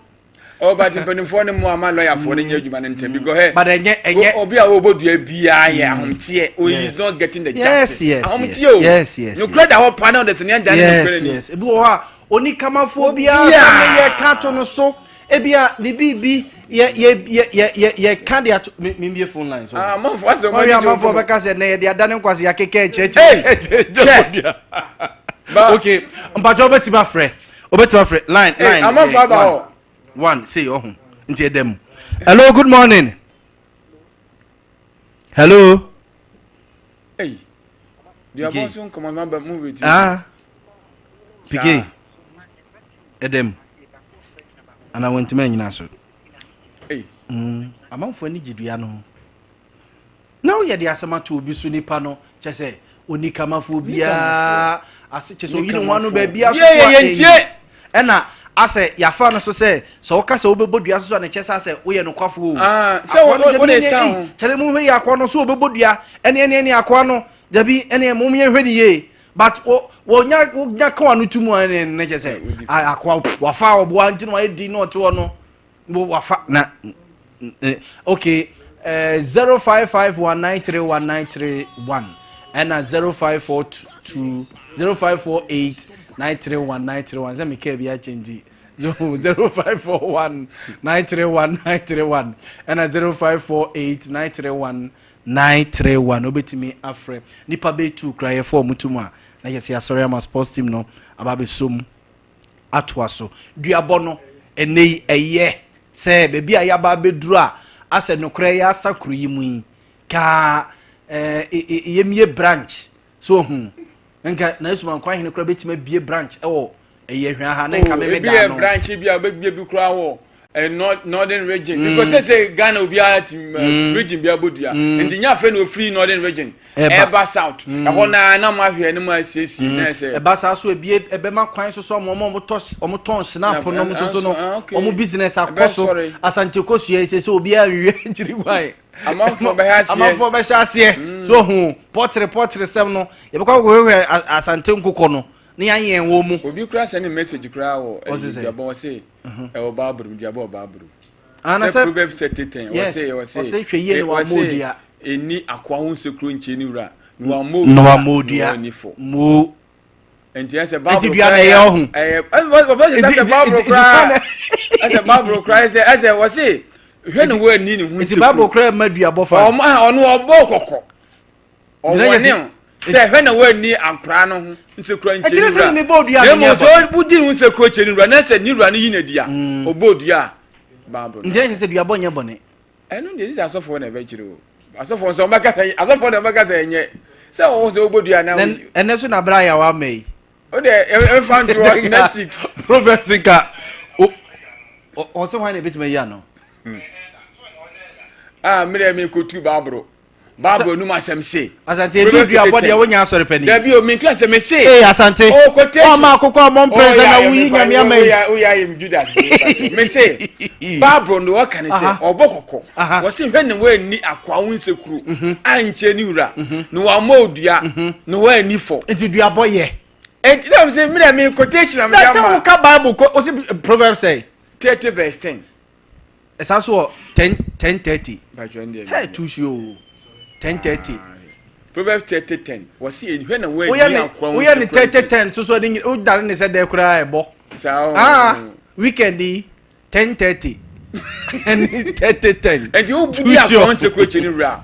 Oh, but mpanimfoɔ no mmoa ma lɔyafoɔ no nyɛ adwuma no ntɛm because hey, but ɛnyɛ ɛnyɛ obi a wɔbɔ dua biara yɛ ahomteɛ o he is not getting the justice yes ahomteɛ o yes yes nokura da hɔ paa na ɔde sɛ nea dan ne nokura ni yes ebi wɔ hɔ a onikamafoɔ biara sɛ ne yɛ ka to no so ebi a ne biribi yɛ yɛ yɛ yɛ yɛ yɛ ka de ato mi mi bie phone line so ah amanfoɔ asɛ wɔn ɔyɛ amanfoɔ bɛka sɛ na yɛde ada ne nkwasi akeka akyerɛkyerɛ kyerɛ okay mpatsɛ wobɛtumi afrɛ Obetumi afrɛ line line. Amanfo aba hɔ. One sei ɔho nti ɛda mu. Hello good morning. Hello. Hey. Deɛ ɔbɔ nso nkɔmɔ ma ba mu bɛ ti. Ah. Pike. Ɛda mu. Ana wɔntumi anyina so. Hey. Mm. Amanfo ani gye dua no ho. Na woyɛ de asɛm ato obi so nipa no kyɛ sɛ. Onikamafoɔ biara ase kyɛ sɛ oyi ne ho ano baabi aso so a ɛyi ɛna asɛ yafa no so sɛ sɛ woka sɛ wobɛbɔ dua so so a ne kyɛ sɛ asɛ woyɛ nokwafoɔ o ah, sɛ wode sa ho kyɛre mu hwɛ yi akoa no so wobɛbɔ dua ɛne ɛne ɛne akoa no dabi ɛne mom yɛhwɛ ne yie but wɔnya wonya ka wano to mu a ɛne ne kyɛ sɛ akoa wafa ɔboa nti na wayɛ di na ɔte hɔ no wafa na okay 0551931931 ɛna 0542 0548931931 sɛ meka bi akyɛ nti 0541931931 ɛna 0548931931 wobɛtumi afrɛ nipa bɛtu kora yɛfɔ ɔmo to mu a na yɛsɛ yɛasɔre ama sports team no aba abɛsom atoa so. Duabɔ no, ɛnnɛ yi ɛyɛ sɛ baabi a yɛaba abɛduru a asɛ nokorɛ yɛ asa kuro yi mu yi ka ɛɛ yɛmie branch so ohu nka na esumankwa ahene koraa bɛtumi abie branch ɛwɔ ɛyɛ hwɛ ha ne nka oh, meme ebi da yɛ no branch bi a wobɛbie bi koraa wɔ eh, northern region mm. because sɛ sɛ ghana obiara ti eh, mm. region bi abɔ dua mm. nti nya afei na ofiri northern region ɛba south ɛhɔ naa na mo ahwɛ ne mo asiesie na ɛsɛ ɛba saa so ebie ɛbɛma kwan so so ɔmo ɔmo tɔ ɔmo tɔn snap nom so so no ah, ɔmo business akɔ so asante kosua yi sɛ sɛ obiara nwie akyiri kwan amanfoɔ bɛhyɛ aseɛ amanfoɔ bɛhyɛ aseɛ so ho pɔtere pɔtere sɛm no yɛbɛkɔ akɔhwehwɛ asante nkokɔ no ne yɛayɛn wɔn mu obi kura sɛ ne message kura wɔ ɛyi duabɔ ɔse ɛwɔ bible mu duabɔ wɔ bible mu sɛ Proverbs 30:10 Yes, ɔse ɔse ɔse hwɛ yie na wammɔ ɔse odua. ɛni akoa ho nsekuro nkyɛ ne wura na wammɔ Na odua wammɔ na odua. wanni fɔ. Mo. Nti ɛsɛ Nti bible dua na koraa ɛyɛ yɛ ɔho. ɛyɛ ɔbɛ sɛ sɛ bible Nti dua koraa na ɛsɛ bible koraa ɛsɛ ɛsɛ wɔse hwɛ na wanni ne ho Nti bible nsekuro. koraa mma duabɔ fans. Ɔmo ɔno ɔbɔ kɔkɔ. Gyina Ɔwɔ ne ho sɛ hwɛ na woanni akoraa no ho nsekura nkyɛ ne wura na mmom sɛ wodi ne ho nsekura kyɛ ne wura na sɛ ne wura no yi no adi a mm. ɔbɔ dua a baabolo no. Nkyerɛ sɛ duabɔ nyɛ bɔne. Ɛno deɛ sɛ asɔfoɔ na ɛbɛkyerɛ o asɔfoɔ nso ɔbɛka sɛ asɔfoɔ na ɔbɛka sɛ ɛnyɛ sɛ wɔwɔ sɛ wobɔ dua na. Ɛnɛ so na abira yɛ awa ama yi. O de ɛfa ntoɔ next week. Proverbs nka ɔsɛ hwan na ebetumi ayi ano. Ah, mi dɛ mi ko tu baabolo. Bible anum asɛm se. Asante edu duabɔ deɛ wonya asɔre pɛ ni. Dabi o minka sɛ me se. Ee Asante. O quotation. Ɔma akokɔ a ɔmɔ mprɛnsa na woyi nyame ama yi. Woyɛ ayɛ mi Judas. Me se Bible no ɔka ne sɛ ɔbɔ kɔkɔ. Wɔsi hwɛ ne wɔanni akoa ho nsekuro mhm. ankyɛ ne wura mhm. na wɔamɔ odua mhm. na wɔanni fɔ. Nti duabɔ yɛ. Nti na sɛ mi na mi quotation na mi da ma. Na sɛ woka Bible ko o si Proverbs sɛ. 30 verse 10. Ɛsan so wɔ 10 10:30. Hey, too sure o. 10:30. Proverbs 30:10. Wɔsi ehwɛ na wɔn ani akwa wɔn Woyɛ ne 30:10 so so ɛde wodare ne sɛ dɛ koraa ɛbɔ. Saa o. Ah, weekend yi 10:30 ɛne 30:10. Ɛnti wo budi akwa wɔn nsekuro kyɛ ne wura.